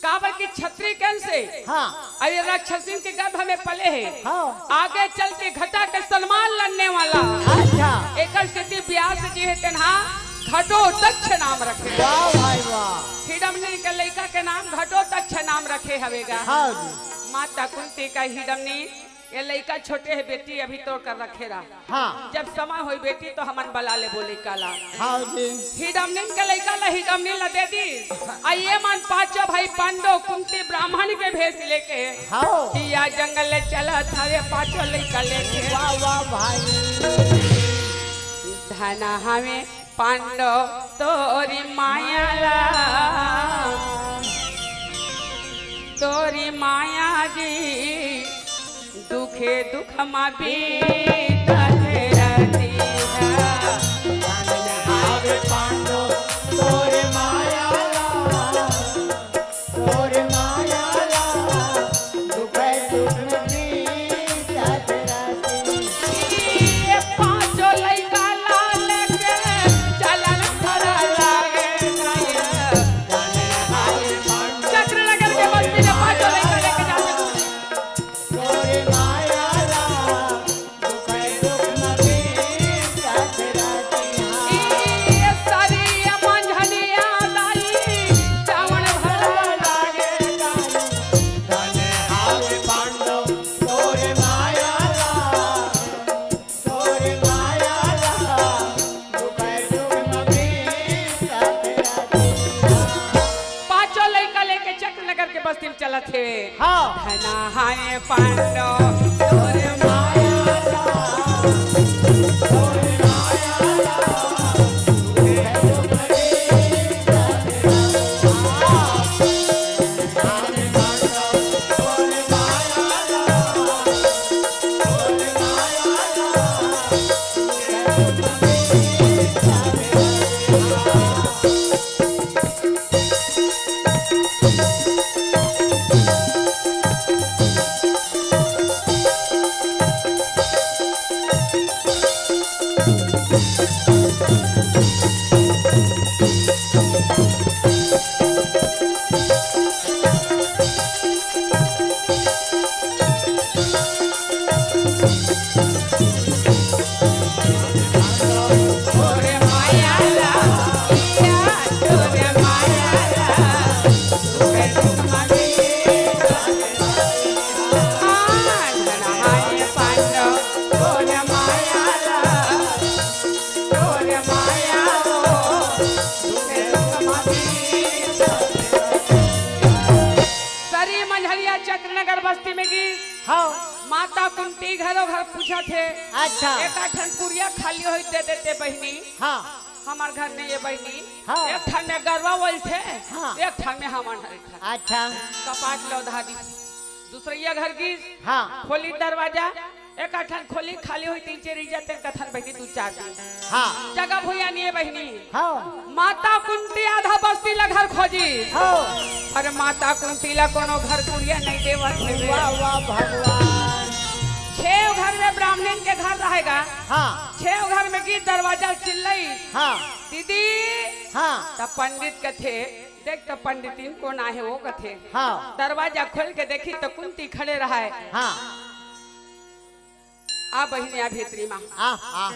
काबर कि क्षत्रिय के अंश हे। हाँ। अउ ये राक्षसिन के गर्भ में पले हे। हाँ। आगे चल के घटा के सम्मान लड़ने वाला। अच्छा। एकर सेती व्यास जी हे तेनहा घटोत्कच नाम रखे। वाह भाई वाह। हिडमनी के लइका के नाम घटोत्कच नाम रखे हवे गा। हाँ जी। माता कुंती कहे, "हिडमनी, ये लइका छोटे हे बेटी, अभी तोर कर रखे रहा। हाँ। जब समय होई बेटी तो हमन बला लेबो लइका ला।" हाँ जी। हिडमनिन के लइका ला हिडमनी ला दे दी। अउ ये मन पांचों भाई पांडव कुंती ब्राह्मण के भेष लेके हाँ। कि या जंगल ले चलत हवे पांचों लइका लेके। वाह, वाह भाई। धन हवे पांडव तोरी माया ला, तोरी माया जी, दुखे दुख मा बीतत रतिहा। धन हवे पांडव तोरे माया ला, तोरे माया ला, दुखे दुख मा बीतत रतिहा। ये पांचों लइका ला लेके चलन खड़ा लागे। चक्रनगर के बस्ती में पांचों लइका लेके जाते हैं। तोरे माया ला, दुखे दुख मा बीतत रतिहा। ई सारी ये मंझनिया दाई, चावल भरा लागे दाई। धन हवे पांडव तोरे माया ला, तोरे माया ला, दुखे दुख मा बीतत रतिहा। पांचों लइका लेके चक्रनगर के बस्ती में चलत हे। हाँ। धन हवे पांडव तोरे माया ला, तोरे माया ला, सरी मंझनिया चक्रनगर बस्ती में गिस। हाँ। माता कुंती घरो घर पूछत हे। अच्छा। एक ठन कुरिया खाली होई दे देते बहिनी। हाँ। हमर घर में ये बहिनी। हाँ। एक ठन में गरवा बोलथे। हाँ। एक ठन में हमन हर एक ठन। अच्छा। कपाट लो धारी। दूसरैया घर गिस। हाँ। खोली दरवाजा। एक ठन खोली खाली होई तीन चार इज्जत तेन कथन बहिनी दू चार दिन। हाँ। जगह भुइया नहीं है बहिनी। हाँ। माता कुंती आधा बस्ती ला घर खोजी। हाँ। पर माता कुंती ला कोनो घर कुरिया नहीं देवत हे। वाह, वाह भगवान। छेव घर में ब्राह्मणिन के घर रहेगा। हाँ। छेव घर में गिस दरवाजा चिल्लई। हाँ। दीदी। हाँ। तब पंडित कथे, देख तो पंडितिन कोन आहे वो कथे। हाँ। दरवाजा खोल के देखी तो कुंती खड़े रहाय। हाँ। आ बहिनिया भीतरी मा। आ, आ।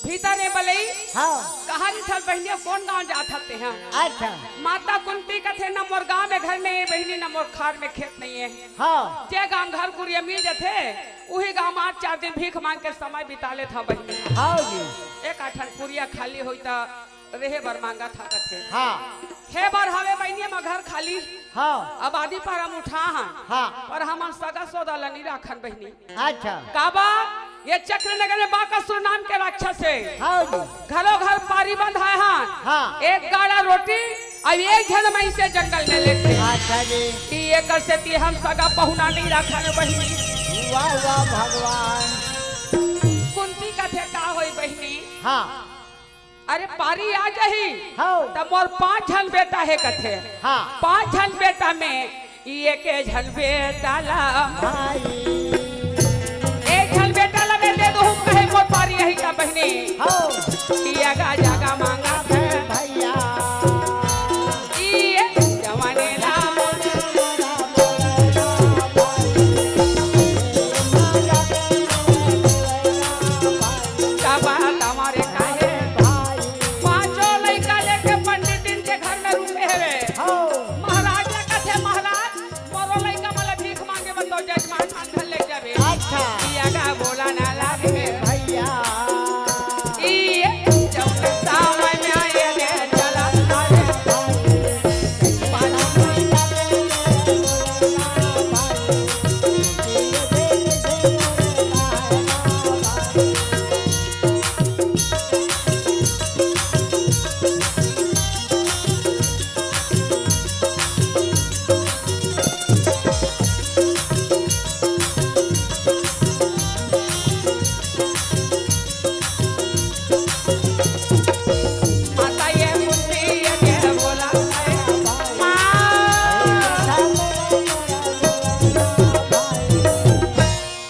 भीतर में बलई। हाँ। कहा रिथस बहिनिया कोन गांव जात हस तेहा? अच्छा। माता कुंती कथे न मोर गांव में घर नहीं हे बहिनी, ना मोर खार में खेत नहीं हे। हाँ। जे गांव घर कुरिया मिल जथे, उही गांव में आठ चार दिन भीख मांग के समय बिता लेत हंव बहिनी। हाँ जी। एक आठन कुरिया खाली होई त रेहे बर मांगत हंव कथे। हाँ। हे बर हवे बहिनी, हमर घर खाली। हाँ। आबादी पर हम उठा हन। हाँ। पर हमन सगा सोदा ल नी राखन बहिनी। अच्छा। काबर? ये चक्रनगर में बाकासुर नाम के राक्षस हे। हाँ जी। घरो घर पारी बंधाए हन। हाँ। एक गाड़ा रोटी अउ एक झन मइसे जंगल में लेथे। अच्छा जी। कि एकर सेती हम सगा पहुना नहीं राखन बहिनी। वाह, वाह, भगवान। कुंती कथे, का होई बहिनी? हाँ। अरे पारी आ जाही। हाँ। त मोर पांच झन बेटा हे कथे। हाँ। पांच झन बेटा में एके झन बेटा ला। भाई। एक झन बेटा ला मैं दे दूं कहे मोर पारी आही त बहिनी। हाँ। ये गा जागा मांगा थे। भैया। ये जवाने ला। काबर तमारे काहे? पांचों लइका लेके पंडित दिन के घर में रुके हवे। हाँ। महाराज ला कथे, "महाराज, मोरो लइका मन ला भीख मांगे बर तो जजमान मन घर ले जाबे।" अच्छा। इया गा बोला ना लागे। भैया। ई जौन समय में आए ले चला।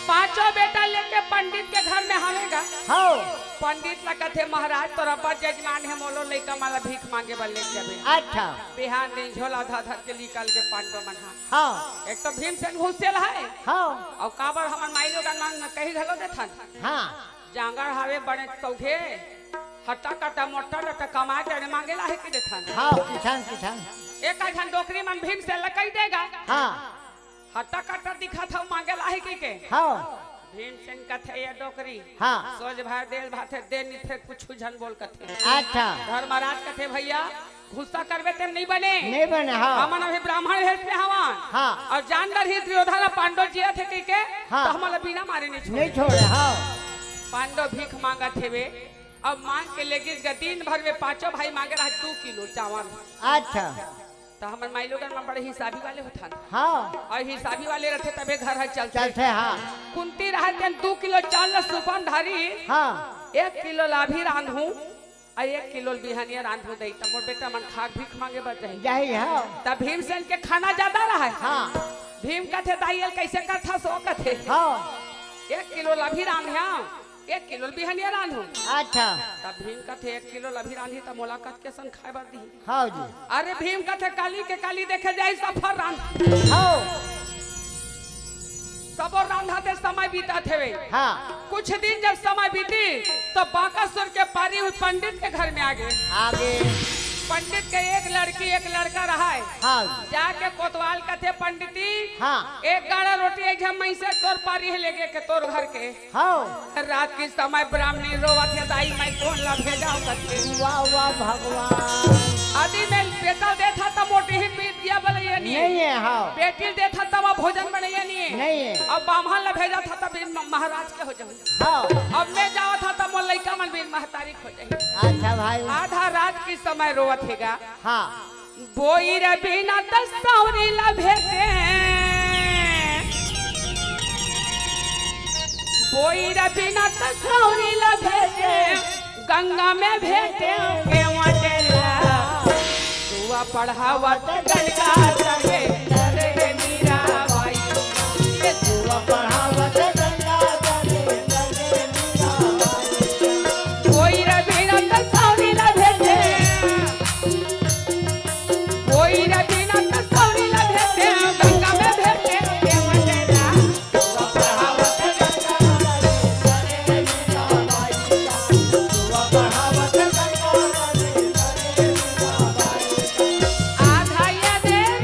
पांचों बेटा लेके पंडित के घर में हवे गा। हाँ। पंडित ला कथे, "महाराज, तोर अब्बा जजमान हे, मोरो लइका मन ला भीख मांगे बर ले जाबे।" अच्छा। बिहान दिन झोला धर धर के निकल गे पांडव मन हा। हाँ। एक तो भीमसेन घुसेल हे। हाँ। अउ काबर हमन माईलोगन मन कही घलो देथन। हाँ। जांगर हवे बड़े सौघे, हट्टा कट्टा मोट्टा डट्टा कमाए के मांगे ला हे कि देथन। हाँ, किसान, किसान। एक झन डोकरी मन भीमसेन ला कही देगा। हाँ। हट्टा कट्टा दिखत हव, मांगे ला हे कि के? हाँ। भीमसेन कथे, "ये डोकरी, हाँ। सोझ भाई देल भाथे, दे नी फेर कुछु झन बोल," कथे। अच्छा। धर्मराज कथे, "भैया, गुस्सा करबे तेम नहीं बने। नहीं बने, हाँ। हमन अभी ब्राह्मण भेष में हवन। हाँ। अउ जान डरही दुर्योधन अउ पांडव जियत हे कहिके, हाँ। त हमन ला बिना मारे नहीं छोड़े।" नहीं छोड़े, हाँ। पांडव भीख मांगत हेवे, अब मांग के लेगिस गा, दिन भर में पांचों भाई मांगे रहा दू किलो चावल। अच्छा। त हमर माईलोगन मन बड़े हिसाबी वाले होथन। हाँ। अउ हिसाबी वाले रथे तभे घर ह चलथे। चलथे, हाँ। कुंती रहत तेन दू किलो चावल ल सुपा म धरिस। हाँ। एक किलो ल अभी रांधहूं, अउ एक किलो ल बिहनिया रांधहूं दई, त मोर बेटा मन खाके भीख मांगे बर जाही। जाही, हाँ। त भीमसेन के खाना जादा रहय। हाँ। भीम कथे, "दाई, एला कइसे करथस ओ?" कथे। हाँ। "एक किलो ल अभी रांधेंव, एक किलो ल बिहनिया रांधहूं।" अच्छा। त भीम कथे, "एक किलो ल अभी रांधही त मोला कतके सन खाए बर दिही?" हाँ जी। अरे भीम कथे, "काली के काली देखे जाही, सब फर रांध।" हाँ। सबो रांधत हे, समय बीतत हेवे। हाँ। कुछ दिन जब समय बीतिस, त बाकासुर के पारी उही पंडित के घर में आगे। आगे। पंडित के एक लड़की, एक लड़का रहय। हाँ। जाके कोतवाल कथे, "पंडिती, हाँ। एक गाड़ा रोटी एक झन मइसे तोर पारी हे लेगे के तोर घर के।" हाँ। रात के समय ब्राह्मणी रोवत हे, "दाई, मैं कोन ला भेजांव?" कथे। वाह, वाह, भगवान। आदि में बेटा देथा त मोटी ही पीत दिया बनइया नहीं हे। नहीं हे, हाँ। बेटी देथा त वो भोजन बनइया नहीं हे। नहीं हे। अब बाम्हन ला भेजथा त बिन महाराज के हो जाहूं। हाँ। अब मैं जावथा त मोर लइका मन बिन महतारी के हो जाही। अच्छा भाई। आधा रात के समय रोवत हे गा। हाँ। बोइर बिना त सौरी ला भेटे, बोइर बिना त सौरी ला भेटे, गंगा में भेटे के वटेला। सुआ पढ़ावत गंगा तरे तरे मीरा बाई, ये सुआ पढ़ावत गंगा तरे तरे मीरा बाई। बोइर बिना त सौरी ला भेटे, कोई रवि नंद सौरी ला भेटे, गंगा में भेटे, देवन ला। आधा ये दे,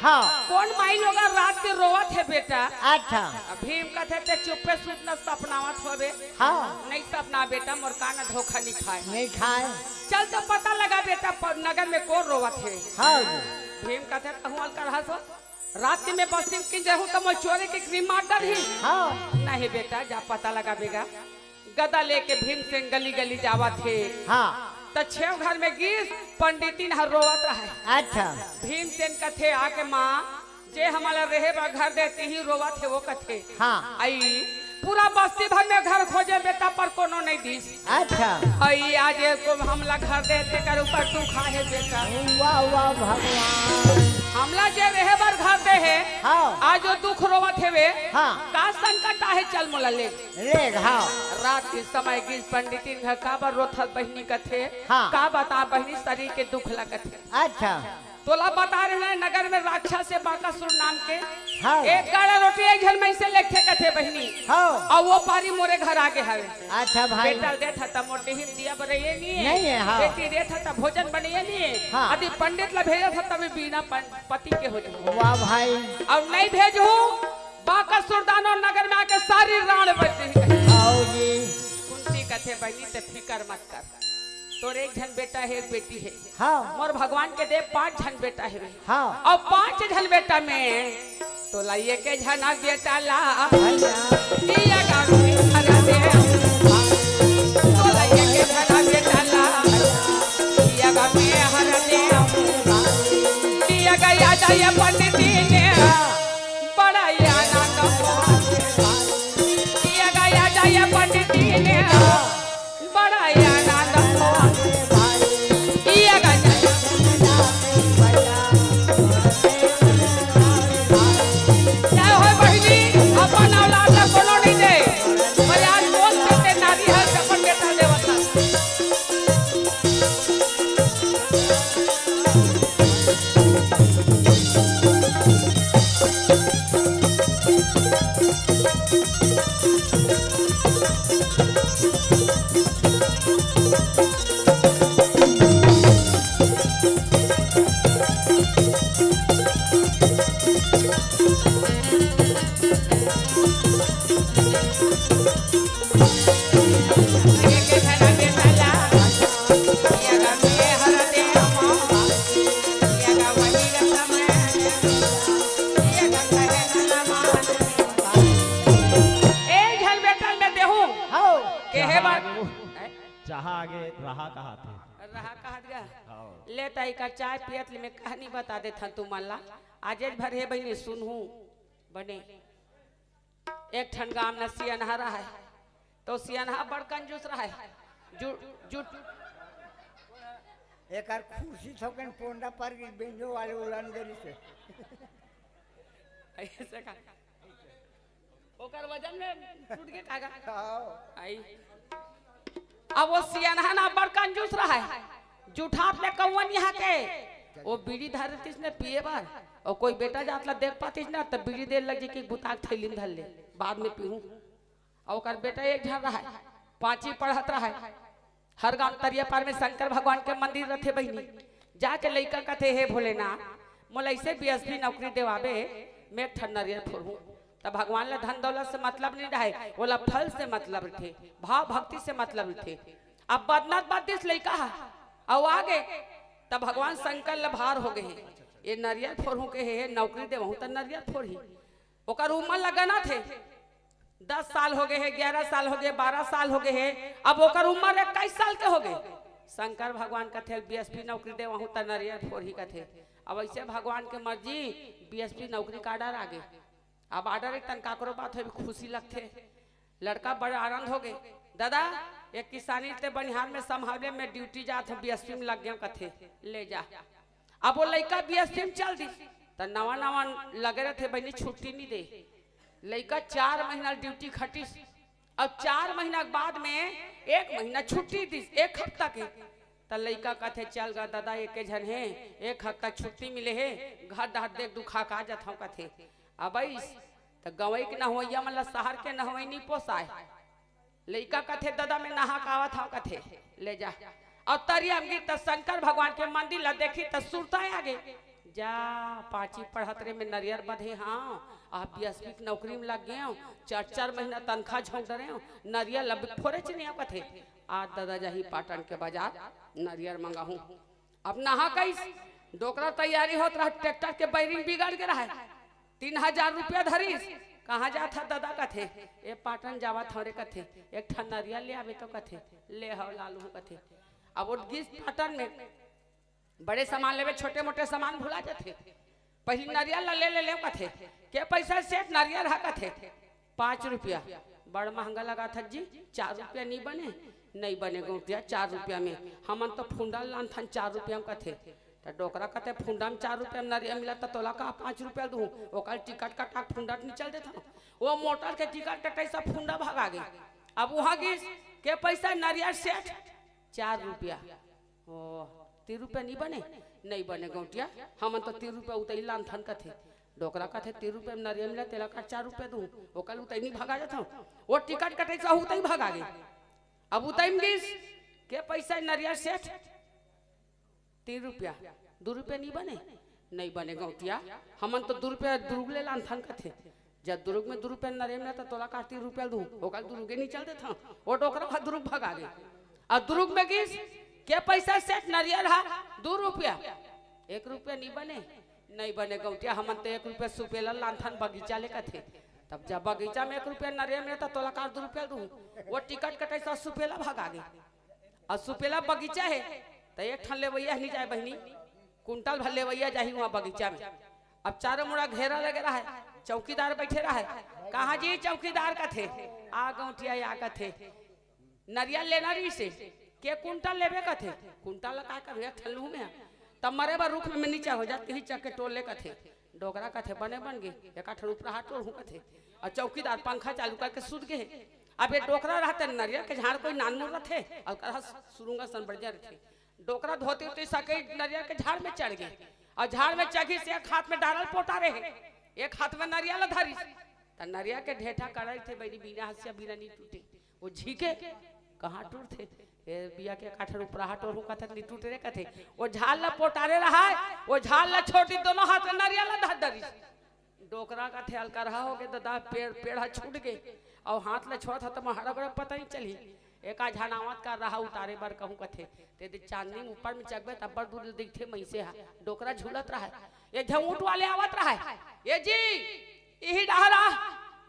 हाँ। कोन माई लोग रात के रोवत हे बेटा? अच्छा। भीम कथे, "ते चुप्पे सुत न, सपनावत होबे।" हाँ। "नहीं सपना बेटा, मोर कान धोखा नहीं खाए।" नहीं खाए। "चल तो पता लगा बेटा, प-, नगर में कोन रोवत हे?" हाँ जी। भीम कथे, "तहूँ अलकर हंसो।" रात के मैं बस्ती में किन जाहूँ त मोर चोरी के क्रीम मार डरही। हाँ। नहीं बेटा, जा पता लगाबे गा। गदा लेके भीमसेन गली गली जावत हे। हाँ। त छेव घर में गिस, पंडितिन हर रोवत रहे। अच्छा। भीमसेन कथे आके, "माँ, जे हमला रहे बर घर दे, तिही रोवत हे," वो कथे। हाँ। आई पूरा बस्ती भर में घर खोजे बेटा, पर कोनो नहीं दिस। अच्छा। अई आज एको हमला घर दे, तेकर ऊपर दुख आहे बेटा। वाह, वाह, भगवान। हमला जे रहे बर घर दे हे, हाँ। आज वो दुख रोवत हेवे। हाँ। का संकट आहे, चल मोला ले। ले, हाँ। रात के समय गिस पंडितिन घर, "काबर रोथस बहिनी?" कथे। हाँ। "का बता बहिनी, शरीर के दुख लगत हे।" अच्छा। तोला बता रहे हैं, नगर में राक्षस हे बाकासुर नाम के। हाँ। एक गाड़ा रोटी एक झन मइनसे लेगथे कथे बहिनी। हाँ। अउ वो पारी मोरे घर आगे हवे। अच्छा भाई। बेटा ल देथा त मोर डिहिम दिया बरइया नहीं है। नहीं है, हाँ। बेटी देथा त भोजन बनइया नहीं है। हाँ। यदि पंडित ला भेजथा तब बिना पन-, पति के हो जाए। वाह भाई। अउ नहीं भेजहूँ, बाकासुर दानव नगर में आके सारी रांड़ बज जाही। आओ जी। कुंती कथे, "बहिनी ते फिकर मत कर, तोर एक झन बेटा हे, एक बेटी हे।" हाँ। मोर भगवान के दे पांच झन बेटा हेवे। हाँ। अउ पांच झन बेटा में तोला एके झन बेटा ला। भैया। दिया गा में हर दे। तोला एके झन बेटा ला। दिया गा में हर दे। दिया गा याद आया पंडित ने। बड़ा आनंद। दिया गा याद आया पंडित ने। बड़ा आनंद हुआ। ई अगर जय होय बहिनी, अपन औलाद ला कोनो नहीं दे। मजाक बोल सकते, नारी हर अपन बेटा देवता। एक झन बेटा ल मैं देहूं। हव। केहे चाहा बात। आगे, चाहा आगे रहा कहाथे। रहा कहाथे गा। हव। ले त एकर चाय पियत ले मैं कहानी बता देथन तुमन ला। आजेच भर हे बहिनी सुनहू। बने। एक ठन गांव न सियनहा रहय। तो सियनहा बड़ कंजूस रहय। जु-, जुट एकर खुशी थोकन पोंदा पर गई, बेंजो वाले उलन गरी से। ऐसे का? ओकर वजन में टूट के कागा। हाँ। आई। अब वो सियनहा ना बड़ कंजूस रहय। जुठात ले कौवन यहाँ के। वो बीड़ी धरतिस ने पिए बर। और कोई बेटा जात ला देख पातिस ना, तब बीड़ी दे लगी कि बुताक थैली में धर ले, बाद में पीहूं। और ओकर बेटा एक झन रहय, पांचवी पढ़त रहय। हर गांव तरिया पार में शंकर भगवान के मंदिर रथे बहिनी। जाके लइका कथे, "हे भोलेनाथ, मोला ऐसे बीएसपी नौकरी देवाबे, मैं एक ठन नरियर फोड़हूं।" त भगवान ला धन दौलत से मतलब नहीं रहय, ओला फल से मतलब रथे, भाव भक्ति से मतलब रथे। अब बदनत बद दिस लइका ह, अउ आगे त भगवान शंकर ला भार हो गए हे, ये नरियर फोड़हूं के हे, नौकरी देवहूं त नरियर फोड़ही। ओकर उम्र ला गनत हे, दस साल हो गए हे, ग्यारह साल हो गए, बारह साल हो गए हे, अब ओकर उम्र इक्कीस साल के हो गए। शंकर भगवान कथे, "बीएसपी नौकरी देवहूं त नरियर फोड़ही," कथे। अब ऐसे भगवान के मर्जी, बीएसपी नौकरी का order आगे। अब order एक तन काकरो बात होय, खुशी लगथे। लड़का बड़ आनंद हो गए, "दादा, एक किसानी ते बनिहार में संभाले, मैं ड्यूटी जात हूं, बीएसपी में लग गया," कथे, "ले जा।" अब वो लइका बीएसपी में चल दिस, त नवा नवा लगे रथे बहिनी, छुट्टी नहीं दे। लइका चार महीना ड्यूटी खटिस, अब चार महीना के बाद में एक महीना छुट्टी दिस, एक हफ्ता के। त लइका कथे, "चल गा दादा, एके झन हे, एक हफ्ता छुट्टी मिले हे, घर डहर देख दुखा का जथव," कथे। अब अइस त गंवई के नहवइया मन ल शहर के नहवई नहीं पोसाय। लइका कथे, "दादा, मैं नहा के आवत हंव," कथे, "ले जा।" अउ तरिया म गिस त शंकर भगवान के मंदिर ल देखिस त सुरता आगे। जा, पाँची पढ़त रे में नरियर बधे हँव, अब बीएसपी के नौकरी में लग गेंव, चार चार महीना तनखा झोंक डरेंव, नरियर ल फोरेच नइ आँव कथे। आज ददा जाही पाटन के बजार, नरियर मंगाहूँ। अब नहा कइस, डोकरा तैयारी होत रहा, ट्रैक्टर के बैरिंग बिगड़ गे रहय, तीन हजार रुपया धरिस। "कहाँ जात हस ददा?" कथे। "ए पाटन जावत हँव रे," कथे। "एक ठन नरियर ले आबे तो," कथे। "ले हव, ला लूहूँ," कथे। अब वो गिस पाटन में बड़े सामान लेबे, छोटे मोटे सामान भुला जाथे। पहिली नरियर ला ले ले लेंव कथे। "के पइसा सेठ नरियर हा?" कथे। "पाँच रुपया।" "बड़ महंगा लगाथस जी, चार रुपया नइ बने?" "नइ बने गौंटिया, चार रुपया में हमन तो फुंडा ल लानथन चार रुपया में," कथे। त डोकरा कथे, "फुंडा में चार रुपया में नरियर मिलत त तोला का पाँच रुपया दूँ? ओकर टिकट कटा के फुंडा त निचल देथन, वो मोटर के टिकट कटाइस, फुंडा भगा गे।" अब उहाँ गिस, "के पइसा नरियर सेठ?" "चार रुपया।" "ओ, तीन रुपया नइ बने?" "नइ बने गौंटिया, हमन तो तीन रुपया उतई लानथन," कथे। डोकरा कथे, "तीन रुपया में नरियर मिलत, तेला का चार रुपया दूँ? ओकर उतई नइ भगा जाथन?" वो टिकट कटाइस, उतई भगा गे। अब उतई में गिस, "के पइसा नरियर सेठ?" "तीन रुपया।" "दू रुपया नइ बने?" "नइ बने गौंटिया, हमन तो दू रुपया दुरुग ले लानथन," कथे। "जब दुरुग में दू रुपया नरियर मिलत त तोला का तीन रुपया दूँ? ओकर दुरुगे निचल देथन।" वो डोकरा हा दुरुग भगा गे। अउ दुरुग में गिस, "के पइसा सेठ नरियर हा?" "दू रुपया।" "एक रुपया नइ बने?" "नइ बने गौंटिया, हमन तो एक रुपया सुपेला लानथन बगीचा ले," कथे। "तब जब बगीचा में एक रुपया नरियर मिलत त तोला का दू रुपया दूँ?" वो टिकट कटाइस, सुपेला भगा गे। अउ सुपेला बगीचा हे, त एक ठन लेवइया नइ जाय बहिनी, कुंटल भर लेवइया जाही उहाँ बगीचा में। अब चारों मुड़ा घेरा लगे रहय, चौकीदार बइठे रहय। "कहाँ जी चौकीदार?" कथे। "आ गौंटिया, आ," कथे। "नरियर लेना रहिसे।" "के कुंटल लेबे?" कथे। "कुंटल ला का करहूँ, एक ठन लूहूँ में।" तब मरे बर रुख में, में नीचा हो जात, तिही चक के टोर ले, कथे। डोकरा कथे, "बने बन गे, एक ठन उपराहा टोरहूँ," कथे। अउ चौकीदार पंखा चालू करके सुत गे हे। अब ये डोकरा रहते, नरियर के झाड़ कोई नानमुन रथे, अउ करहा सुरुंगा सन बढ़िया रथे। डोकरा धोती उती सकेट नरियर के झाड़ में चढ़ गे, अउ झाड़ में चघिस, एक हाथ में डारल पोटारे हे, एक हाथ में नरियर ल धरिस। त नरियर के ढेठा कड़ा रथे बहिनी, बिना हँसिया बिना नइ टूटे। वो झिके, "कहाँ टूटथे? ए बिया के काठर उपराहा टोरहूँ कथस, नइ टूटे रे," कथे। वो झाड़ ल पोटारे रहय, वो झाड़ ल छोड़ी, दोनों हाथ में नरियर ल धर डरिस। डोकरा कथे, "अलकरहा हो गे ददा, पेड़, पेड़ ह छूट गे, अउ हाथ ल छोड़त हँव त महरा गोड़ा पता नइ चलही।" एक आध झन आवत कर रहा उतारे बर कहूँ कथे, ते दे चांदनी ऊपर में चघबे त अब्बड़ दूर ले दिखथे मइसे ह। डोकरा झूलत रहय, एक झन ऊँट वाले आवत रहय, "ए जी, इही डहरा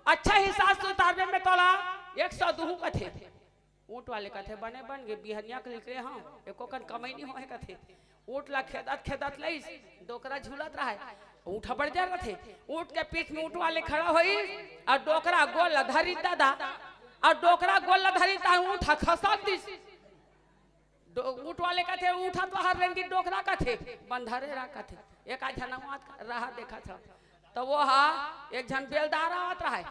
अच्छा हिसाब से उतारबे, में तोला एक सौ दूहूँ," कथे। ऊँट वाले कथे, "बने बन गे, बिहनिया के निकले हँव, एको कन कमई नइ होहे," कथे। ऊँट ला खेदत खेदत लइस, डोकरा झूलत रहय। ऊँट ह बड़ जर रथे। ऊँट के पीठ में ऊँट वाले खड़ा होइस, अउ डोकरा गोड़ ला धरिस ददा, अउ डोकरा गोड़ ला धरिस त ऊँट ह खसक दिस। डो-, ऊँट वाले कथे, "ऊँट ह तो हर रेंगी, डोकरा कथे, बंधरे रहा," कथे। एक आध झन आवत रहा, देखत हँव। त वो ह एक झन बेलदार आवत रहय,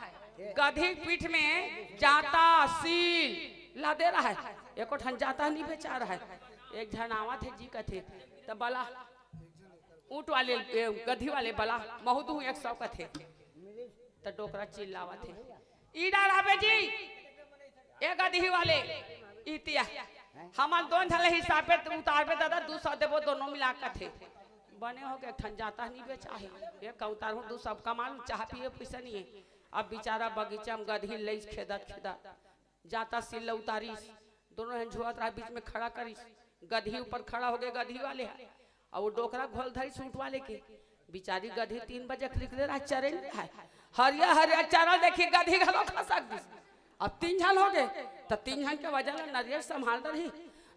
गधी के पीठ में जाँता सील लादे रहय, एको ठन जाँता नइ बेचा रहय। एक झन आवत हे जी कथे, त बला ऊँट वाले, ए, गधी वाले बला, महूँ दूहूँ एक सौ कथे। त डोकरा चिल्लावत हे, "ई डहर आबे जी, ए गदही वाले, इतिया, हमन दोन झन ले हिसाबे उतारबे ददा, दू सौ देबो दोनों मिला," कथे। बने हो गे, एक ठन जाँता नइ बेचा हे, एक उतारहूँ, दू सौ कमा लूँ, चाह पिए पइसा नइ हे। अब बिचारा बगीचा में गदही लइस खेदत खेदत, जाँता सील ल उतारिस, दोनों झन झुरत रहा, बीच में खड़ा करिस, गदही ऊपर खड़ा हो गे गदही वाले ह, अउ वो डोकरा गोड़ ल धरिस ऊँट वाले के। बिचारी गदही तीन बजे के निकले रहा, चरे नइ रहय, हरिया हरिया चरत देखिस गदही घलो खसक दिस। अब तीन झन हो गे, त तीन झन के वजन ल नरियर संभाल डरही,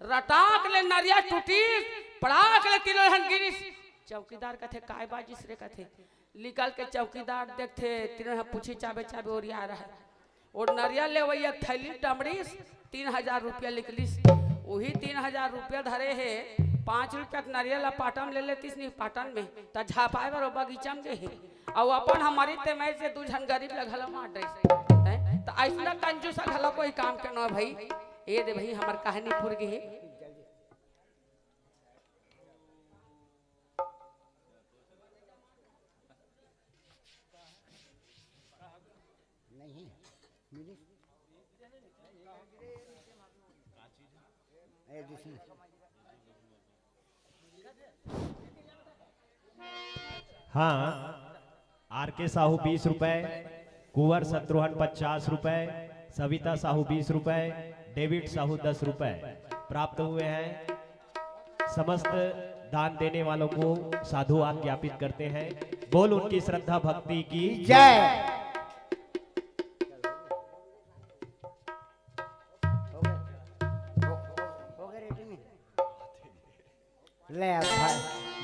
रटाक ले नरियर टूटिस, पड़ाक ले तीनों झन गिरिस। चौकीदार कथे, "काय बाजिस रे?" कथे। निकल के चौकीदार देखथे, तीनों ह पूछी चाबे चाबे ओरिया रहय। वो नरियर लेवइया के थैली टमड़िस, तीन हजार रुपया निकलिस। उही तीन हजार रुपया धरे हे, पाँच रुपया के नरियर ला पाटन ले लेतिस नहीं पाटन में, त झापाए बर वो बगीचा में गे हे। अउ अपन हमरी ते मैं से दू झन गरीब ला घलो मार डरिस। त अइसना कंजूस घलो कोई काम के नोहे भई। ए दे भई, हमर कहानी पूर गे हे। नहीं, मिली। ए, दूसरी। हाँ, आर के साहू बीस रुपए, कुंवर शत्रुघ्न पचास रुपए, सविता साहू बीस रुपए, डेविड साहू दस रुपए प्राप्त हुए हैं। समस्त दान देने वालों को साधुवाद ज्ञापित करते हैं। बोल उनकी श्रद्धा भक्ति की जय। ले अब भाई,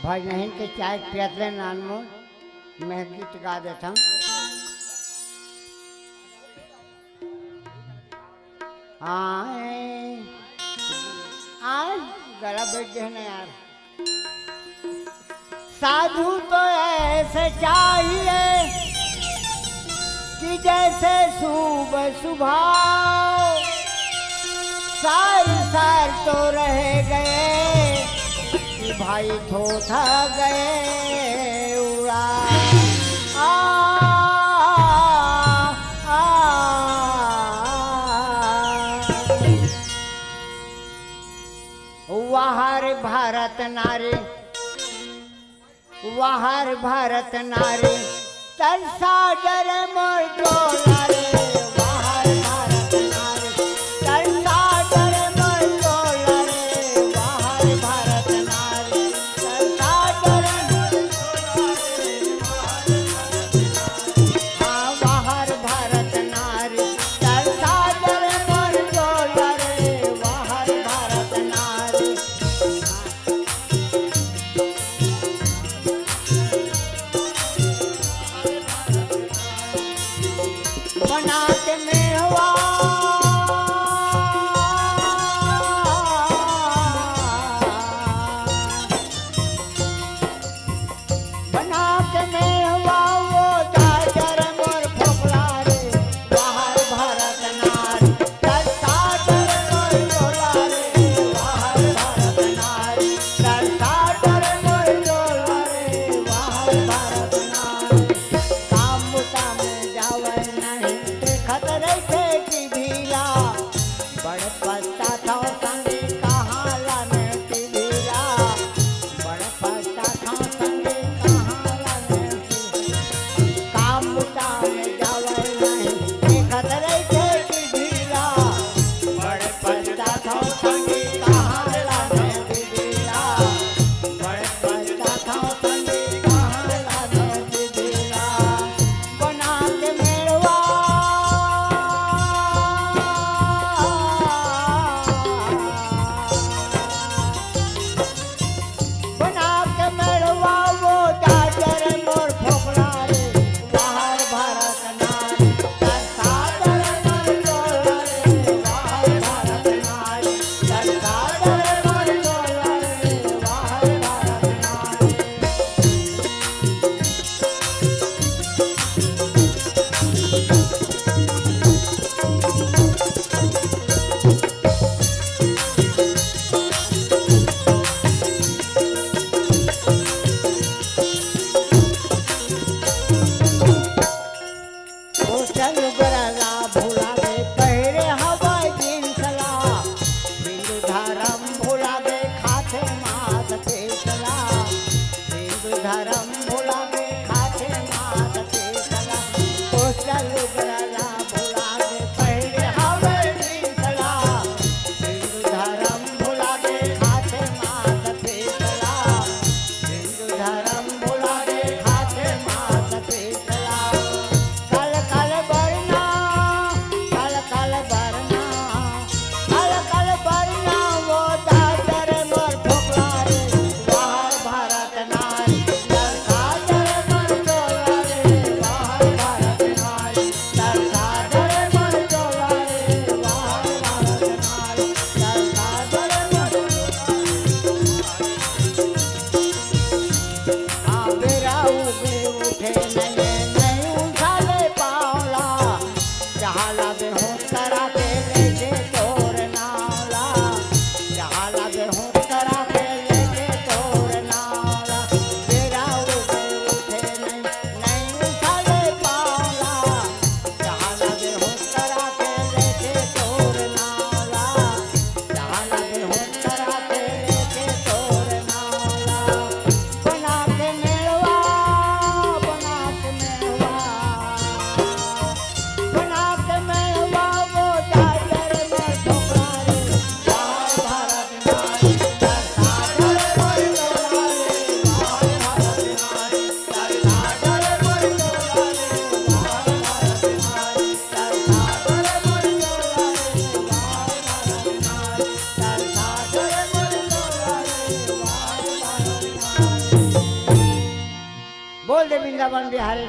भजनहीन के चाय पियत ले नानमोन, मैं गीत गा देता हूँ। आए, आए, गला बैठ गए ना यार। साधु तो ऐसे चाहिए कि जैसे सुबह सुबह सार सार तो रह गए कि भाई थोथा गए उड़ा। आ, आ, आ, वाह रे भारत नारी, वाह रे भारत नारी, तरसा डरे मोर डोला रे। वाह रे भारत नारी, तरसा डरे मोर डोला रे। वाह रे भारत नारी, तरसा डरे मोर डोला रे। हाँ, वाह रे भारत नारी, तरसा डरे मोर डोला रे। वाह रे भारत नारी।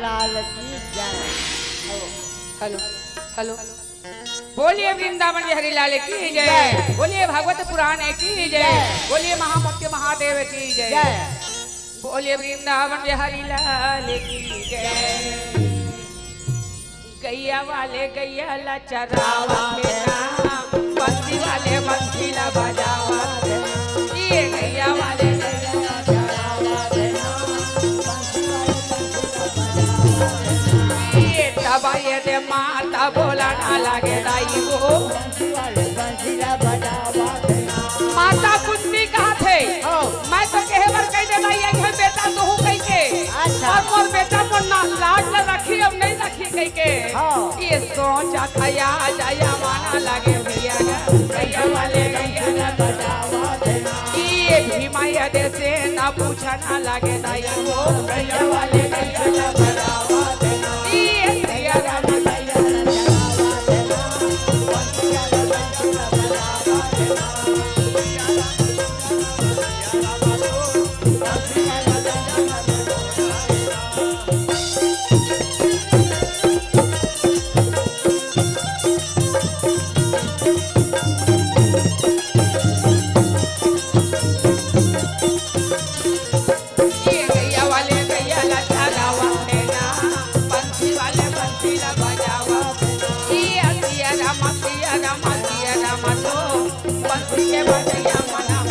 लाल की जय। Hello, hello. बोलिए वृंदावन बिहारी लाल की जय। जय। बोलिए भागवत पुराण की जय। जय। बोलिए महाभक्त महादेव की जय। जय। बोलिए वृंदावन बिहारी लाल की जय। गैया वाले गैया ला चरावत हे ना, बंसी वाले बंसी ला बजावत हे ना। ये गैया वाले गैया ला चरावत हे ना, बंसी वाले बंसी ला बजावत हे ना। ये तब ये दे माता बोला ना लागे दाई वो। बंसी वाले बंसी ला बजावत हे ना। माता कुंती कहत हे, हाँ। मैं तो कहे बर कहि दे दाई, एक ठन बेटा तोहू कहिके। अच्छा। अउ मोर बेटा मोर ना लाज ला रखही अउ नहीं रखही कहिके। हाँ। ये सोचत हे या जमाना लागे भैया गा, भैया वाले गैया ला बजावत हे ना। ये भीमा या दे से ना पूछा ना लागे दाई वो, भैया वाले गैया ला बजावत हे ना। ये भैया गा, भैया ला बजावत हे ना। ये गैया वाले गैया ला चरावत हे ना, बंसी वाले बंसी ला बजावत हे ना। ये सिया राम, सिया राम, सिया राम तो, बंसी के बजैया मना।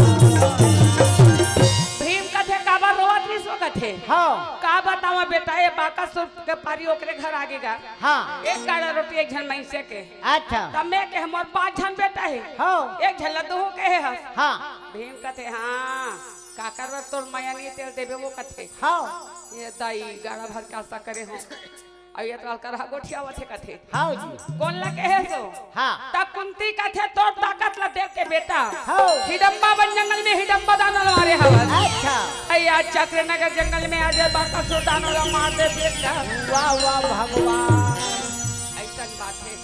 भीम कथे, "काबर रोवत रिहिस ओ?" कथे, हाँ। "का बतावं बेटा, ये बांकासुर के पारी ओकरे घर आगे गा।" हाँ। एक गाड़ा रोटी एक झन मइनसे के। अच्छा। तब मैं कहे, "मोर पांच झन बेटा हे।" हाँ। एक झन ला दुहूं कहे हस। हाँ। भीम कथे, "हाँ।" काकर बर तोर मया नइ तेल देबे वो कथे। हाँ। ये दाई गाड़ा भर के आसा करे हों। अउ ये तो अलकरहा गोठियावत हे कथे। हाँ जी। कोन ला कहे सो? हाँ। त कुंती कथे तोर ताकत ला देख के बेटा। हाँ। हिडम्बा वन जंगल में हिडम्बा दानव ला मारे हवस। अच्छा। अइया चक्रनगर जंगल में आज बांकासुर दानव ला मार दे बेटा। वाह, वाह भगवान। अइसन बात हे।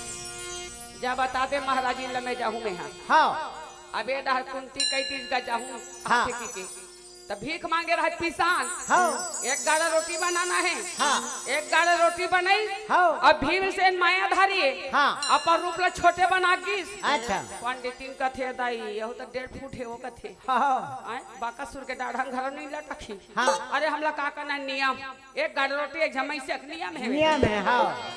जा बता दे महाराज इन ला मैं जाहूं मैं हा। हाँ। अब ए डहर कुंती कहि दिस गा जाहूं, हाँ। आथे कहिके। त भीख मांगे रहय पिसान। हाँ। एक गाड़ा रोटी बनाना हे। हाँ। एक गाड़ा रोटी बनइस। हाँ। अब भीमसेन मायाधारी हे। हाँ। अपन रूप ला छोटे बना गिस। अच्छा। पंडितिन कथे, "दाई, एहू त डेढ़ फुट हे," वो कथे। हाँ। आय, बांकासुर के डाढ़न घलो नइ लटकही। हाँ। अरे, हमला का करना हे नियम? एक गाड़ा रोटी, एक झन मइनसे के नियम हे। नियम हे, हाँ।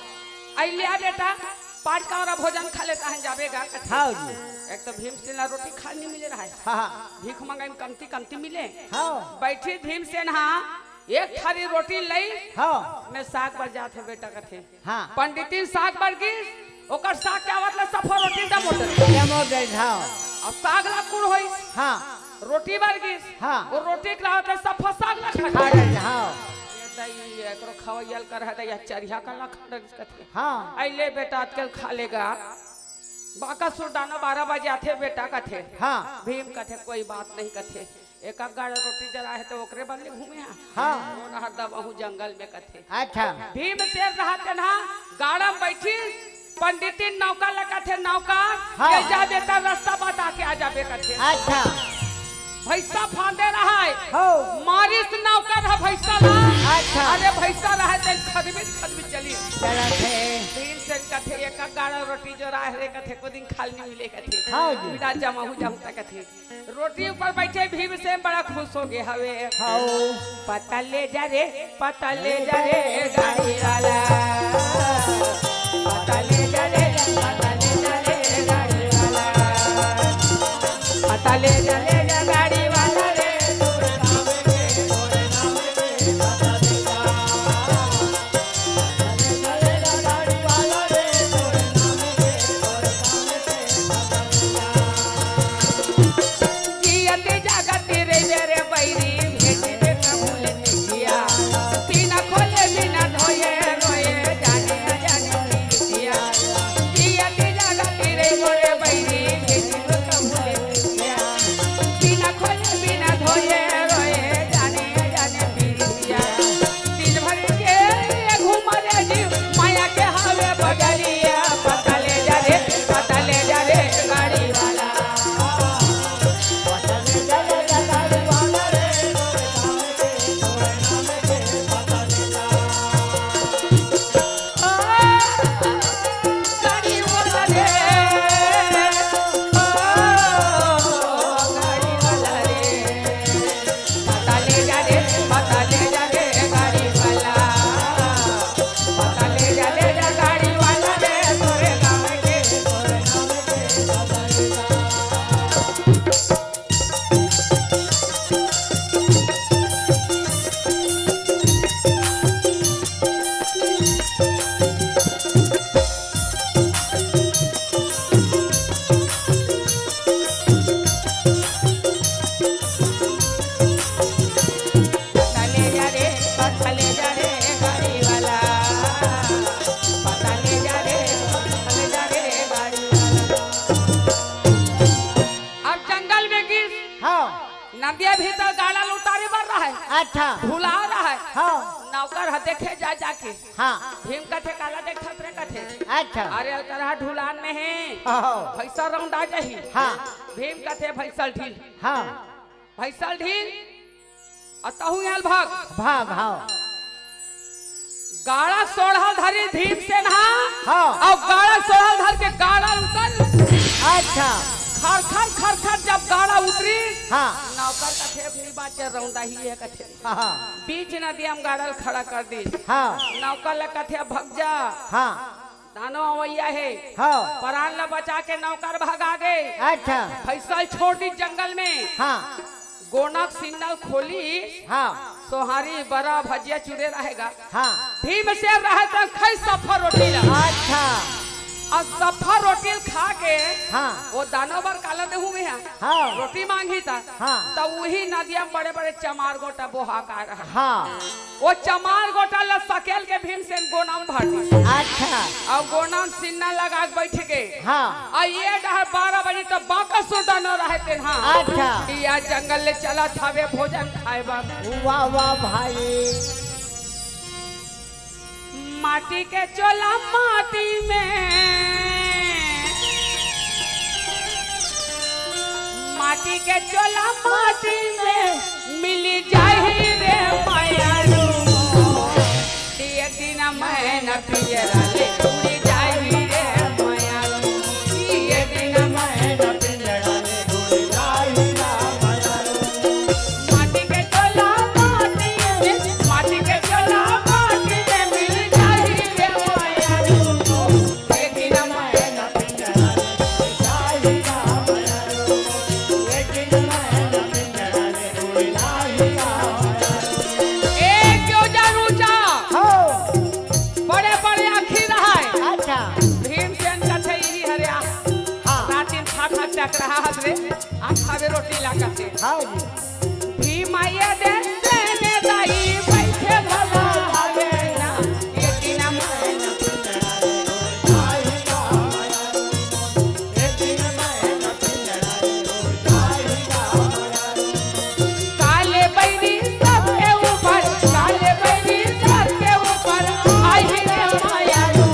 अइ ले आ बेटा, पांच कौंरा भोजन खा ले तहन जाबे गा कथे। हाँ जी। एक तो भीमसेन ला रोटी खाए नइ मिले रहय। हाँ, हाँ। भीख मंगई में कमती कमती मिले। हाँ। बइठिस भीमसेन हा, एक थारी रोटी लइस। हाँ। मैं साग बर जात हों बेटा कथे। हाँ। पंडितिन साग बर गिस, ओकर साग के आवत ले सफा रोटी डमोट। डमोट, हाँ। अब साग ला कुण होइस? हाँ। रोटी बर गिस। हाँ। वो रोटी के आवत ले सफा साग ला खा खा डरिस। हाँ। ये दाई, एकरो खवइया ल कर हे दाई, चरिहा का ला खा डरिस कथे। हाँ। अइ ले बेटा, आजकल खा ले गा। बांकासुर दानव बारह बजे आथे बेटा कथे। हाँ। भीम कथे, "कोई बात नहीं," कथे। एक आध गाड़ा रोटी जरा हे त ओकरे बर ले घूमे हा। हाँ। वो रहर दबहूं जंगल में कथे। अच्छा। भीमसेन रहत हे ना, गाड़ा में बइठिस, पंडितिन नौकर ला कथे, "नौकर, हाँ। ले जा बेटा, रस्ता बता के आ जाबे," कथे। अच्छा। भइसा फांदे रहय। हाँ। मारिस नौकर हा भइसा ला। अच्छा। अरे भइसा रहय त खदमित खदमित चलिस। चलत हे। भीमसेन कथे, "एक आध गाड़ा रोटी जोराय हे रे," कथे, "एको दिन खाए ल नइ मिले," कथे। हाँ जी। बिना जमाहूं जाहूं त कथे। रोटी ऊपर बइठे भीमसेन बड़ा खुश होगे हवे। हाँ। पता ले जा रे, पता ले जा रे गाड़ी वाला। पता ले जा रे, पता ले जा रे गाड़ी वाला। पता ले जा, ले जा गाड़ी वाला रे। जियत जागत रहिबे रे बइरी, भेजबे कभू ले चिट्ठिया। बिना खोले बिना धोए अच्छा। ढुला रहा है। हाँ। नौकर ह देखे जा जाके। हाँ। भीम कथे, "काला देखत रे?" कथे, "अच्छा। अरे, अलकरहा ढुलान में हे, हाँ। भैंसा रौंदा जाही।" हाँ। भीम कथे, "भैंसा ल ढील।" हाँ। भैंसा ल ढील, अउ तहूँ यहाँ ल भाग। भाग, हाँ। गाड़ा सोढ़ल धरी भीमसेन हा, हाँ। अउ गाड़ा सोढ़ल धर के गाड़ा उतर। अच्छा। खरखर, खरखर जब गाड़ा उतरी, हाँ। नौकर कथे, "अब नहीं बाचे, रौंदा ही है," कथे। हाँ। बीच नदिया में गाड़ा ल खड़ा कर दिस। हाँ। नौकर ल कथे, "अब भग जा।" हाँ। दानो अवइया हे। हाँ। परान ल बचा के नौकर भगा गे। अच्छा। भैंसा ल छोड़ दिस जंगल में। हाँ। गोनक सिन्नल खोलिस। हाँ। सोहारी, बरा, भजिया, चुरे रहेगा। हाँ। भीमसेन रहे त खई सफा रोटी ला। अच्छा। अउ सफा रोटी ल खा के हाँ। वो दानो बर काला देहूँ में हा। हाँ। रोटी मांगी ता। हाँ। त उही नदिया में बड़े-बड़े चमार गोटा बोहा का रहा। हाँ। वो चमार गोटा ल सकेल के भीमसेन गोना में भर दिस। अच्छा। अउ गोना में सिन्ना लगा के बैठ गे। हाँ। अउ ये डहर बारह बजे त बाकस सुरता न रहे तेन हा। अच्छा। कि आज जंगल ले चलत हवे भोजन खाए बर। वाह, वाह भाई। माटी के चोला माटी में, माटी के चोला माटी में मिली जाही रे मयारू। एक दिन मैं न पिंजरा ले उड़ी जाही रे मयारू। एक दिन मैं न पिंजरा ले उड़ी जाही रे मयारू। माटी के चोला माटी में, माटी के चोला माटी में मिल जाही रे मयारू। एक दिन मैं न पिंजरा ले उड़ी जाही रे मयारू। एक दिन मैं न पिंजरा ले उड़ी जाही रे मयारू। एक क्यों जानू चा? हो। बड़े बड़े आँखी रहय। अच्छा। भीमसेन कथे इही हरे आ। हाँ। रातिन फाका चकराहत रे, आखा में रोटी लागत हे। हाँ जी। भीम आइया दे, देने दाई, बैठे भला हवे ना, ये दिन मैं काले बैरी सबके ऊपर, काले बैरी सबके ऊपर, आई रे माया रू।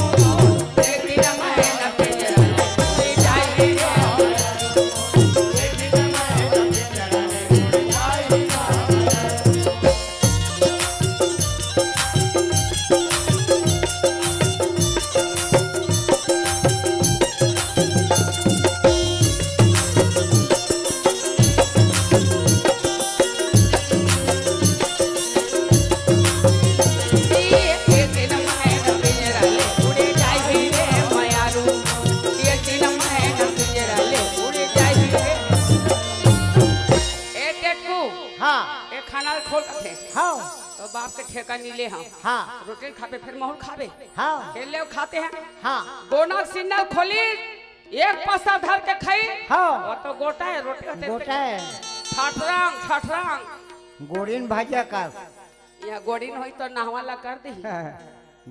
ए टेटकू, हाँ। ए खाना ल खोल कथे। हाँ। तो बाप के ठेका नी ले हम। हाँ। रोटी खाबे, फिर महूँ खाबे। हाँ। ए ले खाते हैं। हाँ। गोना सिन्नल खोली, एक पसा धर के खाई। हाँ। वो तो गोटा है, रोटी होते गोटा है। ठठरांग, ठठरांग। गोड़िन भजिया का। यहाँ गोड़िन होई तो नहवा ला कर दी।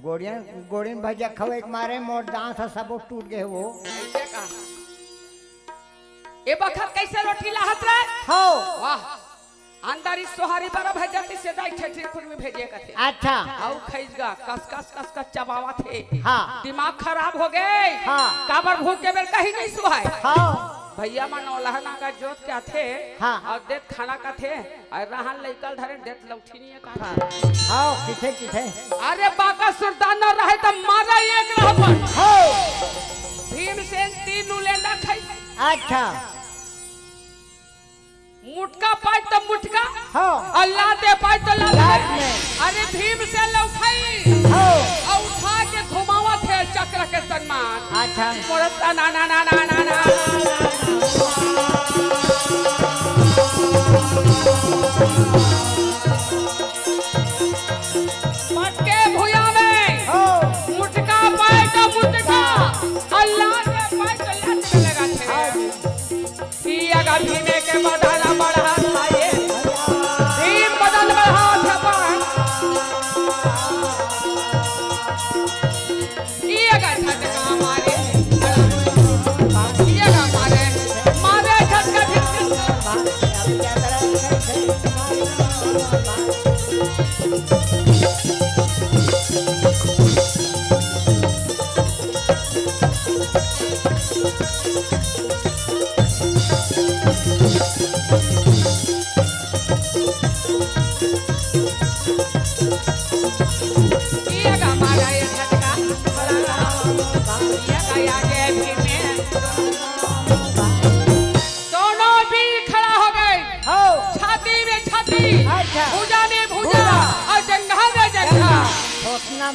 गोड़िन, गोड़िन भजिया खवे के मारे मोर दांत ह सबो टूट गए वो। ऐसे का? ए बखत कैसे रोटी लाहत रे? हो। वाह। अंदर इस सोहारी बरा भेजत, इसे दाई ठेठी खुरमी भेजे कथे। अच्छा। आऊ खैजगा कस कस कस कस चबावत हे। हाँ। दिमाग खराब हो गए। हाँ। काबर भूख के बेर कहीं नहीं सुहाय। हाँ। भैया मन ओलहना का जोत के आथे। हाँ। अउ देत खाना कथे। अउ रहन लइका ल धरे देत लौठी नहीं है का। हाँ। हाँ, किथे, किथे। अरे बाका सुरदान न रहे त मारा एक रहबन। हो। भीमसेन तीन उलेंदा खाई। अच्छा। मुटका पाए त मुटका, हाँ। अउ लाते पाए त लात लात में। में। अरे भीमसेन लौठाई, हाँ। अउ उठा के घुमावत हे चक्र के समान। अच्छा। मोर तना ना ना ना ना ना। पटके भुइयां में, हाँ। मुटका पाए त मुटका, अउ लाते पाए त लात में लगाथे। हाँ। इया गा भीमे के बदन बढ़ात हे। भीम बदन बढ़ात हे अपन। इया गा झटका मारे। इया गा मारे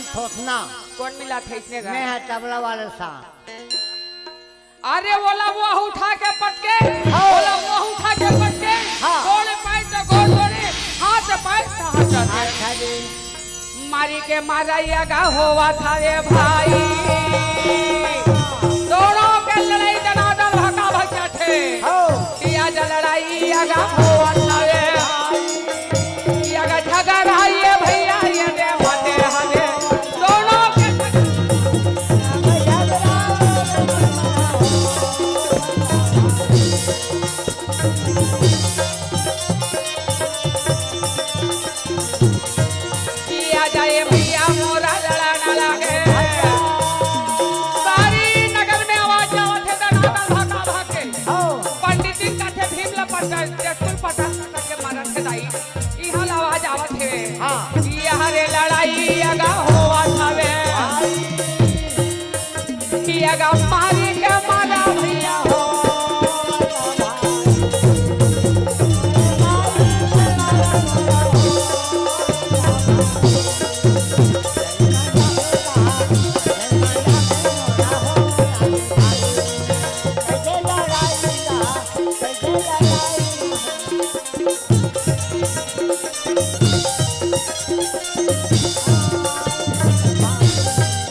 थोथना। कौन मिला थे इसने गा? मैं है तबला वाले साहब। अरे, ओला वो उठा के पटके, हाँ। ओला वो उठा के पटके, हाँ। गोड़ पाई तो गोड़ तोड़े, हाथ पाई तो हाथ तोड़े। अच्छा जी। मारी के मारा यगा होवत हवे भाई। दोनों के लड़ई दनादन भका भक जाथे। हाँ। किया जा लड़ई यगा होवत हवे भाई। यगा झगड़ा ये भैया ये दे मते हवे। दोनों के किया जाए भैया मोरा लड़ा ना लागे। सारी नगर में आवाज आवत हे, दनादन भका भके। पंडित जी कथे भीम ला पटक, जसकुल पटक पटक के मारत हे दाई। इहाँ ला आवाज आवत हे। हाँ। कि यहाँ रे लड़ाई अगा होवत हवे। किया गा मारी के मारा भैया हो।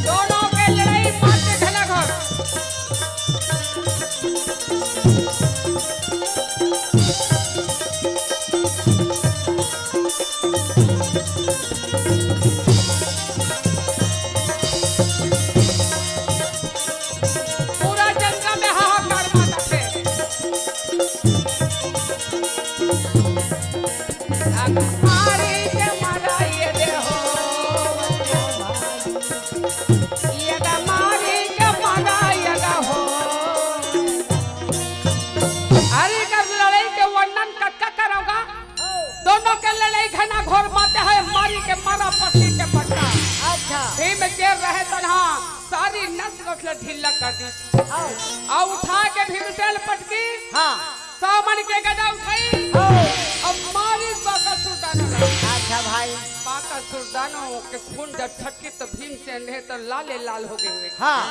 दोनों के लड़ाई मार के घना घर। पूरा जंगल में हाहाकार मचा है। अग मारी के मराइए दे हो। ये अग मारी के मराइए दे हो। अरे, कर लड़ाई के वर्णन कतका करोगा? दोनों के लड़ाई घना घोर माते है, मारी के मारा पत्नी के पट्टा। अच्छा। भीम शेर रहे तनहा, सारी नस नस ला ढीला कर दी। हाँ। आ उठा के भीमसेन पटकी। हाँ। सामन के गदा उठाई। हाँ। अब मारी बाकासुर दानव ला। अच्छा भाई। बाकासुर दानव के खून जब छटकी तो भीमसेन रहे तो लाले लाल हो गए हुए। हाँ।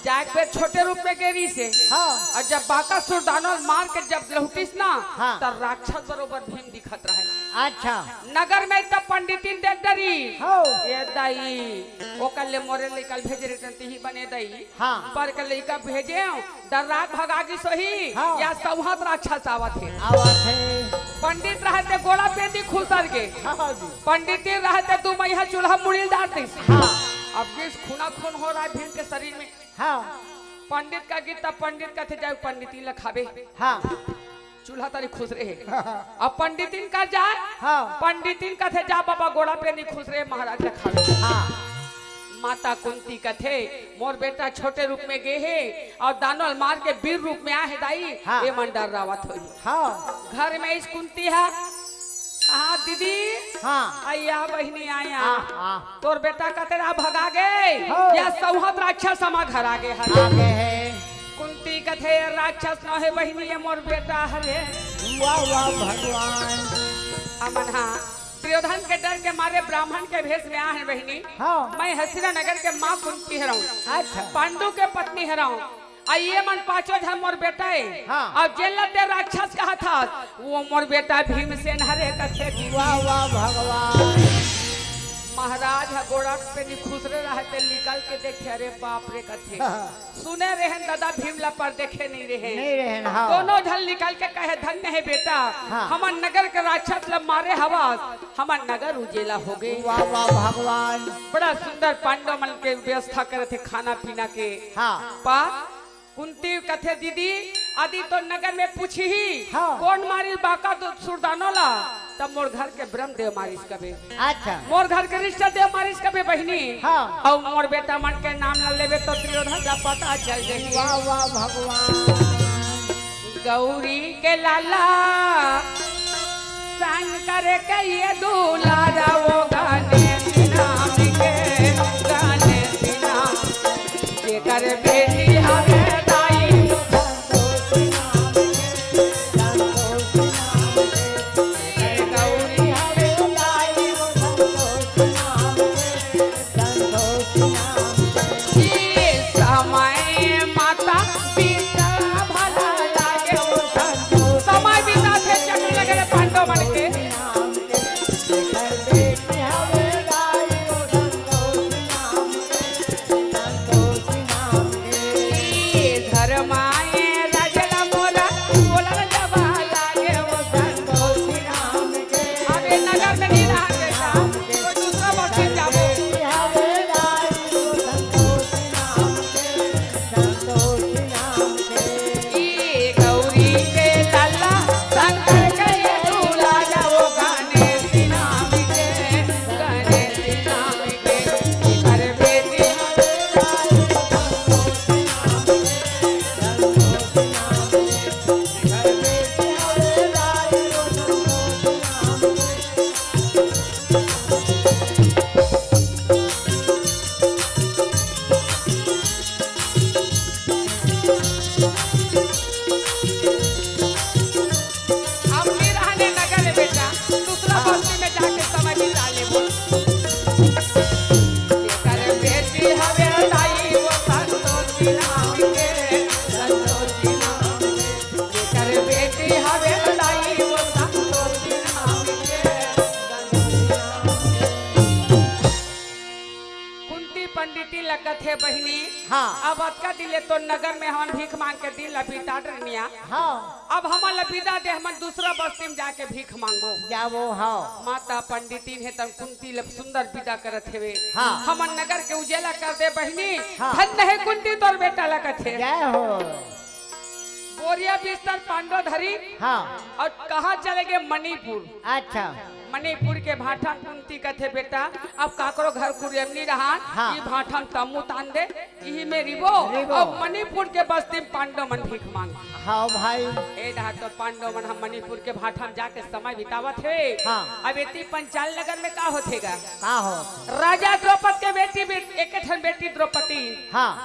जाए के बेर छोटे रूप में गेरी से। हाँ। और जब बाकासुर दानव मार के जब लहुटिस ना, हाँ। तो राक्षस बरोबर भीम दिखत रहे। अच्छा। नगर में तब पंडितिन देख डरी। हाँ। ये दाई, ओकर ले मोरे लइका ल भेजे रहितेन तिही बने दाई। हाँ। पर के लइका भेजे, डर्रा के भगा गिस होही, हाँ। या सौंहत राक्षस आवत हे। आवत हे। पंडित रहते गोड़ा पेंदी खुसर गे। हाँ जी। पंडितिन रहते दू मइहा चूल्हा मुड़ी ल डार दिस। हाँ। अब गिस खूना खून हो रहा है भीम के शरीर में। हाँ। पंडित का गीत, तब पंडित कथे जाए पंडितिन ल खाबे। हाँ। चूल्हा तरी खुसरे हे। अब पंडितिन कर जाए। हाँ। पंडितिन कथे जा बाबा गोड़ा पेंदी खुसरे हे महाराज ल खाबे। हाँ। माता कुंती कथे मोर बेटा छोटे रूप में गे हे और दानव ल मार के वीर रूप में आए हे दाई। हाँ। ये मन डर्रावत होही। हाँ। घर में इस कुंती हा। हाँ दीदी। हाँ। अइया बहिनी आया। हाँ, हाँ। तोर बेटा कते रा भगा गे। हाँ। या सौंहत राक्षस हमा घर आ गे हरे। आ गे हे। कुंती कथे राक्षस न हे बहिनी, ये मोर बेटा हरे। वाह, वाह, भगवान। अमन हाँ, दुर्योधन के डर के मारे ब्राह्मण के भेष में आ हे बहिनी। हाँ। मैं हस्तिनानगर के माँ कुंती हरंव। अच्छा। पांडु के पत्नी हरंव। आ ये मन पांचों झन मोर बेटा हे। हाँ। अब जेन ल ते राक्षस कहत हस, वो मोर बेटा भीमसेन हरे कथे दीदी। वाह, वाह, भगवान। महाराज ह गोड़ा पेंदी खुसरे रहे ते निकल के देखे, अरे बाप रे कथे। हाँ। सुने रहेन दादा भीम ला पर देखे नहीं रहेन। नहीं रहेन, हाँ। दोनों झन निकल के कहे, धन्य हे बेटा, हाँ। हमर नगर के राक्षस ला मारे हवस, हमर नगर उजेला हो गे। वाह, वाह, भगवान। बड़ा सुंदर पांडव मन के व्यवस्था करे थे खाना पीना के। हाँ। पर कुंती कथे, दीदी, अदी तो नगर में पूछही, हाँ। कोन मारिस बाकासुर दानव ला, तब मोर घर के ब्रह्मदेव मारिस कबे। अच्छा। मोर घर के रिष्टदेव मारिस कबे बहिनी। हाँ। अउ मोर बेटा मन के नाम ला लेबे तो दुर्योधन ला पता चल जाही। वाह, वाह, भगवान। गौरी के लाला शंकर के ये दुलारा, वो गणेश नाम के, गणेश नाम जेकर बेटी हवे दाई। बेटी लगत हे बहिनी। हाँ। अब अतका दिन ले तो नगर में हमन भीख मांग के दिन ला बिता डरनिया। हाँ। अब हमन ला बिदा दे, हमन दूसरा बस्ती में जाके भीख मांगबो। जाबो, हाँ। माता पंडितिन हे तन कुंती ल सुंदर बिदा करत हेवे। हाँ। हमन नगर के उजेला कर दे बहिनी। हाँ। धन्य हे कुंती तोर बेटा लगत हे। जय हो। बोरिया बिस्तर पांडो धरी। हाँ। अउ कहाँ चले गे? मणिपुर। अच्छा। मणिपुर के भाठा कुंती कथे, "बेटा, अब काकरो घर कुरियम नी रहा, हाँ। ई भाठा तम्मू तान दे, इही में रिबो।" रिबो। अब मणिपुर के बस्ती में पांडो मन भीख मांग। हाँ भाई। ए डहा तो पांडो मन हम मणिपुर के भाठा में जाके समय बितावत हे। हाँ। अब एती पंचाल नगर में का होथे गा? का हो? राजा द्रौपद के बेटी, बे-, एक ठन बेटी द्रौपदी। हाँ।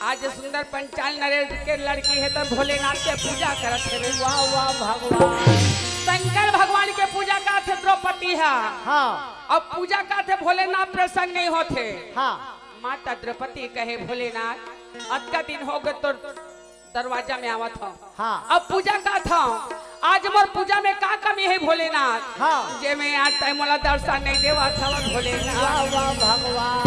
आज सुंदर पंचाल नरेश के लड़की हे त भोलेनाथ के पूजा करत हे। वाह, वाह, भगवान। शंकर भगवान के पूजा करत हे द्रौपदी हा। हाँ। अब पूजा करत हे, भोलेनाथ प्रसन्न नहीं होथे। हाँ। माता द्रौपदी कहे, "भोलेनाथ, अतका दिन हो गे तोर दरवाजा में आवत हव।" हाँ। अब पूजा करत हव, आज मोर पूजा में का कमी हे भोलेनाथ? हाँ। जे में आज तैं मोला दर्शन नहीं देवत हव भोलेनाथ। वाह, वाह, भगवान।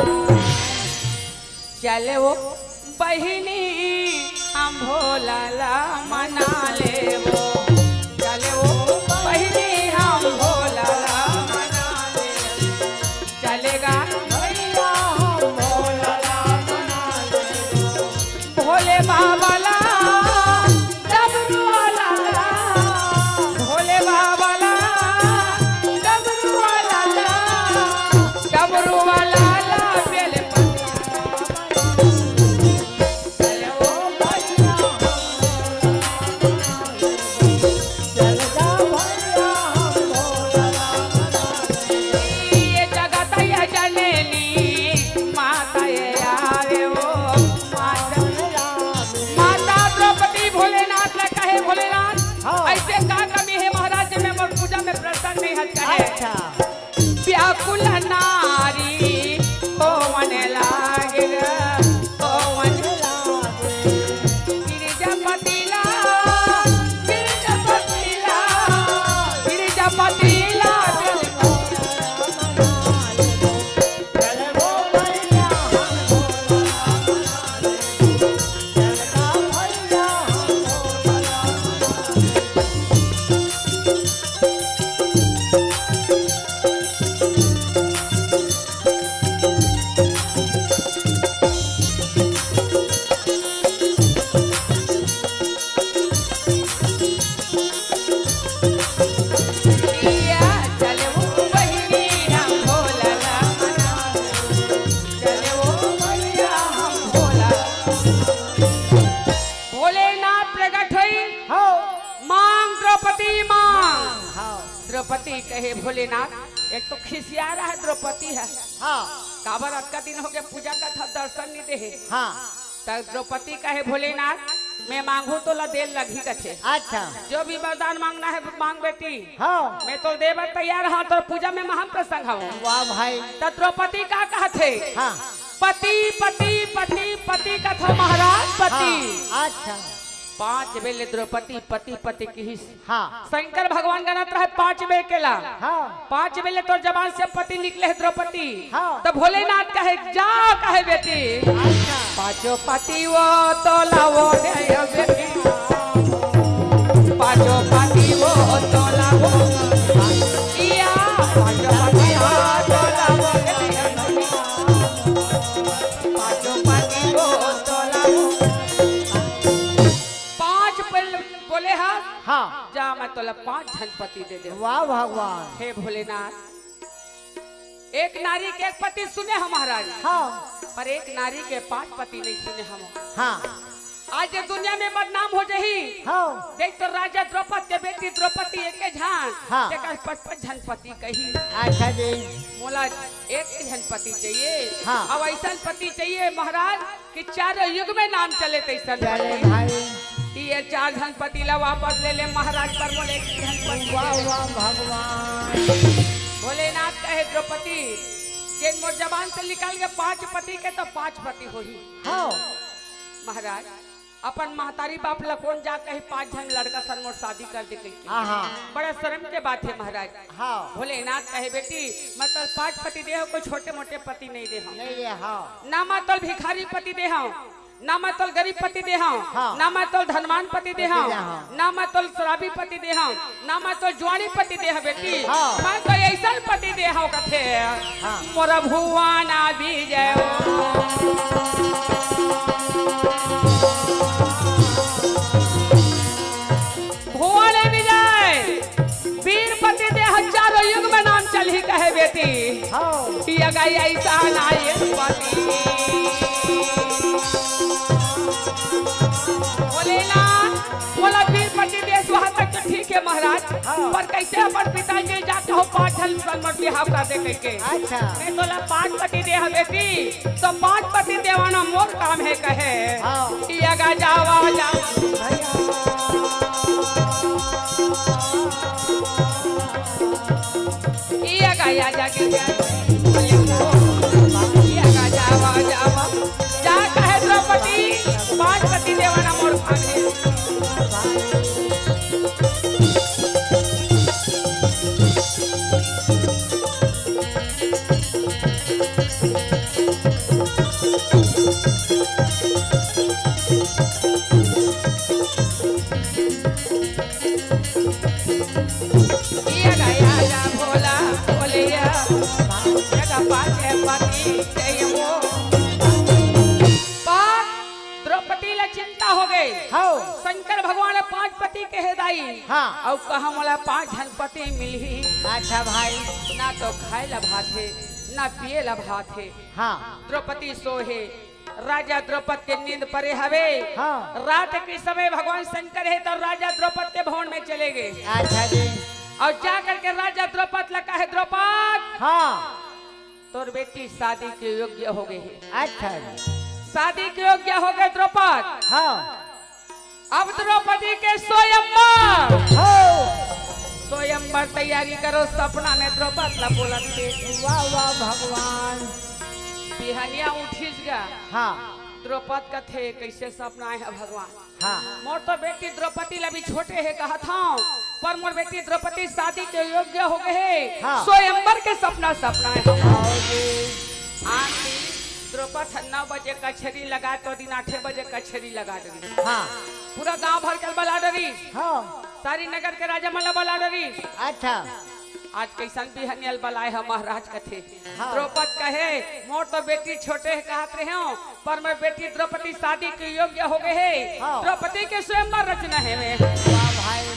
चले वो बहिनी हम भोला ला मना लेबो। चले वो बहिनी हम भोला ला मना लेबो। चलेगा भैया हम भोला ला मना लेबो। भोले बाबा ला, डमरू वाला ला, भोले बाबा ला, डमरू वाला ला, डमरू वाला ला, बेल पत्ता। चलो भैया, चल जा भैया, ये जगत ये जननी माता ये आवे ओ माता। माता द्रौपदी भोलेनाथ ला कहे, "भोलेनाथ, हाँ। ऐसे का कमी हे महाराज, जे में मोर पूजा में प्रसन्न नहीं हस?" कहे, अच्छा। व्याकुल नारी होवन लागे, होवन लागे। गिरिजापति ला, गिरिजापति ला, गिरिजापति ला। भोलेनाथ प्रगट होई। हाँ। मांग द्रौपदी मांग। हाँ। द्रौपदी कहे, "भोलेनाथ, एक तो खिसिया रहा है द्रौपदी है। हाँ। काबर अतका दिन हो गया पूजा का था, दर्शन नहीं दे है।" हाँ। तब द्रौपदी कहे, "भोलेनाथ, मैं मांगू तोला दे लगही कथे। अच्छा। जो भी वरदान मांगना है मांग बेटी। हाँ। मैं तो दे बर तैयार हूँ, तोर पूजा में महान प्रसंग हूँ।" वाह भाई। तब द्रौपदी का कहत हे? हाँ। पति, पति, पति, पति कथो महाराज, पति। हाँ, अच्छा। पांच बेर ले द्रौपदी पति, पति किहिस। हाँ। शंकर भगवान गनत रहे पांच बेर के ला। हाँ। पांच बेर ले तोर जबान से पति निकले हे द्रौपदी। हाँ। तो भोलेनाथ कहे, "जा," कहे बेटी। अच्छा। पांचों पति वो तोला वो दे बेटी। पांचों पति वो तोला वो। इया, पांचों पति वो तोला वो दे। पांचों पति वो तोला वो। पांच पल बोले हा, हाँ। जा मैं तोला पांच झन पति दे दे। वाह भगवान। हे भोलेनाथ, एक नारी के एक पति सुने हम महाराज, हाँ। पर एक नारी के पांच पति नहीं सुने हम। हाँ। आज ये दुनिया में बदनाम हो जाही। हाँ। देख तो राजा द्रौपद के बेटी द्रौपदी एक झन, हाँ। तेकर पचपन झन पति कही। अच्छा जी। मोला एक झन पति चाहिए। हाँ। अब ऐसा पति चाहिए महाराज कि चारों युग में नाम चले तैसन चले पति। भाई। ये चार झन पति ला वापस ले ले महाराज, पर मोला एक झन पति वाह, दे दे। वाह भगवान। भोलेनाथ कहे, "द्रौपदी, जेन मोर जबान से निकल गए पांच पति के तो पांच पति होही।" हाँ। महाराज, अपन महतारी बाप ला कोन जा कही पांच झन लड़का सन मोर शादी कर दे कहिके। हाँ, हाँ। बड़ा शर्म के बात हे महाराज। हाँ। भोलेनाथ कहे, "बेटी, मैं तोला पांच पति दे हंव, कोई छोटे मोटे पति नहीं दे हंव।" नहीं दे, हाँ। ना मैं तोला भिखारी पति दे हंव, ना मैं तोला गरीब पति दे हंव, हाँ। ना मैं तोला धनवान पति दे पति हंव, दे हंव। ना मैं तोला शराबी पति दे हंव, ना मैं तोला जुआड़ी पति दे हंव बेटी। हाँ। मैं तो अइसन पति दे हंव कथे। हाँ। मोर भुवन विजय। भुवन विजय, वीर पति दे हंव, चारों युग में नाम चलही कहे बेटी। हाँ। यगा अइसन एक पति। भोलेनाथ, मोला वीर पति दे हस वहां तक तो ठीक हे महाराज, हाँ। पर कइसे अपन पिताजी जा कहूं पांच झन सन मोर बिहाव कर दे कहिके। अच्छा। मैं तोला पांच पति दे हंव बेटी, तो पांच पति देवाना मोर काम हे कहे। हाँ। यगा जावा जा। भैया। यगा या जा के जा। यगा जावा जावा। जा कहे द्रौपदी, पांच पति देवाना मोर काम हे। यगा या जा भोला, भोलिया, यगा पांच पति दे हंव। पांच द्रौपदी ला चिंता होगे। हाँ। शंकर भगवान पांच पति के हे दाई। हाँ। अउ कहा मोला पांच झन पति मिलही। अच्छा भाई। ना तो खाए ला भात हे, ना पिए ला भात हे। हाँ। द्रौपदी सोहे, राजा द्रौपद के नींद परे हवे। हाँ। रात के समय भगवान शंकर हे तो राजा द्रौपद के भवन में चले गे। अच्छा जी। अउ जा करके राजा द्रौपद ला कहे, "द्रौपद।" हाँ। तोर बेटी शादी के योग्य होगे हे। अच्छा जी। शादी के योग्य होगे द्रौपद। हाँ। अब द्रौपदी के स्वयंवर। हो। स्वयंवर तैयारी करो, सपना में द्रौपद ला बोलत हे। वाह, वाह, भगवान। बिहनिया उठिस गा। हाँ। द्रौपद कथे, "कइसे सपना आय हे भगवान?" हाँ। मोर तो बेटी द्रौपदी ला भी छोटे हे कहत हंव, पर मोर बेटी द्रौपदी शादी के योग्य होगे हे। हाँ। स्वयंवर के सपना, सपना हे। हाँ जी। आन दिन द्रौपद ह नौ बजे कचहरी लगाय, तो दिन आठे बजे कचहरी लगा डरिस। हाँ। पूरा गांव भर के बला डरिस। हाँ। सारी नगर के राजा मन ला बला डरिस। अच्छा। आज कइसन बिहनिया ल बलाय हव महाराज कथे। हाँ। द्रौपद कहे, "मोर तो बेटी छोटे हे कहत रहेंव, पर मोर बेटी द्रौपदी शादी के योग्य होगे हे। हाँ। द्रौपदी के स्वयंवर रचना हे में।" वाह भाई।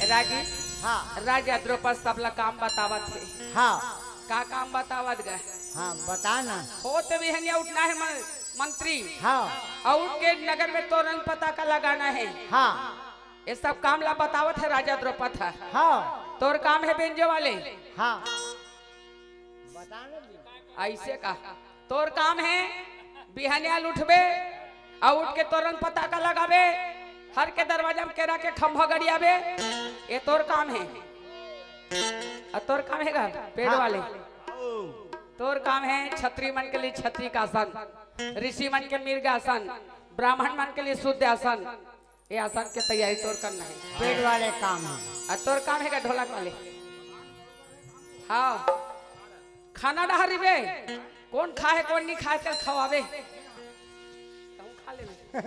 रागी, हाँ। राजा द्रौपद सब ला काम बतावत हे। हाँ। का काम बतावत गा? हाँ, बता ना। होत बिहनिया उठना हे मन-, मंत्री। हाँ। अउ उठ के नगर में तोरण पताका लगाना हे। हाँ। ये सब काम ला बतावत हे राजा द्रौपद ह। हाँ। तोर काम हे बेंजो वाले। हाँ। बता ना जी। अइसे का? तोर काम हे बिहनिया ल उठबे, अउ उठ के तोरण पताका लगाबे, हर के दरवाजा में केरा के खंभा गड़ियाबे, ये तोर काम हे। अउ तोर काम हे गा पेड़ हाँ। वाले। तोर काम हे छत्री मन के लिए छत्री का आसन, ऋषि मन के मृग आसन, ब्राह्मण मन के लिए शुद्ध आसन, ये आसन के तैयारी तोर करना हे। पेड़ वाले काम हे। अउ तोर काम हे गा ढोलक वाले? हाँ। खाना डहरी बे, कोन खाय हे, कोन नइ खाय हे, चल खवाबे। तहूं खा लेबे।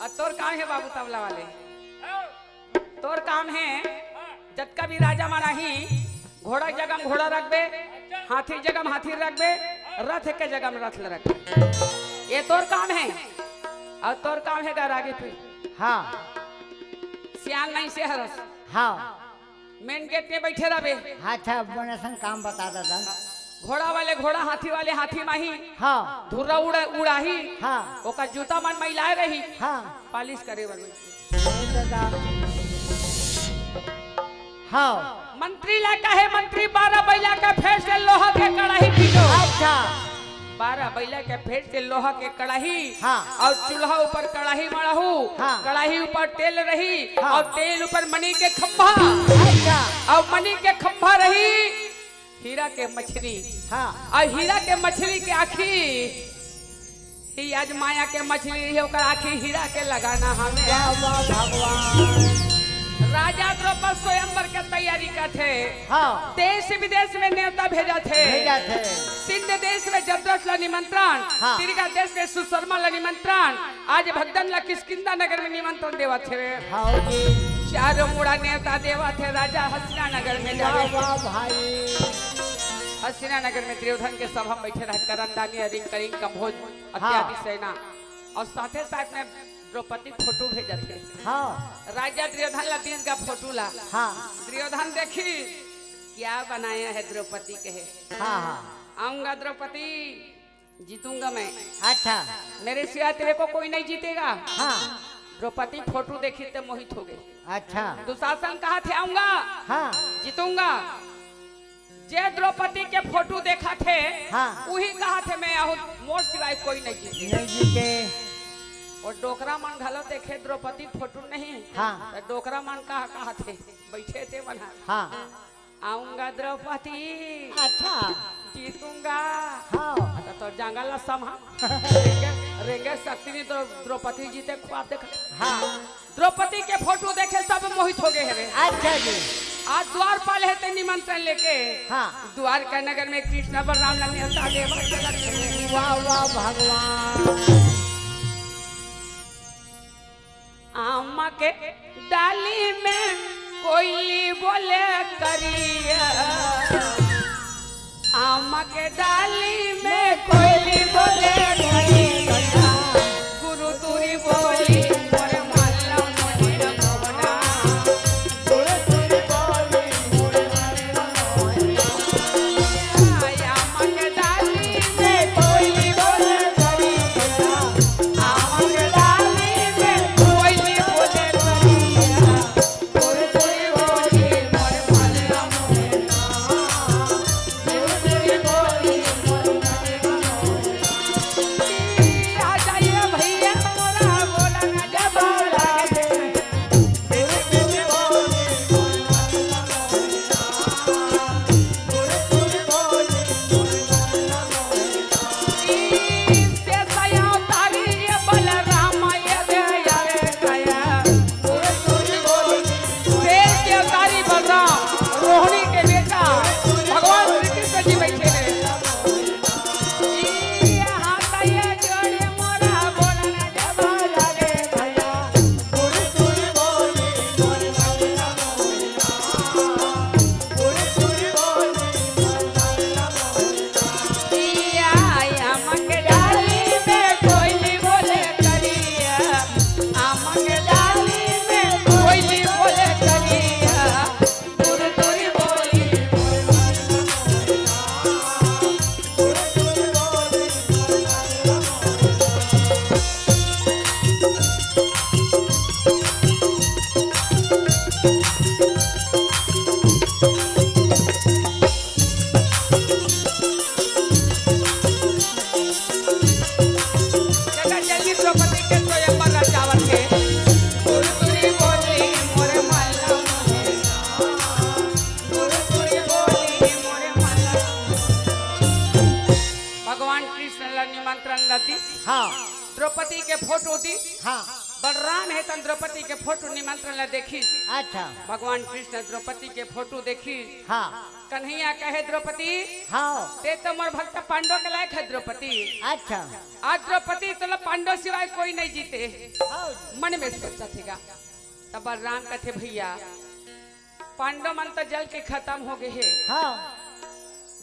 अउ तोर काम हे बाबू तबला वाले, तोर काम हे जतका भी राजा मन आही, घोड़ा के जगह में घोड़ा रखबे, हाथी के जगह में हाथी रखबे, रथ के जगह में रथ ल रखबे। ये तोर काम हे। अउ तोर काम हे गा रागी पी। हाँ। सियान नइ से हरस। हाँ। मेन गेट में बइठे रहबे। अच्छा, बने सन काम बता दादा। घोड़ा वाले घोड़ा, हाथी वाले हाथी माही। हाँ। धुर्रा उड़ा-, उड़ाही। हाँ। ओकर जूता मन मैलाए रही। हाँ। पालिश करे बर। ए दादा। हाँ। मंत्री ला कहे, "मंत्री, बारह बइला के फेर से लोहा के कड़ाही पीटो।" अच्छा। बारह बइला के फेर से लोहा के कड़ाही हाँ। अउ चूल्हा ऊपर कड़ाही मड़ाहू, हाँ। कड़ाही ऊपर तेल रही हाँ। अउ तेल ऊपर मणि के खंभा अच्छा। अउ मणि के खंभा रही हीरा के मछली हाँ। अउ हीरा के मछली के आँखी कि आज माया के मछली रही, ओकर आँखी हीरा के लगाना हमें। वाह, वाह, भगवान। राजा द्रौपद स्वयंवर के तैयारी करथे। हाँ। देश विदेश में नेवता भेजथे। भेजथे। सिंध देश में जबरस ला निमंत्रण, हाँ। तिरिगा देश में सुशर्मा ला निमंत्रण, आज भगदन ला किष्किंधा नगर में निमंत्रण देवत हे। हाँ जी। चारों मुड़ा नेवता देवत हे राजा हस्तिना नगर में वाह, जावे। वाह भाई। हस्तिना नगर में दुर्योधन के सभा में बैठे रहे, करंदानी, अरिंग, कलिंग, कंभोज हाँ। इत्यादि सेना, और साथे साथ में द्रौपदी फोटो भेजत हे। हाँ। राजा दुर्योधन ला दीस गा फोटो ला। हाँ। दुर्योधन देखी क्या बनाया है द्रौपदी कहे। हाँ, हाँ। आऊंगा द्रौपदी, जीतूंगा मैं। अच्छा। मेरे सिवा तेरे को कोई नहीं जीतेगा। हाँ। द्रौपदी फोटो देखी तो मोहित हो गई। अच्छा। दुशासन कहाथे आऊंगा, हाँ। जीतूंगा। जे द्रौपदी के फोटो देखाथे, हाँ। उही कहाथे मैं आहूं, मोर सिवाय कोई नहीं जीते। नहीं जीते। और डोकरा मन घलो देखे द्रौपदी फोटो नहीं, हाँ। तो डोकरा मन का कहाथे, बैठे थे मन ह। हाँ। आऊंगा द्रौपदी। अच्छा। जीतूंगा। हाँ। अच्छा, तो जंगल ला समा। रेंगे, रेंगे शक्ति नहीं तो द्रौपदी जीते ख्वाब देख। हाँ। द्रौपदी के फोटो देखे सब मोहित हो गए हवे। अच्छा जी। आज द्वारपाल हे ते निमंत्रण लेके। हाँ। द्वारका नगर में कृष्ण बलराम ला नेवता देवा चलत हे। वाह, वाह, भगवान। आमा के डाली में कोयली बोले करिया, आमा के डाली में कोयली बोले करिया, गुरु तुरी बोली मोर मल्ला मोहिन मोहना। शेष के अवतारी बलराम, रोहिणी के बेटा, भगवान श्री कृष्ण जी बैठे हैं। जल्दी द्रौपदी के स्वयंवर रचावत हे। गुरु तुरी बोली मोरे मल्ला मोहना। गुरु तुरी बोली मोरे मल्ला मोहना। भगवान कृष्ण ला निमंत्रण ला दी। हाँ। द्रौपदी के फोटो दी। हाँ। बलराम हे तन द्रौपदी के फोटो निमंत्रण ला देखी। अच्छा। भगवान कृष्ण द्रौपदी के फोटो देखी। हाँ। कन्हैया कहे द्रौपदी, हाँ। ते तो मोर भक्त पांडव के लायक है द्रौपदी। अच्छा। आज द्रौपदी तोला पांडव सिवाय कोई नहीं जीते। हाँ। मन में सोचत हे गा। तब बलराम कथे भैया, पांडव मन तो जल के खतम हो गए हे। हाँ।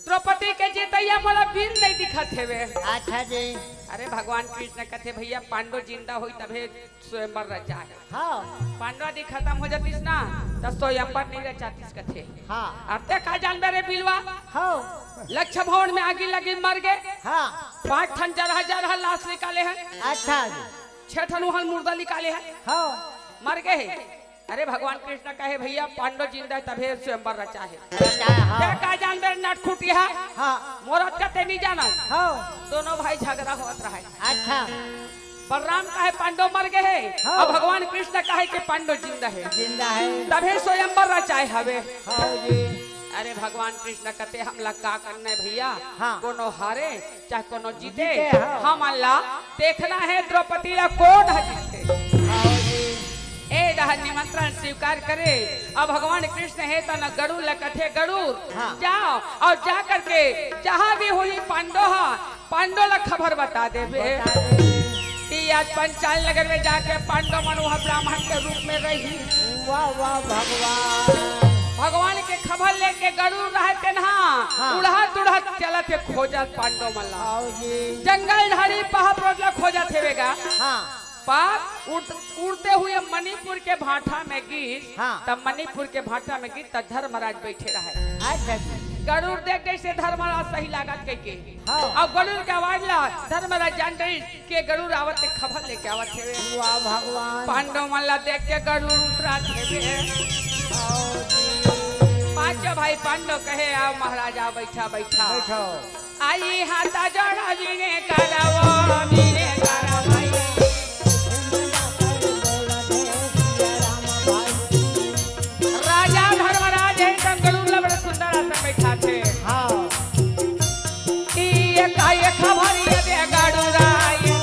द्रौपदी के जीतइया मोला वीर नहीं दिखत हेवे। अच्छा जी। अरे भगवान कृष्ण कथे भैया पांडव जिंदा होई तभे स्वयंवर रचा हे। हाँ। पांडव आदि खतम हो जातिस ना, त स्वयंवर नहीं रचातिस कथे। हाँ। अउ ते का जानबे रे बिलवा? हाँ। लक्ष्य भवन में आगी लगी मर गे। हाँ। पांच ठन जरहा जरहा लाश निकाले हे। अच्छा जी। छह ठन उहन मुर्दा निकाले हे। हाँ। मर गे हे। अरे भगवान कृष्ण कहे भैया पांडव जिंदा हे तभे स्वयंवर रचा हे। रचा हे, हाँ। ते का जानबे रे नटखुटिया? हाँ। मोर अतका ते नहीं जानस। हाँ। दोनों भाई झगड़ा होत रहे। अच्छा। बलराम कहे पांडव मर गए हे, हाँ। अब भगवान कृष्ण कहे कि पांडव जिंदा हे। जिंदा हे। तभे स्वयंवर रचाए हवे। हाँ जी। अरे भगवान कृष्ण कथे हमला का करना हे भैया? हाँ। कोनो हारे चाहे कोनो जीते, जीते, हाँ। हमन ला देखना हे द्रौपदी ला कोन ह जीतथे। ए डहर निमंत्रण स्वीकार करे। अब भगवान कृष्ण हे त न गरुड़ ला कथे, "गरुड़, हाँ। जाओ और जा करके जहाँ भी होही पांडो हा, पांडो ला खबर बता देबे बता दे। कि आज पंचाल नगर में जाके पांडो मन उहाँ ब्राह्मण के रूप में रही।" वाह, वाह, भगवान। भगवान के खबर लेके गरुड़ रहते ना, हाँ। उड़हत उड़हत चलत हे खोजत पांडो मन ला। आओ जी। जंगल झाड़ी पहाड़ पर्वत ला खोजत हेवेगा। हाँ। पर उड़-, उड़ते हुए मणिपुर के भाटा में गिस, हाँ। तब मणिपुर के भाटा में गिस, तब धर्मराज बैठे रहे। अच्छा जी। गरुड़ देख जैसे धर्मराज सही लागत कह के। हाँ। अब गरुड़ के आवाज ला धर्मराज जान रही के गरुड़ आवत हे, खबर लेके आवत हे। वाह भगवान। पांडव मन ला देख के गरुड़ उतरात हे। आओ जी। पांचों भाई पांडव कहे, "आओ महाराज, आओ, बैठा, बैठा।" बैठो। आई हाथ जोड़ विनय करवो, विनय करवो। राजा धर्मराज हे त गरुड़ ला बड़े सुंदर आसन बैठाथे। हाँ। ये काय खबर ये दे गरुड़ा, ये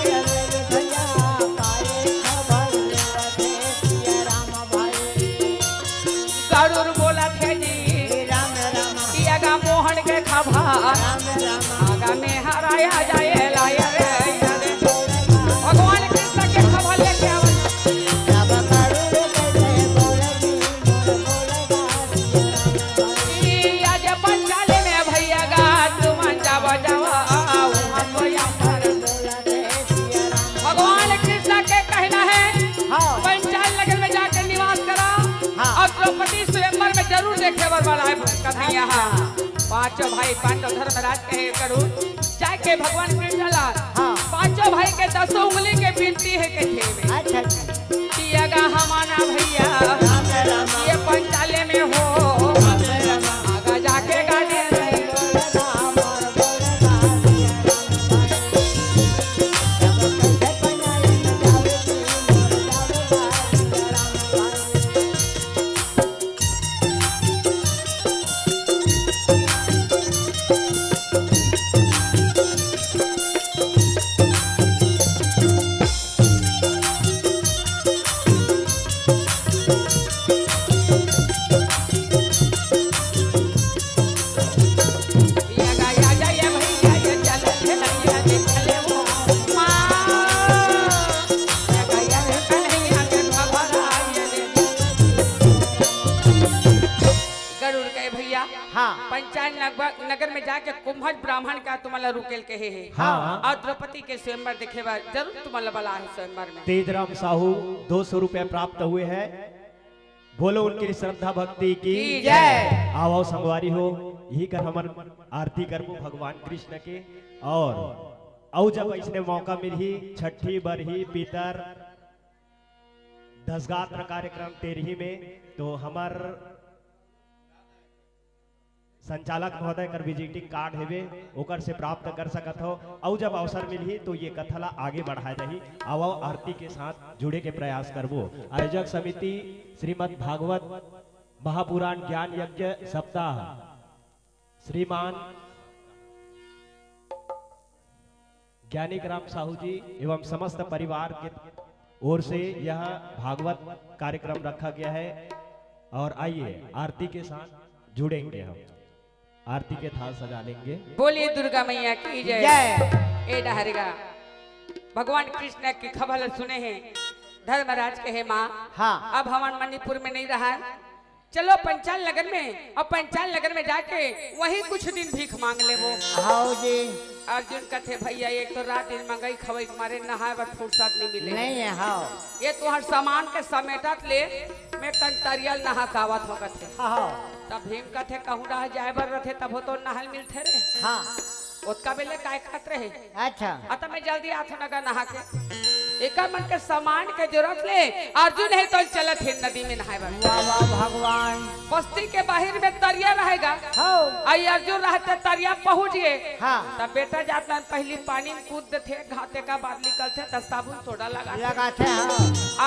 गरुड़ बोलत हे जी, ये गा मोहन के खबर, आगा में हराया जाए लाय रे। भगवान कृष्ण के खबर लेके आवत। ई आज पंचाल में भैया गा, तुमन जावा, जावा, आओ, हम कोई अंबर। भगवान कृष्ण के कहना हे, हाँ। पंचाल नगर में जाके निवास करा हाँ। और द्रौपदी स्वयंवर में जरूर देखे बर वाला हे कन्हैया। हाँ। पांचों भाई पांडव धर्मराज कहे करू, जाके भगवान कृष्ण ला हाँ। पांचों भाई के दसों उंगली के बिनती हे कथे में। अच्छा जी। कि अगा हमाना भैया, राम राम। ये पंचाले में हो, राम राम। आगा जाके गाने रही। गरुड़ कहे, "भैया, हाँ। पंचाल नगर, नगर में जाके कुंभज ब्राह्मण का तुम्हारा रुकेल कहे हे। हाँ। और द्रौपदी के स्वयंवर देखे बर जरूर तुम्हारा बला हे स्वयंवर में।" तेजराम साहू, दो सौ रुपया प्राप्त हुए हैं। बोलो उनकी श्रद्धा भक्ति की की जय। आओ संगवारी हो, यही कर हमन आरती करबो भगवान कृष्ण के। और अउ जब ऐसने मौका मिलही, छठी बरही, पितर, दसगात्र कार्यक्रम तेरही में, तो हमर संचालक महोदय कर visiting card हेवे, ओकर से प्राप्त कर सकत हो। अउ जब अवसर मिलही तो ये कथा ला आगे बढ़ाए जाही। आवो आरती के साथ जुड़े के प्रयास करबो। आयोजक समिति श्रीमद् भागवत महापुराण ज्ञान यज्ञ सप्ताह श्रीमान ज्ञानिक राम साहू जी एवं समस्त परिवार के ओर से यह भागवत कार्यक्रम रखा गया है। और आइए आरती के साथ जुड़ेंगे हम, आरती के थाल सजा लेंगे। बोलिए दुर्गा मैया की जय। जय। ए डहरगा भगवान कृष्ण के खबर सुने हे, धर्मराज कहे, "माँ, हाँ। अब हमन मणिपुर में नहीं रहा, चलो पंचाल नगर में, और पंचाल नगर में जाके वहीं कुछ दिन भीख मांग लेबो।" हाव जी। अर्जुन कथे, "भैया, एक तो रात दिन मंगई खवई के मारे नहाए बर फुर्सत नहीं मिले। नहीं है, हाव। ये तुहर सामान के समेटत ले मैं कन तरियल नहा कावत हो," कथे। हाव। तब भीम कथे, "कहूँ रह जाए बर रथे, तब हो तो नहल मिलथे रे।" हाँ। ओतका बेले काय करत रहे? अच्छा। अतका में जल्दी आथो नगा नहा के। एकर मन के सामान के जरूरत ले अर्जुन हे तो चलत हे नदी में नहाए बर। वाह, वाह, भगवान। बस्ती के बाहिर में तरिया रहेगा। हौ। अउ अर्जुन रहते तरिया पहुँच गे। हाँ। तब बेटा जात मन पहिली पानी में कूद देथे, घाते का बाद निकलथे, त साबुन सोडा लगाथे। लगाथे, हाँ।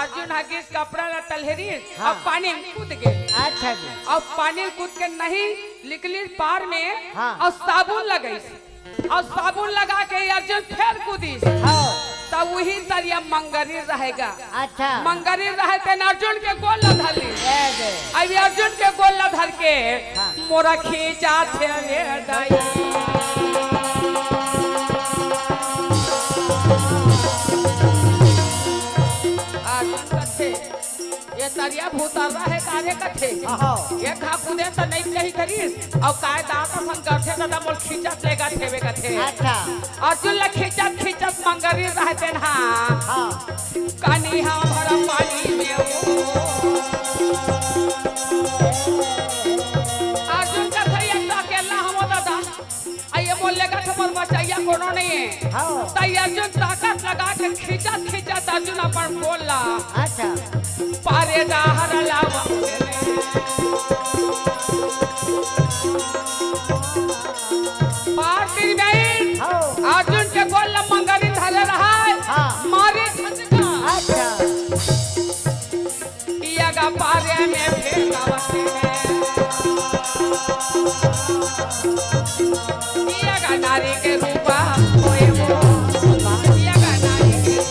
अर्जुन ह गिस कपड़ा ला टल्हेरी, हाँ। अउ पानी में कूद गे। अच्छा जी। अउ पानी में कूद के नहीं निकलिस पार में, हाँ। अउ साबुन लगाइस। अउ साबुन लगा के अर्जुन फेर कूदिस। हाँ। उही तरिया मंगरी रहेगा। अच्छा। मंगरी रहे तेन अर्जुन के गोल ला धर ली। ए दे। अब अर्जुन के गोल ला धर के हाँ। मोरा खींचा थे ले दाई। अर्जुन कथे, ये तरिया भूतर्रा हे कारे कथे। अहो। ये खा कूदे त नहीं कही करिस। अउ काय दांत असन करथे त मोर खींचत लेगा थेवे कथे। अच्छा। अर्जुन ल खींचत खींचत मंगरी रहते न हा। हाँ। कनिहा भर पानी में वो। अर्जुन कथे, "एक तो अकेला हवं दादा, अउ ये मोर लेगत हमर बचइया कोनो नहीं हे।" हाँ। त अर्जुन ताकत लगा के खींचत खींचत अर्जुन अपन गोल ला अच्छा। पारे डहर लावा। पार तीर गई। हाँ। अर्जुन के गोल ला मंगरी धरे रहा है। हाँ। मारी झटका। अच्छा। इया गा पारे में फेंकावत हे। इया गा नारी के रूपा होए वो। इया गा नारी के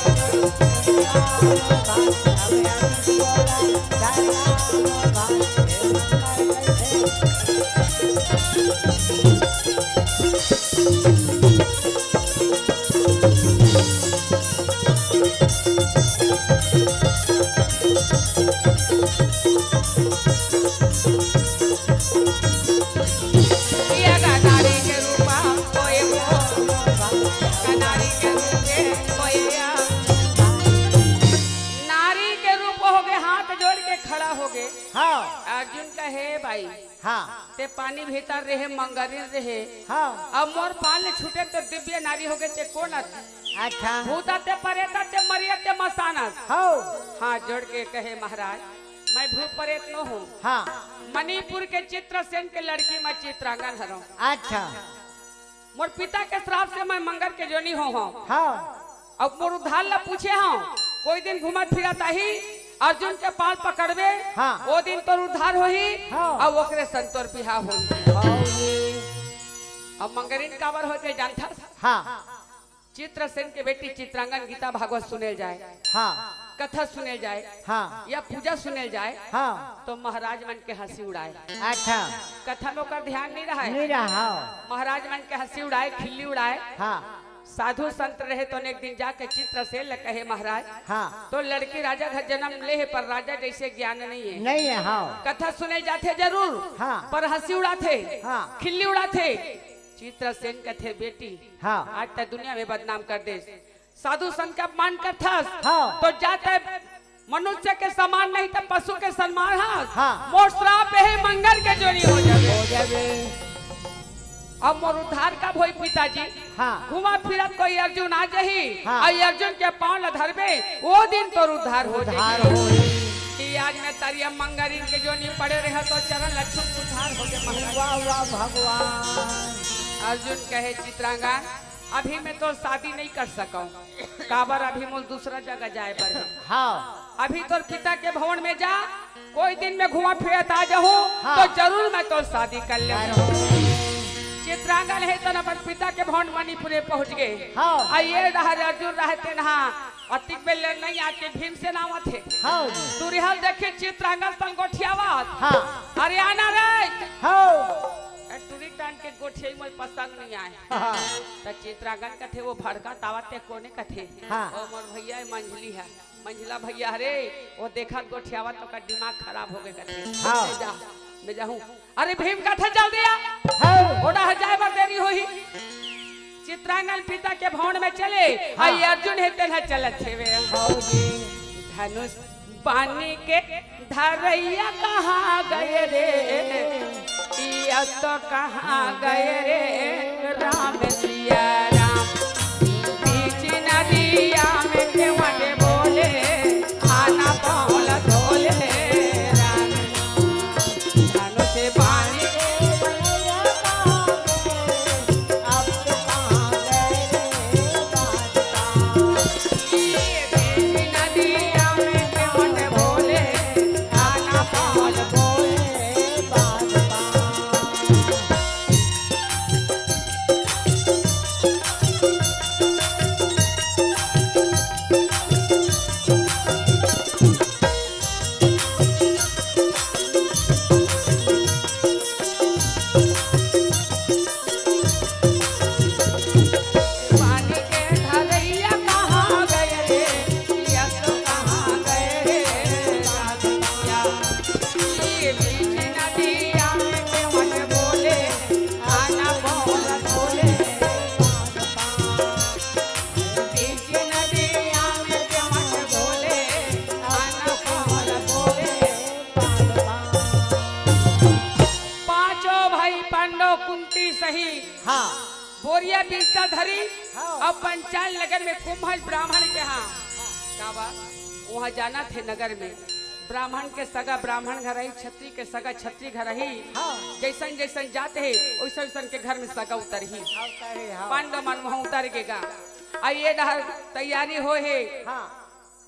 नारी के रूप होगे, हाथ जोड़ के खड़ा होगे। हाँ। अर्जुन कहे, "भाई, हाँ। ते पानी भीतर रहे, मंगरिन रहे। हाँ। अब मोर पाल ले छूटे तो दिव्य नारी होगे, ते कोन आदमी? अच्छा। भूत आते, परेत आते, मरियत ते मसानस।" हाँ। हाथ जोड़ के कहे, "महाराज, मैं भूत परेत नो हूँ। हाँ। मणिपुर के चित्रसेन के लड़की मैं चित्रांगन हरौं। अच्छा। मोर पिता के श्राप से मैं मंगर के जोनी हो हौं। हाँ। अब मोर उद्धार ला पूछे हौं, कोई दिन घूमत फिरत आही, अर्जुन के पाल पकड़बे, हाँ। ओ दिन तोर उद्धार होही, हाँ। अब ओकरे संग तोर बिहाव होही।" हाँ जी। अब मंगरिन काबर होथे जानथस? हाँ। चित्रसेन के बेटी चित्रांगन गीता भागवत सुने जाए, हाँ। कथा सुने जाए, हाँ। या पूजा सुने जाए, हाँ। तो महाराज मन के हंसी उड़ाए। अच्छा। कथा में ओकर ध्यान नहीं रहा है। नहीं रहा। महाराज मन के हंसी उड़ाए, खिल्ली उड़ाए। हाँ। साधु संत रहे तो एक दिन जाके चित्रसेन ल कहे, "महाराज, हाँ। तो लड़की राजा घर जन्म ले हे, पर राजा जैसे ज्ञान नहीं है। नहीं है, हाँ। कथा सुने जाथे जरूर, हाँ। पर हंसी उड़ाथे, हाँ। खिल्ली उड़ाथे।" चित्रसेन कथे, "बेटी, हाँ। आज त दुनिया में बदनाम कर देस। साधु संत के अपमान करथस, हाँ। तो जाते मनुष्य के समान नहीं त पशु के समान हस। हाँ। मोर श्राप हे मंगर के जोनी हो जाबे।" हो जाबे। अब मोर उद्धार कब होई पिताजी? हाँ। घूमत फिरत कोई अर्जुन आ जाही, हाँ। अउ अर्जुन के पाँव ल धरबे, ओ दिन तोर उद्धार हो उद्धार जाही। होही। कि आज मैं तरिया मंगरिन के जोनी पड़े रहे तो चरण ल छू उद्धार हो गए महाराज। वाह, वाह भगवान। अर्जुन कहे, "चित्रांगन, अभी मैं तोर शादी नहीं कर सकौं, काबर अभी मोर दूसरा जगह जाए बर हे। हाँ। अभी तोर पिता के भवन में जा, कोई दिन मैं घूमा फिरत आ जाहूँ, हाँ। तो जरूर मैं तोर शादी कर लेहूँ।" अरे। चित्रांगन हे तन अपन पिता के भवन मणिपुर में पहुँच गए। हाँ। अउ ये डहर अर्जुन रहते नहा, अतिक बेर ले नहीं आके भीमसेन आवत हे। हाँ। दूरिहा ले देखे चित्रांगन संग गोठियावत। हाँ। "अरे आना रे।" हाँ। ए, टूरी टान के गोठियाई मोला पसंद नहीं आए। हाँ। त चित्रांगन कथे, "वो भड़कत आवत हे, कोने कथे?" हाँ। "ओ मोर भैया, ए मंझली हे, मंझला भैया हरे, वो देखत गोठियावत ओकर दिमाग खराब हो गए," कथे। हाँ। "मैं जा, मैं जाहूँ।" "अरे भीम कथे, जल्दी आ।" हाँ। ओड़ा ह जाए बर देरी होही। चित्रांगन पिता के भवन में चले, हाँ। अउ अर्जुन हे तेन ह चलत हेवे। हाँ जी। धनुष बानी के धरैया कहाँ गए रे, इया तो कहाँ गए रे, राम सिया राम। बीच नदिया में केवट बोले, आना पाँव ल धोले, राम। धनुष बानी के धरैया कहाँ गए, अब तो कहाँ गए रे, राम। बिस्तर धरी हाँ। अउ पंचाल नगर में कुंभज ब्राह्मण के हाँ। का बात? वहाँ जाना थे नगर में ब्राह्मण के सगा ब्राह्मण घर ही, छत्री के सगा छत्री घर ही। हाँ। जैसन जैसन जात हे वैसन वैसन के घर में सगा उतर ही। हाँ। पांडव मन वहाँ उतर गे गा। आ ये डहर तैयारी हो हे। हाँ।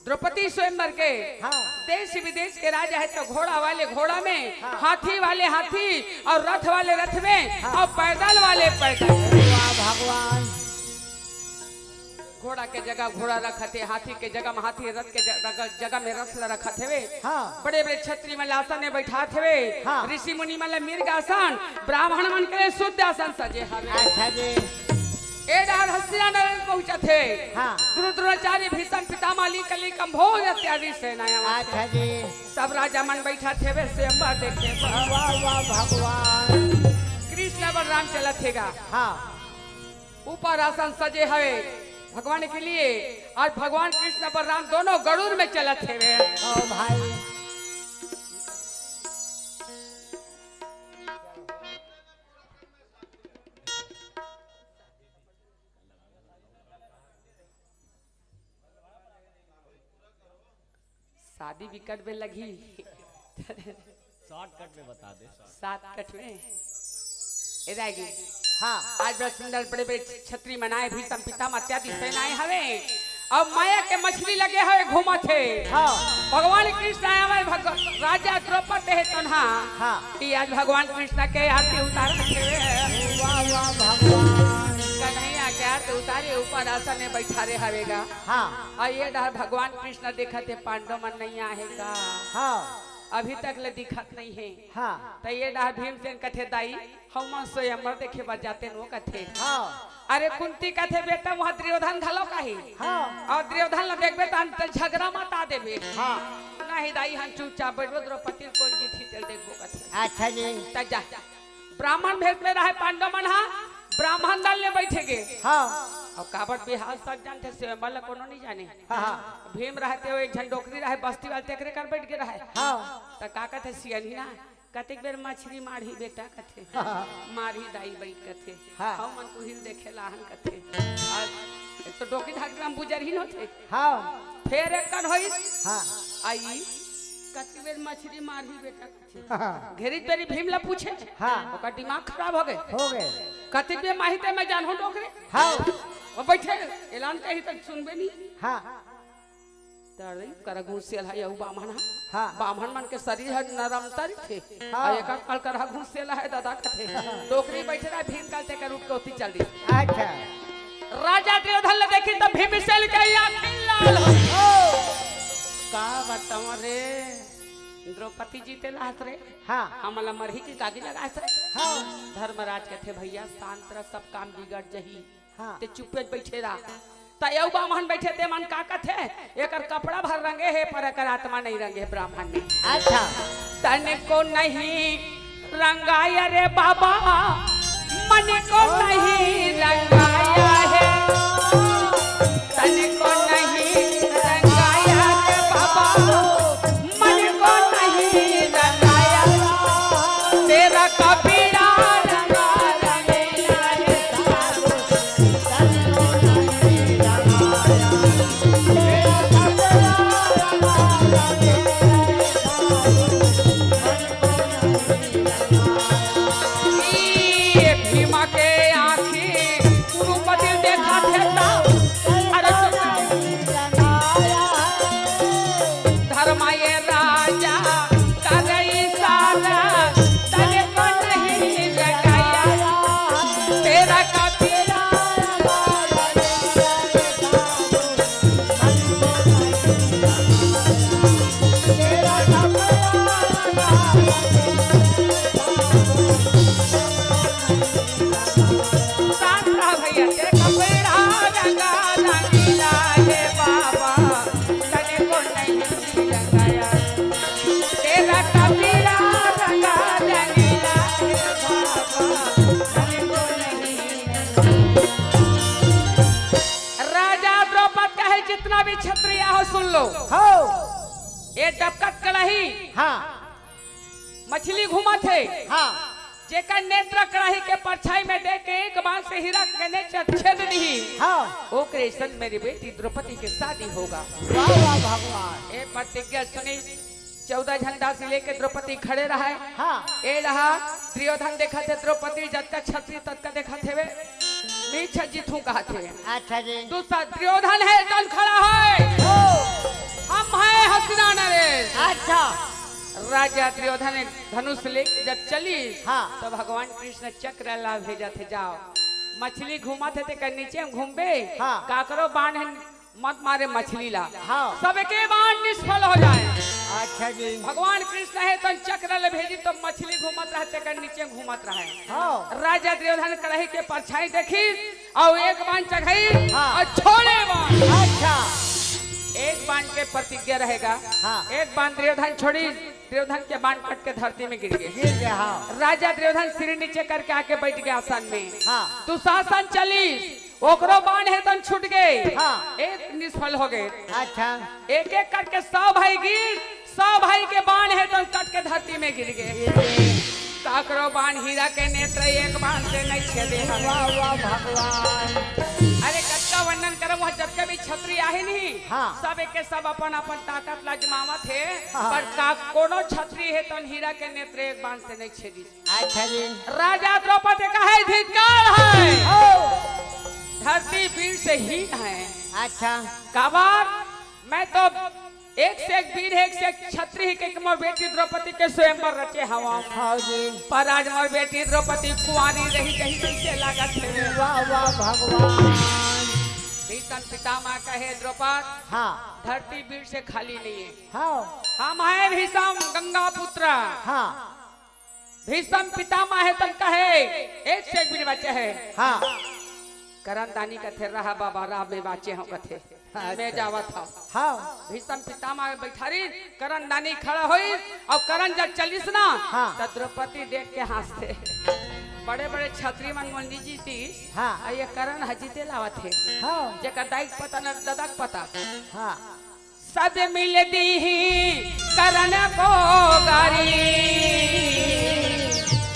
द्रौपदी स्वयंवर के हाँ। देश विदेश के राजा हे तो घोड़ा वाले घोड़ा में, हाँ। हाथी वाले हाथी अउ रथ वाले रथ में, हाँ। अउ पैदल वाले पैदल। वाह भगवान। घोड़ा के जगह घोड़ा रखत हे, हाथी के जगह में हाथी, रथ के जगह, जगह में रथ ला रखत हेवे। हाँ। बड़े बड़े छत्री मन ला आसन में बैठात हेवे। हाँ। ऋषि मुनि मन ला मृग आसन, ब्राह्मण मन के लिए शुद्ध आसन सजे हवे। अच्छा जी। ए डहर हस्तिनापुर नरेंद्र पहुंचत हे। हाँ। गुरु द्रोणाचार्य भीष्म पितामह अली कली कंभोज इत्यादि सेनाया। अच्छा जी। सब राजा मन बैठत हेवे स्वयंवर देखे बर। वाह, वाह, भगवान। कृष्ण बलराम चलत हे गा। हाँ। ऊपर आसन सजे हवे भगवान के लिए अउ भगवान कृष्ण बलराम दोनों गरुड़ में चलत हेवे। ओ भाई। शादी बिकट में लगही। शॉर्टकट में बता दे। शॉर्टकट में। ए दाई जी। हाँ। आज बड़ा सुंदर बड़े बड़े छत्री मन आए, भीष्म पितामह इत्यादि सेनाए हवे। अउ माया के मछली लगे हवे घूमत हे। हाँ। भगवान कृष्ण आए हवे, भग-, राजा द्रौपद हे तोनहा। हाँ। कि आज भगवान कृष्ण के आरती उतारत हेवे। वाह, वाह, भगवान। कन्हैया के आरती उतारे ऊपर आसन में बैठारे हवे गा। हाँ। अउ ये डहर भगवान कृष्ण देखत हे, पांडव मन नइ आहे का? हाँ। अभी तक ले दिखत नइ हे। हाँ। त ये डहर भीमसेन कथे, दाई, हमन स्वयंवर देखे बर जातेन, ओ कथे। हाँ। अरे कुंती कथे, बेटा, वहाँ दुर्योधन घलो हे। हाँ। अउ दुर्योधन ला देखबे त अंत झगरा मचा देबे। हाँ। नहीं दाई, हम चुपचाप बइठबो, द्रौपदी कोन जीतही तेला देखबो कथे। अच्छा जी। त जा। ब्राह्मण भेष में रहे पांडव मन हा, ब्राह्मण दल में बइठे गे। हाँ। अउ काबर बिहार सब जानथे, स्वयंवर ला कोनो नइ जाने। हाँ, हाँ। भीम रहे ते एक झन डोकरी रहे, बस्ती वाले तेकरे कर बइठ गे रहे। हाँ। त का कथे सियनही ना, कतेक बेर मछरी मारही बेटा कथे। हाँ। मारही दाई बइठ कथे। हाँ। हमन तुही ल देखे ला आहन कथे। अउ एक तो डोकरी धाकरा म बुजरही न होथे। हाँ। फेर एक कन होइस। हाँ। अई, कतेक बेर मछरी मारही बेटा कथे। हाँ। घेरी तेरी भीम ला पूछे। हाँ। ओकर दिमाग खराब हो गे। हो गे। कतेक बेर माही ते मैं जानहूं डोकरी। हाँ। ओ बइठे, एला न कही त सुनबे नहीं। हाँ। तरी कर घुसेल हे अउ बाम्हन हा। हाँ। बाम्हन मन के शरीर ह नरम तरी थे। हाँ। अउ एकर कल कर ह घुसेल हे दादा कथे। हाँ। डोकरी बइठे रहे, भीम कल तेकर उठ के ओती चल दी। अच्छा। राजा दुर्योधन ला देखिस त भीमसेन के आँखी लाल हो। ओ। का बतावं रे, द्रौपदी जीते लात रे। हाँ। हमला मरही के गादी लगाए से। हाँ। धर्मराज कथे, भइया शांत रह, सब काम बिगड़ जही। हाँ। ते चुप्पे बइठे रह। त एउ बाम्हन बइठे ते मन का कथे, एकर कपड़ा भर रंगे हे पर एकर आत्मा नइ रंगे हे ब्राह्मण में। अच्छा। तन को नहीं रंगाया रे बाबा, मन को नहीं रंगाया है। तन को नहीं रंगाया रे बाबा, मन को नहीं रंगाया, तेरा कपड़ा रंगा रंगीला है। ई भीमा के आँखी कुरूप दिल देखा थे ता। अरे सुन। धर्मा ये राजा करे इशारा, तने को नहीं लगाया। तेरा कपड़ा शांत रह भइया, तेरा कपड़ा रंगा रंगीला हे बाबा, तने को नहीं रंगाया। तेरा कपड़ा रंगा रंगीला हे बाबा, तने को नहीं रंगाया। राजा द्रौपद कहे, जितना भी क्षत्रिय हो सुन लो। हो। ये डबकत कड़ाही। हाँ। मछली घूमत हे। हाँ। जेकर नेत्र कड़ाही के परछाई में देख के एक बाण से हीरा के नेत्र छेद दिही, हाँ। ओकरे संग मेरी बेटी द्रौपदी के शादी होगा। वाह, वाह, भगवान। ए प्रतिज्ञा सुनी, चौदह झन दासी लेके द्रौपदी खड़े रहा है। हाँ। ए रहा दुर्योधन देखत हे द्रौपदी, जतका छतरी ततका देखत हेवे, मी छत जीतहूँ कहत हे। अच्छा जी। दूसरा दुर्योधन हे, तन खड़ा है। ओ। हम हैं हसीना नरेश। अच्छा। राजा दुर्योधन धनुष लेके जब चलिस, हाँ। तो भगवान कृष्ण चक्र ला भेजत हे, जाओ, मछली घूमत हे, तेकर नीचे में घूमबे, हाँ। काकरो बाण हे, मत मारे मछली ला। हाँ। सबके बाण निष्फल हो जाए। अच्छा जी। भगवान कृष्ण हे, तो चक्र ला भेजी, तो मछली घूमत रहे, तेकर नीचे में घूमत रहे। हाँ। राजा दुर्योधन कड़ाही के परछाई देखिस, अउ एक बाण चघाई, हाँ। अउ छोड़े बाण। अच्छा। एक बाण के प्रतिज्ञा रहेगा। हाँ। एक बाण दुर्योधन छोड़ी, दुर्योधन के बाण कट के धरती में गिर गे। गिर गे, हाँ। राजा दुर्योधन सिर नीचे करके आके बैठ गे आसन में। हाँ। दुशासन चलिस, ओकरो बाण हे तन छूट गे। हाँ। एक निष्फल हो गे। अच्छा। एक एक करके सौ भाई गिर, सौ भाई के बाण हे तन कट के धरती में गिर गे। गिर गे। काकरो बाण हीरा के नेत्र एक बाण से नहीं छेदे हवे। वाह, वाह, भगवान। अरे, कतका वर्णन करम, वहाँ जतका भी छतरी आहे नहीं, हाँ। सब एके सब अपन अपन ताकत ला आजमावत हे, हाँ। पर का कोनो छतरी हे तन हीरा के नेत्र एक बाण से नहीं छेदी। अच्छा जी। राजा द्रौपदी कहे धिक्कार है। ओ। धरती वीर से हीन है। अच्छा। काबर? मैं तो एक से एक वीर, एक से एक छत्री ही के मोर बेटी द्रौपदी के स्वयंवर रचे हवं। हाँ जी। पर आज मोर बेटी द्रौपदी कुंवारी रही, कहीं कैसे लागत हे। वाह, वाह, भगवान। भीष्म पितामह कहे, द्रौपद, हाँ। धरती वीर से खाली नहीं है। हाँ। हम हैं भीष्म गंगा पुत्र। हाँ। भीष्म पितामह हे तन कहे, एक से एक वीर बचे हे। हाँ। करण दानी कथे, रहा बाबा, राह में बाचे हंव कथे। अच्छा। मैं जावत हंव। हाँ। भीष्म पितामह बैठारिन, करण दानी खड़ा होइस, अउ करण जब चलिस ना, हाँ। त द्रौपदी देख के हंसथे। बड़े बड़े छत्री मन मोर नी जीतिस, हाँ। अउ ये करण ह जीते लावत हे। हाँ। जेकर दाई के पता न ददा के पता। हाँ। सब मिल दीही करण को गारी।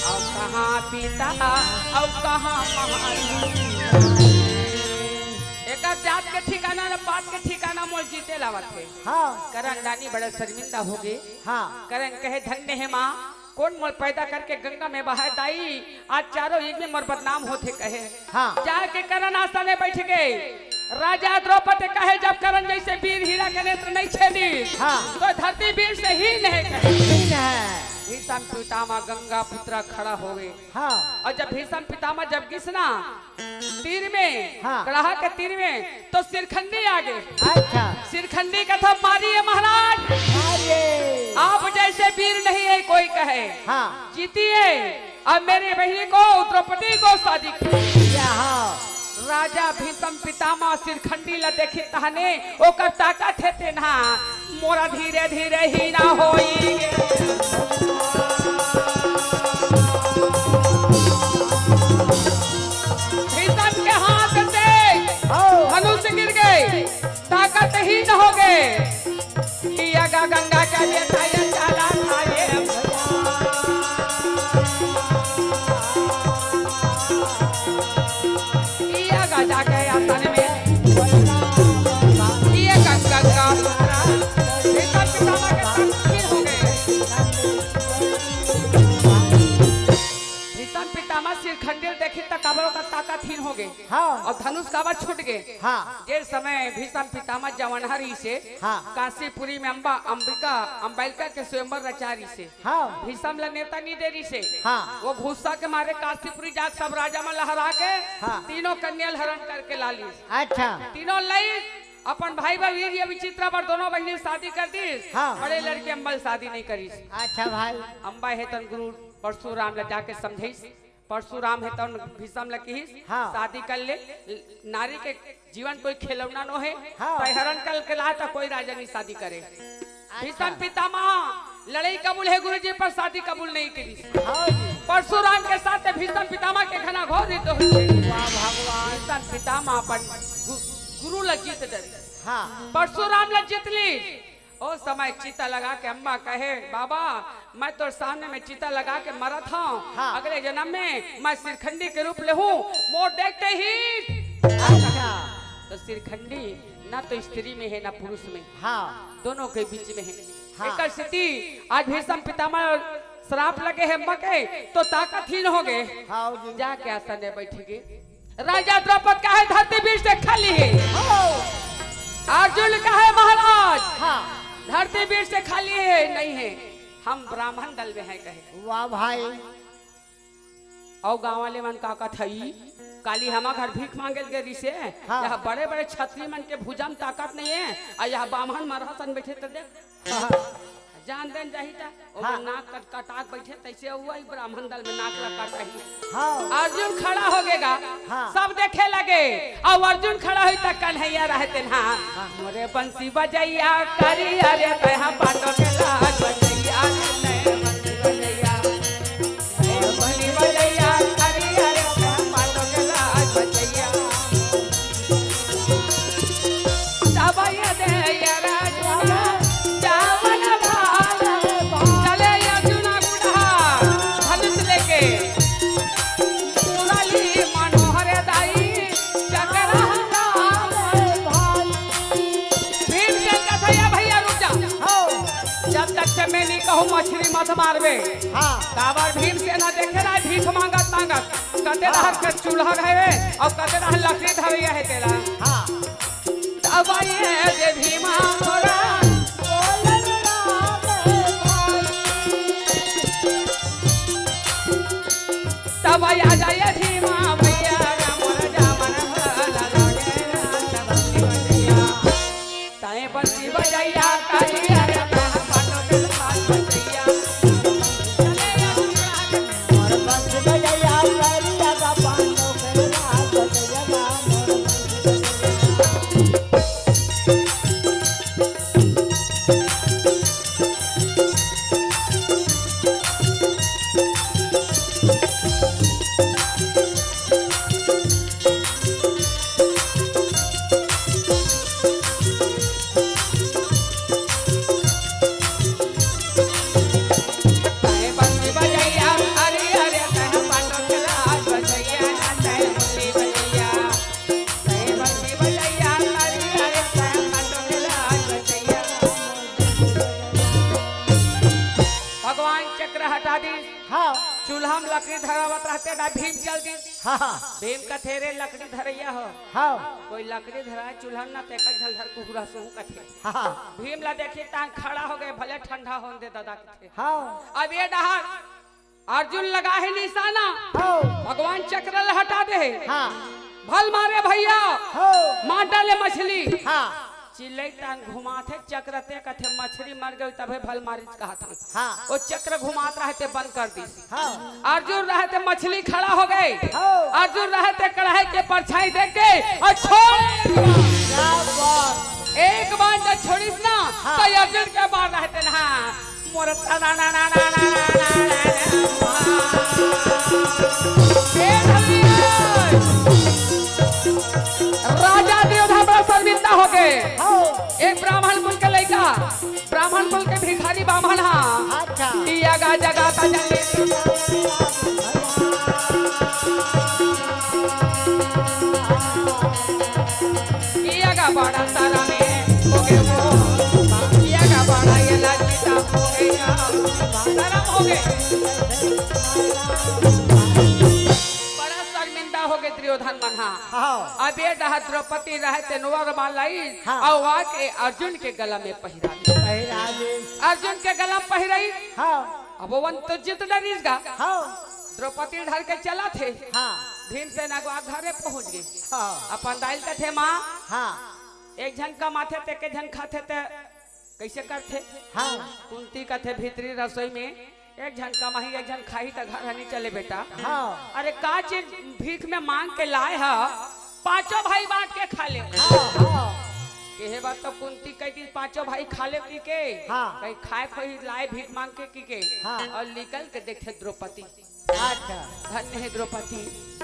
अउ कहाँ पिता, अउ कहाँ महतारी। एकर जात के ठिकाना न पात के ठिकाना मोर जीते लावत हे। हाँ। करण दानी बड़ा शर्मिंदा हो गे। हाँ। करण कहे, धन्य हे माँ, कोन मोर पैदा करके गंगा में बहाय दाई, आज चारों युग में मोर बदनाम होथे कहे। हाँ। जाके करण आसन में बैठ गे। राजा द्रौपदी कहे, जब करण जैसे वीर हीरा के नेत्र नहीं छेदी, हाँ। तो धरती वीर से हीन हे कहे। हीन हे। भीष्म पितामह गंगा पुत्र खड़ा हो गे। हाँ। अउ जब भीष्म पितामह जब गिस ना, तीर में, हाँ। कड़ाहा के तीर में, तो शिखंडी आ गे। अच्छा। शिखंडी कथे, मारिए महाराज। मारिए। आप जैसे वीर नहीं है कोई कहे। हाँ। जीतिए, अब मेरी बहिनी को, द्रौपदी को शादी कीजिए। या हाँ। राजा भीष्म पितामह शिखंडी ला देखिस तहने, ओकर ताकत हे तेन हा। मोरा धीरे धीरे हीन होई गे। भीष्म के हाथ से हाँ। धनुष गिर गे, ताकत हीन हो गे। इया गा गंगा के लिए था, ये चाला था, ये भैया। इया गा जाके आसन में, ये गंगा का पुत्रा, ये सब पितामह के संग फिर हो गए। भीष्म पितामह शिखंडी ल देखिस त काबर ओकर ताकत हीन हो गे। हाँ। अउ धनुष काबर छूट गे। हाँ। जे समय भीष्म पितामह जवनहा रहिसे, हाँ। काशीपुरी में अम्बा, अम्बिका, अम्बालिका के स्वयंवर रचा रहिसे। हाँ। भीष्म ला नेवता नी दे रहिसे। हाँ। वो गुस्सा के मारे काशीपुरी जाके सब राजा मन ला हरा के हाँ। तीनों कन्या ला हरण करके ला लिस। अच्छा। तीनों लइस, अपन भाई बर वीर या विचित्रा बर दोनों बहिनी शादी कर दिस। हाँ। बड़े लड़के अम्बा ल शादी नहीं करिस। अच्छा भाई। अम्बा हे तन गुरु परशुराम ला जाके समझाइस। परशुराम हे तन भीष्म ल किहिस, हाँ। शादी कर ले, नारी के जीवन कोई खिलौना नो हे, हाँ। तैं हरण करके ला त कोई राजा नहीं शादी करे। अच्छा। भीष्म पितामह लड़ाई कबूल हे गुरुजी, पर शादी कबूल नहीं करिस। हाँ जी। परशुराम के साथ भीष्म पितामह के घना घोर युद्ध होइस। वाह भगवान। भीष्म पितामह अपन गु-, गुरु ला जीत डरिस। हाँ। परशुराम ला जीत लिस। ओ समय चिता लगा के अम्बा कहे, बाबा, मैं तोर सामने में चिता लगा के मरत हूँ। हाँ। अगले जन्म में मैं सिरखंडी के रूप लेहूँ, मोर देखते ही। अच्छा। तो सिरखंडी ना तो स्त्री में है, ना पुरुष में। हाँ। दोनों के बीच में है। हाँ। एकर सेती आज भीष्म पितामह श्राप लगे हे मके, तो ताकतहीन हो गए। हाँ जी। जाके आसन में बैठ गए। राजा द्रौपद कहे धरती वीर से खाली है। हाँ। अर्जुन कहे महाराज, हाँ। धरती वीर से खाली है, नहीं है, हम ब्राह्मण दल में हैं कहे। वाह भाई। अउ गाँव वाले मन का कथई, काली हमा घर भीख मांगे ल गे रिसे, हाँ। यहाँ बड़े-बड़े छतरी मन के भुजा म ताकत नहीं है, अउ यहाँ बाम्हन मरहा सन बैठे त देख। हाँ। जान देन जाही त, ओकर हाँ। नाक कट-, कटाक बैठे, तैसे हुआ ही ब्राह्मण दल में नाक ला कटाही। हाँ। अर्जुन खड़ा हो गेगा, हाँ। सब देखे लगे, अउ अर्जुन खड़ा होई त कन्हैया रहते ना। हाँ। मोरे बंसी बजैया करी, अरे तैहा पाटो के लाज बजैया, रे बंसी बजैया। भीमसेन कथे, "या भैया रुक जा, जब तक से मैं नहीं कहूँ मछली मत मारबे।" हाँ। काबर भीमसेन ह देखे ना भीख मांगत मांगत कते हाँ। डहर के चूल्हा हवे अउ कते डहर लकड़ी धरैया हे तेला। हाँ। तब ये जे भीमा मोरा, तब आ जाए भीमा भैया, मोर जामन भला लागे ना तब भैया। ताए बंसी बजैया, तालिया रे, ताहा पाटो के लाज बजैया। चले या सुना के। मोर बंसी बजैया, तालिया रे, पाटो के लाज बजैया, मोर बंसी बजैया। भगवान चक्र हटा दी। हाँ। चूल्हा में लकड़ी धरावत रहते ना, भीम चल दी। हाँ। भीम कथे, "रे लकड़ी धरैया हो।" हाँ। कोई लकड़ी धराए चूल्हा में ना, तेकर झलधर कुकुरा से हूँ कथे। हाँ। भीम ला देखी तान खड़ा हो गए, "भले ठंडा होन दे दादा," कथे। हाँ। अब ये डहर अर्जुन लगा है निशाना। हाँ। भगवान चक्र ला हटा दे। हाँ। भल मारे भैया। हाँ। मार डाले मछली। हाँ। चिल्लई तान घुमाथे चक्र ते कथे मछली मर गई तभे भल मारिच कहा था। हाँ। वो चक्र घुमात रहे ते बंद कर दी। हाँ। अर्जुन रहे ते मछली खड़ा हो गए। हाँ। अर्जुन रहे ते कढ़ाई के परछाई देख के अउ छोड़। क्या बात। एक बार जब छोड़िस ना हाँ। तो अर्जुन के बार रहे ते ना। मोर तना ना ना ना ना ना ना ना ना। हे धनिया। राजा दुर्योधन बड़ा शर्मिंदा हो गए। हाँ। एक ब्राह्मण कुल के लइका, ब्राह्मण कुल के भिखारी ब्राह्मण हा। अच्छा। दिया गा जगाता जगे। किया का बड़ा सारा में हो गए वो, किया का बड़ा ये लाजीता हो गया, शर्म हो गए, बड़ा शर्मिंदा हो गए दुर्योधन मन हा। हाँ। अब ये डहा द्रौपदी रहे ते नोर मालाई, हाँ। अउ आके अर्जुन के गला में पहिरा दे। पहिरा दे। अर्जुन के गला में पहिराई। हाँ। अब वो तो जीत डरिस गा। हाँ। द्रौपदी ढर के चला थे। हाँ। भीमसेन अगवा घरे पहुंच गए। हाँ। अपन दाई ल कथे, "माँ, हाँ। एक झन कमाथे ते के झन खाथे ते कैसे करथे?" हाँ। कुंती कथे, "भीतरी रसोई में एक झन कमाही, एक झन खाही त घर हनी चले बेटा।" हाँ। अरे का चीज भीख में मांग के लाए ह, पांचों भाई बांट के खा ले। हाँ, हाँ। केहे बार तो कुंती कह दी, "पांचों भाई खा ले," की के। हाँ। कहीं खाए खोई लाए भीख मांग के की के। हाँ। अउ निकल के देखे द्रौपदी। अच्छा। धन्य हे द्रौपदी।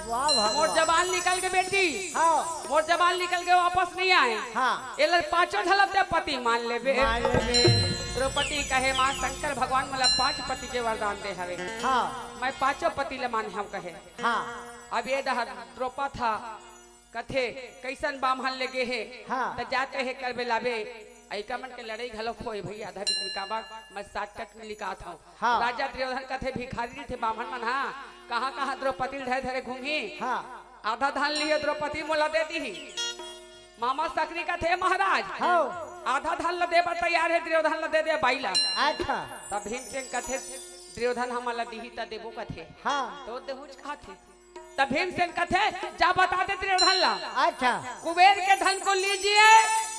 वाह भगवान। मोर जबान निकल के बेटी। हाँ। मोर जबान निकल के वापस नहीं आए। हाँ। एला पांचों झलक दे पति मान लेबे। मान लेबे। द्रौपदी कहे, "माँ शंकर भगवान मोला पांच पति के वरदान दे हवे, हाँ। मैं पांचों पति ल मानहूं," कहे। हाँ। अब ए डहर द्रौपद ह कथे, "कइसन बाम्हन ले गे हे?" हाँ। त जात हे करबे लाबे, अइका मन के लड़ई घलो होय भई, आधा बीच में काबर, मैं shortcut में लिखात हंव। हाँ। राजा दुर्योधन कथे, "भिखारी रहिथे बाम्हन मन, हाँ, कहाँ-कहाँ द्रौपदी ल धरे-धरे घूमही। हाँ। आधा धन लिहे द्रौपदी मोला दे दीही।" मामा शकुनि कथे, "महाराज, हाँ। आधा धन ल दे बर तैयार हे, दुर्योधन ल दे दे बाई ला।" अच्छा। त भीमसेन कथे, "दुर्योधन हमन ल दीही त देबो," कथे। हाँ। त देहूंच कहाथे। त भीमसेन कथे, "जा बता दे दुर्योधन ला।" अच्छा। "कुबेर के धन को लीजिए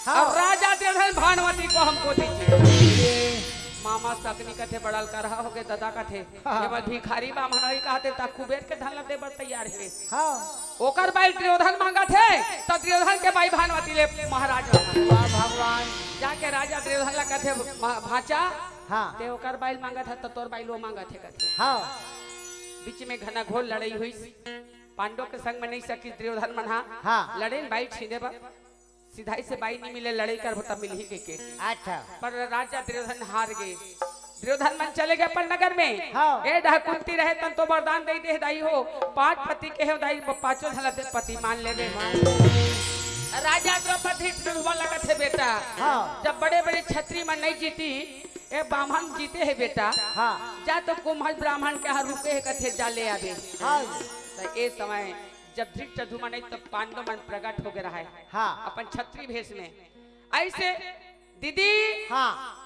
हाँ। और राजा दुर्योधन भानुमति को हमको दीजिए।" मामा शकुनि कथे, "बड़ा लकरहा होगे ददा," कथे, हाँ। "ये बर भिखारी बाम्हन होही कहाथे, त कुबेर के धन ल दे बर तैयार हे।" हाँ। ओकर बाई दुर्योधन मांगत हे, त दुर्योधन के बाई भानुमति ले महाराज मांगत हे। वाह भगवान। जाके राजा दुर्योधन ला कथे, "भा-, भांचा, हाँ। ते ओकर बाई ल मांगत हे, त तोर बाई ल ओ मांगत हे," कथे। हाँ। बीच में घनाघोर लड़ई होइस। पांडव के संग में नइ सकिस दुर्योधन मन हा। हाँ। लड़ेन बाई छीने बर। सिधाई से बाई नइ मिले, लड़ई करबो त मिलही कहिके। अच्छा। पर राजा दुर्योधन हार गे। दुर्योधन मन चले गे अपन नगर में। हाँ। ए डहर कुंती रहे तन तो वरदान दे दे दाई हो। पांच पति के हो दाई, पांचों झन ला ते पति मान लेबे। राजा द्रौपदी से रोवा लगत हे बेटा। हाँ। जब बड़े-बड़े छत्री मन नइ जीती, ए बाम्हन जीते हे बेटा। हाँ। जा तो कुम्हज ब्राह्मण के यहाँ रुके हे कथे, जा ले आबे। हाँ। त ए समय जब धृष्टद्युम्न नइ त पांडव मन प्रगट हो गे रहय। हाँ। अपन छत्री भेष में। अइसे दीदी। हाँ।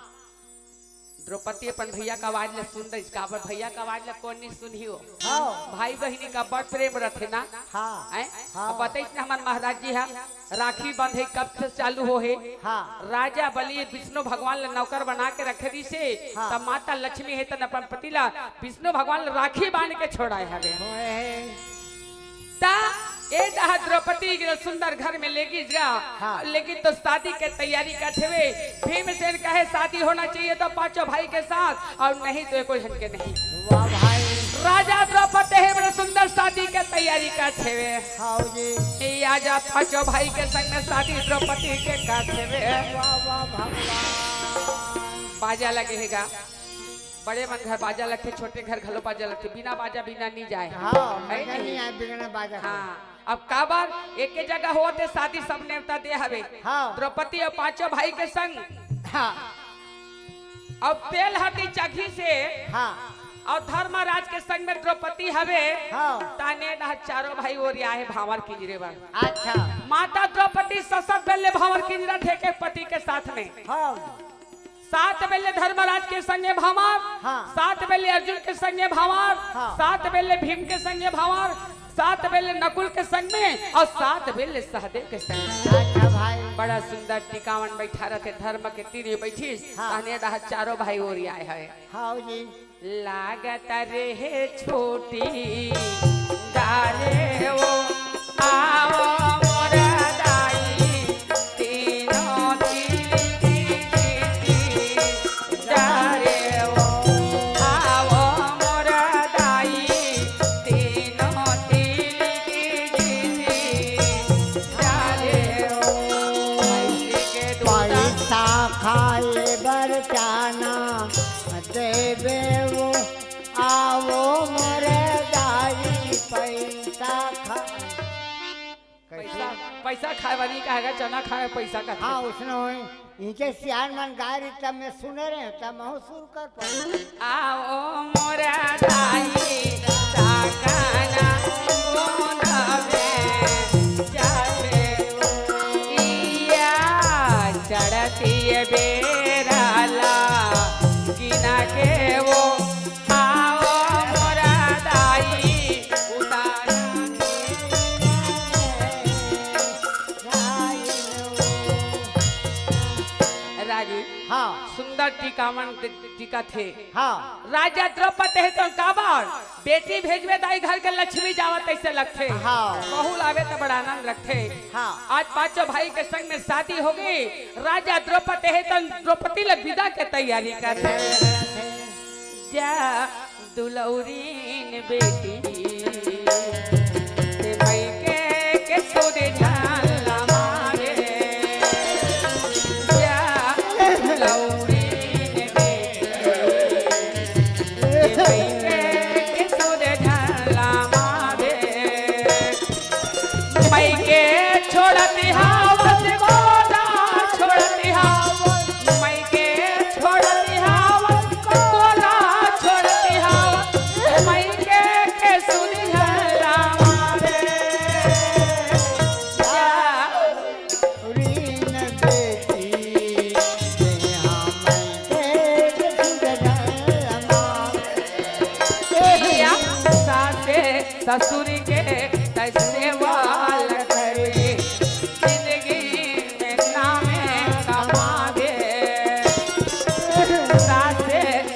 द्रौपदी अपन भैया के आवाज ल सुन रहिस, काबर भैया के आवाज ल कोन नइ सुनही हो। हाँ। भाई बहिनी के बड़ प्रेम रथे ना। हाँ। हैं? हाँ। अब बतइस ना हमर महाराज जी हा, राखी बंधे कब से चालू हो हे। हाँ। राजा बलि विष्णु भगवान ल नौकर बना के रखे दिस हे, हाँ। त माता लक्ष्मी हे तन अपन पति ल विष्णु भगवान ल राखी बांध के छोड़ाए हवे। होए हे। त ए डहर द्रौपदी के सुंदर घर में लेगिस गा, हाँ। लेकिन तो शादी के तैयारी करत हवे। भीमसेन कहे, "शादी होना चाहिए तो पांचों भाई के साथ, और नहीं तो एको झन के नहीं।" वाह भाई। राजा द्रौपदी हे बड़े सुंदर शादी के तैयारी करत हवे। हाँ जी। ए आजा पांचों भाई के संग में शादी द्रौपदी के करत हवे। वाह, वाह, भगवान। बाजा लगे हे गा। बड़े मन घर बाजा लगथे, छोटे घर घलो बाजा लगथे, बिना बाजा बिना नइ जाय। हाँ, है मजा नहीं? नइ आय बिना बाजा के। हाँ, अब काबर एके जगह होवत हे शादी, सब नेवता दे हवे। हाँ। द्रौपदी अउ पांचों भाई के संग। हाँ। अउ तेल हरदी चघिस हे। हाँ। अउ धर्मराज के संग में द्रौपदी हवे। हाँ। तने डहर चारों भाई ओरिया हे भांवर किंजरे बर। अच्छा। माता द्रौपदी ससत बेले भांवर किंजरत हे के पति के साथ में। हाँ। सात बेले धर्मराज के संगे भांवर, हाँ। सात बेले अर्जुन के संगे भांवर, हाँ। सात बेले भीम के संगे भांवर, सात बेले नकुल के संग में अउ सात बेले सहदेव के संग में। अच्छा भाई। बड़ा सुंदर टिकावन बइठा रथे, धर्म के तीर में बइठिस, हाँ। तहने डहर चारों भाई ओरियाए हे। हाँ जी। लागत रेहे छूटी डारे ओ, आओ मोर दाई, तीनों तिल की जीती। डारे ओ, आओ मोर दाई, तीनों तिल की जीती। डारे ओ, पैसा खाए बर चाना देबे वो, आओ मोर दाई पैसा खा। पैसा, पैसा खाए वाली का हैगा, चना खाए पैसा का। हाँ, उसने होई। इनके सियान मन गाय रही तब मैं सुने रहे, तब मैं शुरू कर पाऊँ। आओ मोर दाई साकना कोनवे जाबे ओ, इया चढ़ती बेरा ला गिना के वो। आओ मोर दाई उतारा। रागी। हाँ। सुंदर टिकावन टिकथे। हाँ। राजा द्रौपदी हे तो काबर बेटी भेजबे दाई घर के लक्ष्मी जावत तइसे लगथे। हाँ। बहू लावे त बड़ा आनंद लगथे। हाँ। आज पांचों भाई के संग में शादी हो गई। राजा द्रौपदी हे तो द्रौपदी ल बिदा के तैयारी करथे। जा दुलौरीन बेटी, ते मइके के तोरे जान लमावे। जा दुलौरीन ससुर के तैं सेवा ल करबे, जिंदगी में नामे कमाबे। सास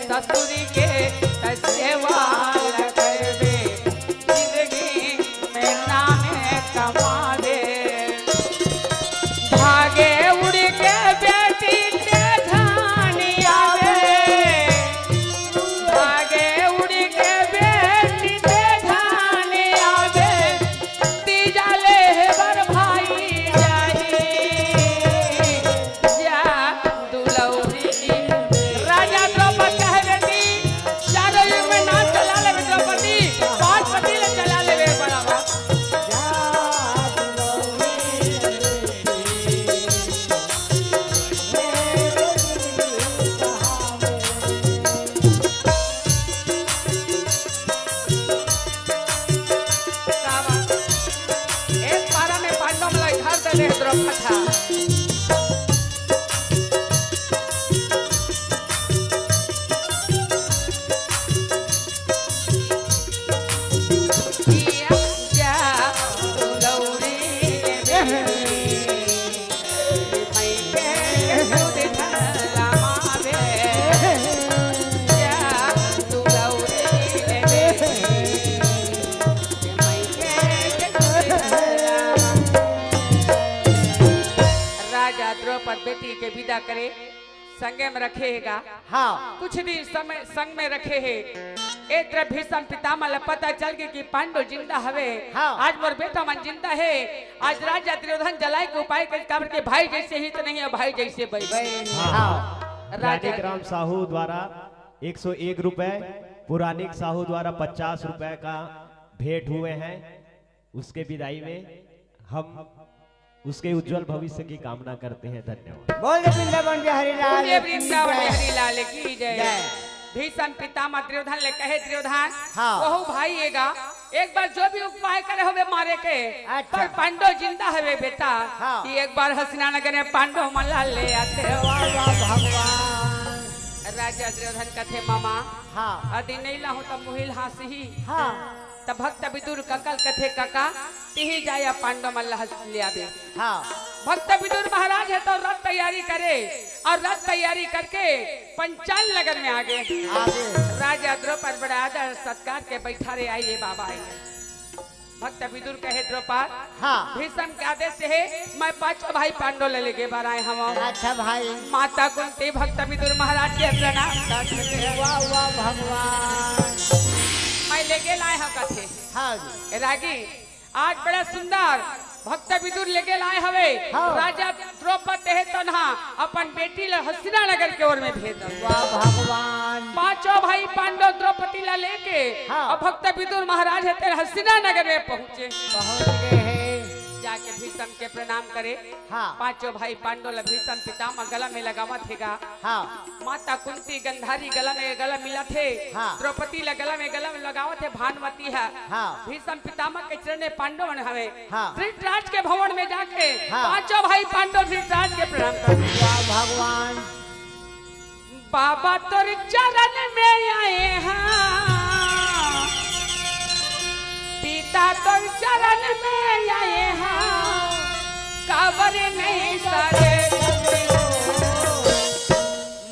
ससुर के तैं सेवा ल करबे, जिंदगी में नामे कमाबे। भागे उड़ के बेटी के धान आवे, भागे उड़ के बेटी के धान आवे, तीजा लेहे बर भाई जाही। जा दुलौरी। राजा द्रौपद कहे, बेटी, चारों युग में नाम चला लेबे द्रौपदी, पाँच पति ले चला लेबे बराबर। एक पारा में पांडव मन ला धर दे रहे द्रौपद हा। राजा द्रौपद बेटी के विदा करे, संगे में रखे हे गा। हाँ। कुछ दिन समय संग में रखे हे। ए तरफ भीष्म पितामह ला पता चल गे कि पांडव जिंदा हवे। हाँ। आज मोर बेटा मन जिंदा हे। आज राजा दुर्योधन जलाए के उपाय करे, काबर के भाई जैसे हित नहीं हे, भाई जैसे बैर। बैर। हाँ। हाँ। राजा ज्ञानिक राम साहू द्वारा एक सौ एक रुपए, पुरानिक साहू द्वारा पचास रुपए का भेंट हुए हैं। उसके विदाई में हम उसके उज्जवल भविष्य की कामना करते हैं। धन्यवाद। बोल दे वृंदावन बिहारी लाल बोलिए की वृंदावन जय। बिहारी लाल की जय। जय। भीष्म पितामह दुर्योधन ले कहे, दुर्योधन, हाँ। वहू भाई एगा, एक बार जो भी उपाय करे होबे मारे के, अच्छा। पर पांडव जिंदा हवे बेटा, हाँ। कि एक बार हस्तिनानगर में पांडव मन ला ले आते। वाह, वाह, भगवान। राजा दुर्योधन कथे, मामा, हाँ। अदि नहीं लाहूं त मुहिल हाँसही। हाँ। त भक्त विदुर कका ल कथे, कका, तिही जाया पांडव मन ला हस-, ले आबे। हाँ। भक्त विदुर महाराज हे तो रथ तैयारी करे अउ रथ तैयारी करके पंचाल नगर में आगे। आगे। राजा द्रौपद बड़ा आदर सत्कार के बैठारे आइए बाबा आइए। भक्त विदुर कहे, द्रौपद, हाँ। भीष्म के आदेश हे, मैं पांचों भाई पांडव ले लेगे बर आए हवं। अच्छा भाई। माता कुंती भक्त विदुर महाराज के प्रणाम करथे। वाह, वाह, भगवान। मैं लेगे लाए हवं कथे। हाँ जी। ए रागी, आज बड़ा सुंदर भक्त विदुर लेगे लाए हवे। हाँ। राजा द्रौपद हे तो ना अपन बेटी ला हस्तिना नगर के ओर में भेज दे। वाह भगवान। पांचों भाई पांडव द्रौपदी ला लेके हाँ। अउ भक्त विदुर महाराज हे तेन हस्तिना नगर में पहुंचे। पहुंच गए हैं। जाके भीष्म के प्रणाम करे। हाँ। पांचों भाई पांडव ला भीष्म पितामह गला में लगावत हे गा। हाँ। माता कुंती गंधारी गला में गला मिलत हे। हाँ। द्रौपदी ला गला में गला में लगावत हे भानुमति ह। हाँ। भीष्म पितामह के चरण में पांडव मन हवे। हाँ। धृतराज के भवन में जाके हाँ। पांचों भाई पांडव धृतराज के प्रणाम कर। वाह भगवान। बाबा तोर चरण में आए हैं, पिता तोर चरण में आए हैं, काबर नहीं सारे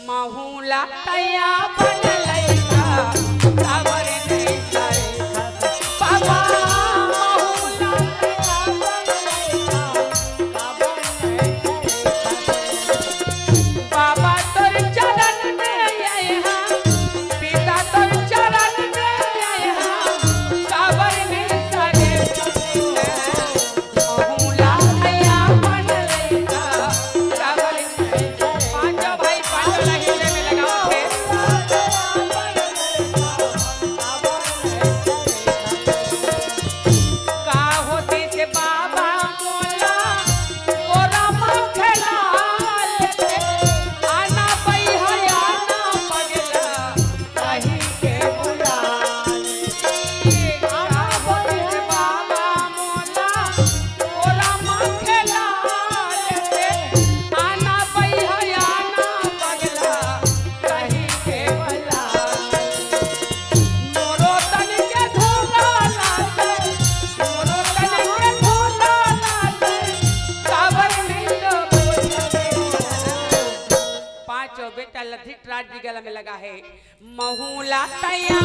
महूला तैया बन लइका, काबर नहीं सारे बाबा, महूला तैया बन लइका, बाबा तोर चरण में आए हैं, पिता तोर चरण में आए हैं, काबर नहीं सारे महूला तैया बन लइका, काबर नहीं। पांचों भाई पांचों ला हिरदय में लगावत हे। धिक राज जी गला में लगा है। महूला तैया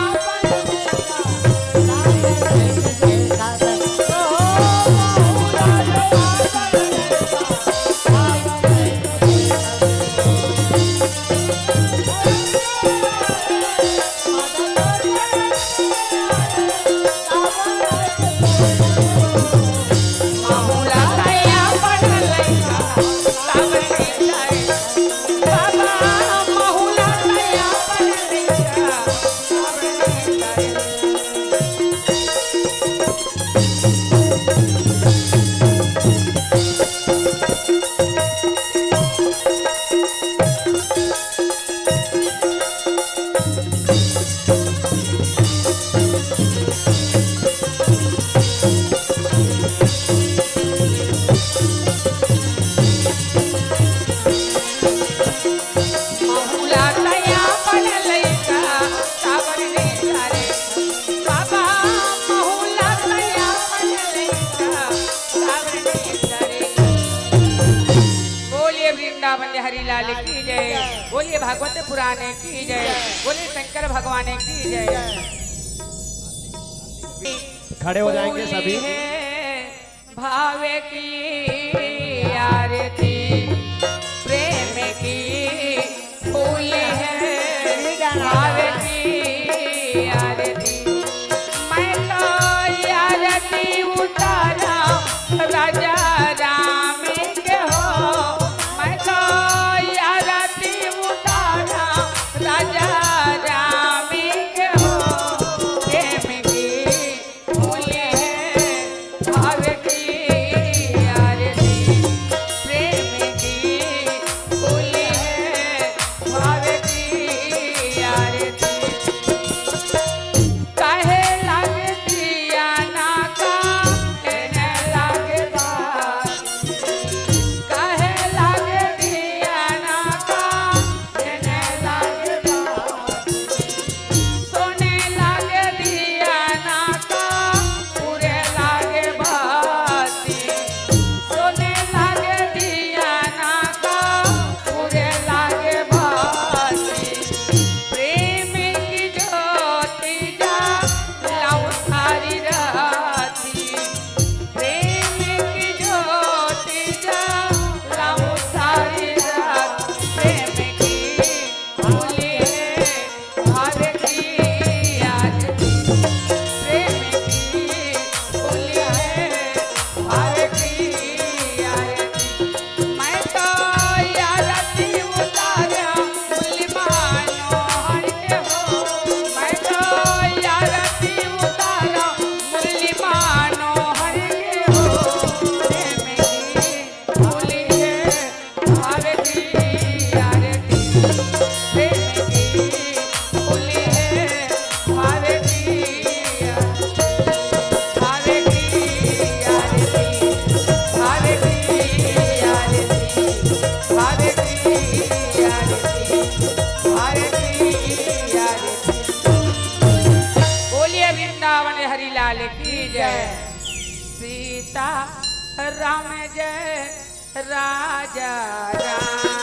बोलिए वृंदावन बिहारी लाल की जय। बोलिए भागवत पुराण की जय। बोलिए शंकर भगवान की जय। खड़े हो जाएंगे सभी। भाव की आरती, प्रेम की फूल है, भाव की आरती। मैं तो आरती उतारा राजा राम के हो, मैं तो आरती उतारा राजा राम के हो। प्रेम की फूल है भाव की आरती, प्रेम की फूल है भाव की आरती। कहे लग दिया ना का, कहने लग बात, कहे लग दिया ना का, कहने लग बात। सोने लागे दिया ना का, पूरे लागे बाती। सोने लागे दिया ना का, पूरे लागे बाती। प्रेम की ज्योति जा लाऊं सारी राती। प्रेम की ज्योति जा लाऊं सारी रात। प्रेम की फूल है भाव की आरती, प्रेम की फूल है भाव की आरती। मैं तो आरती उतारा मुरली मनोहर के हो, मैं तो आरती उतारा मुरली मनोहर के हो। प्रेम की फूल है भाव की आरती, प्रेम की फूल है भाव की आरती, भाव की आरती, भाव की आरती, भाव की आरती, भाव की आरती। बोलिए वृंदावन हरि लाल की जय। सीता राम जय राजा राम।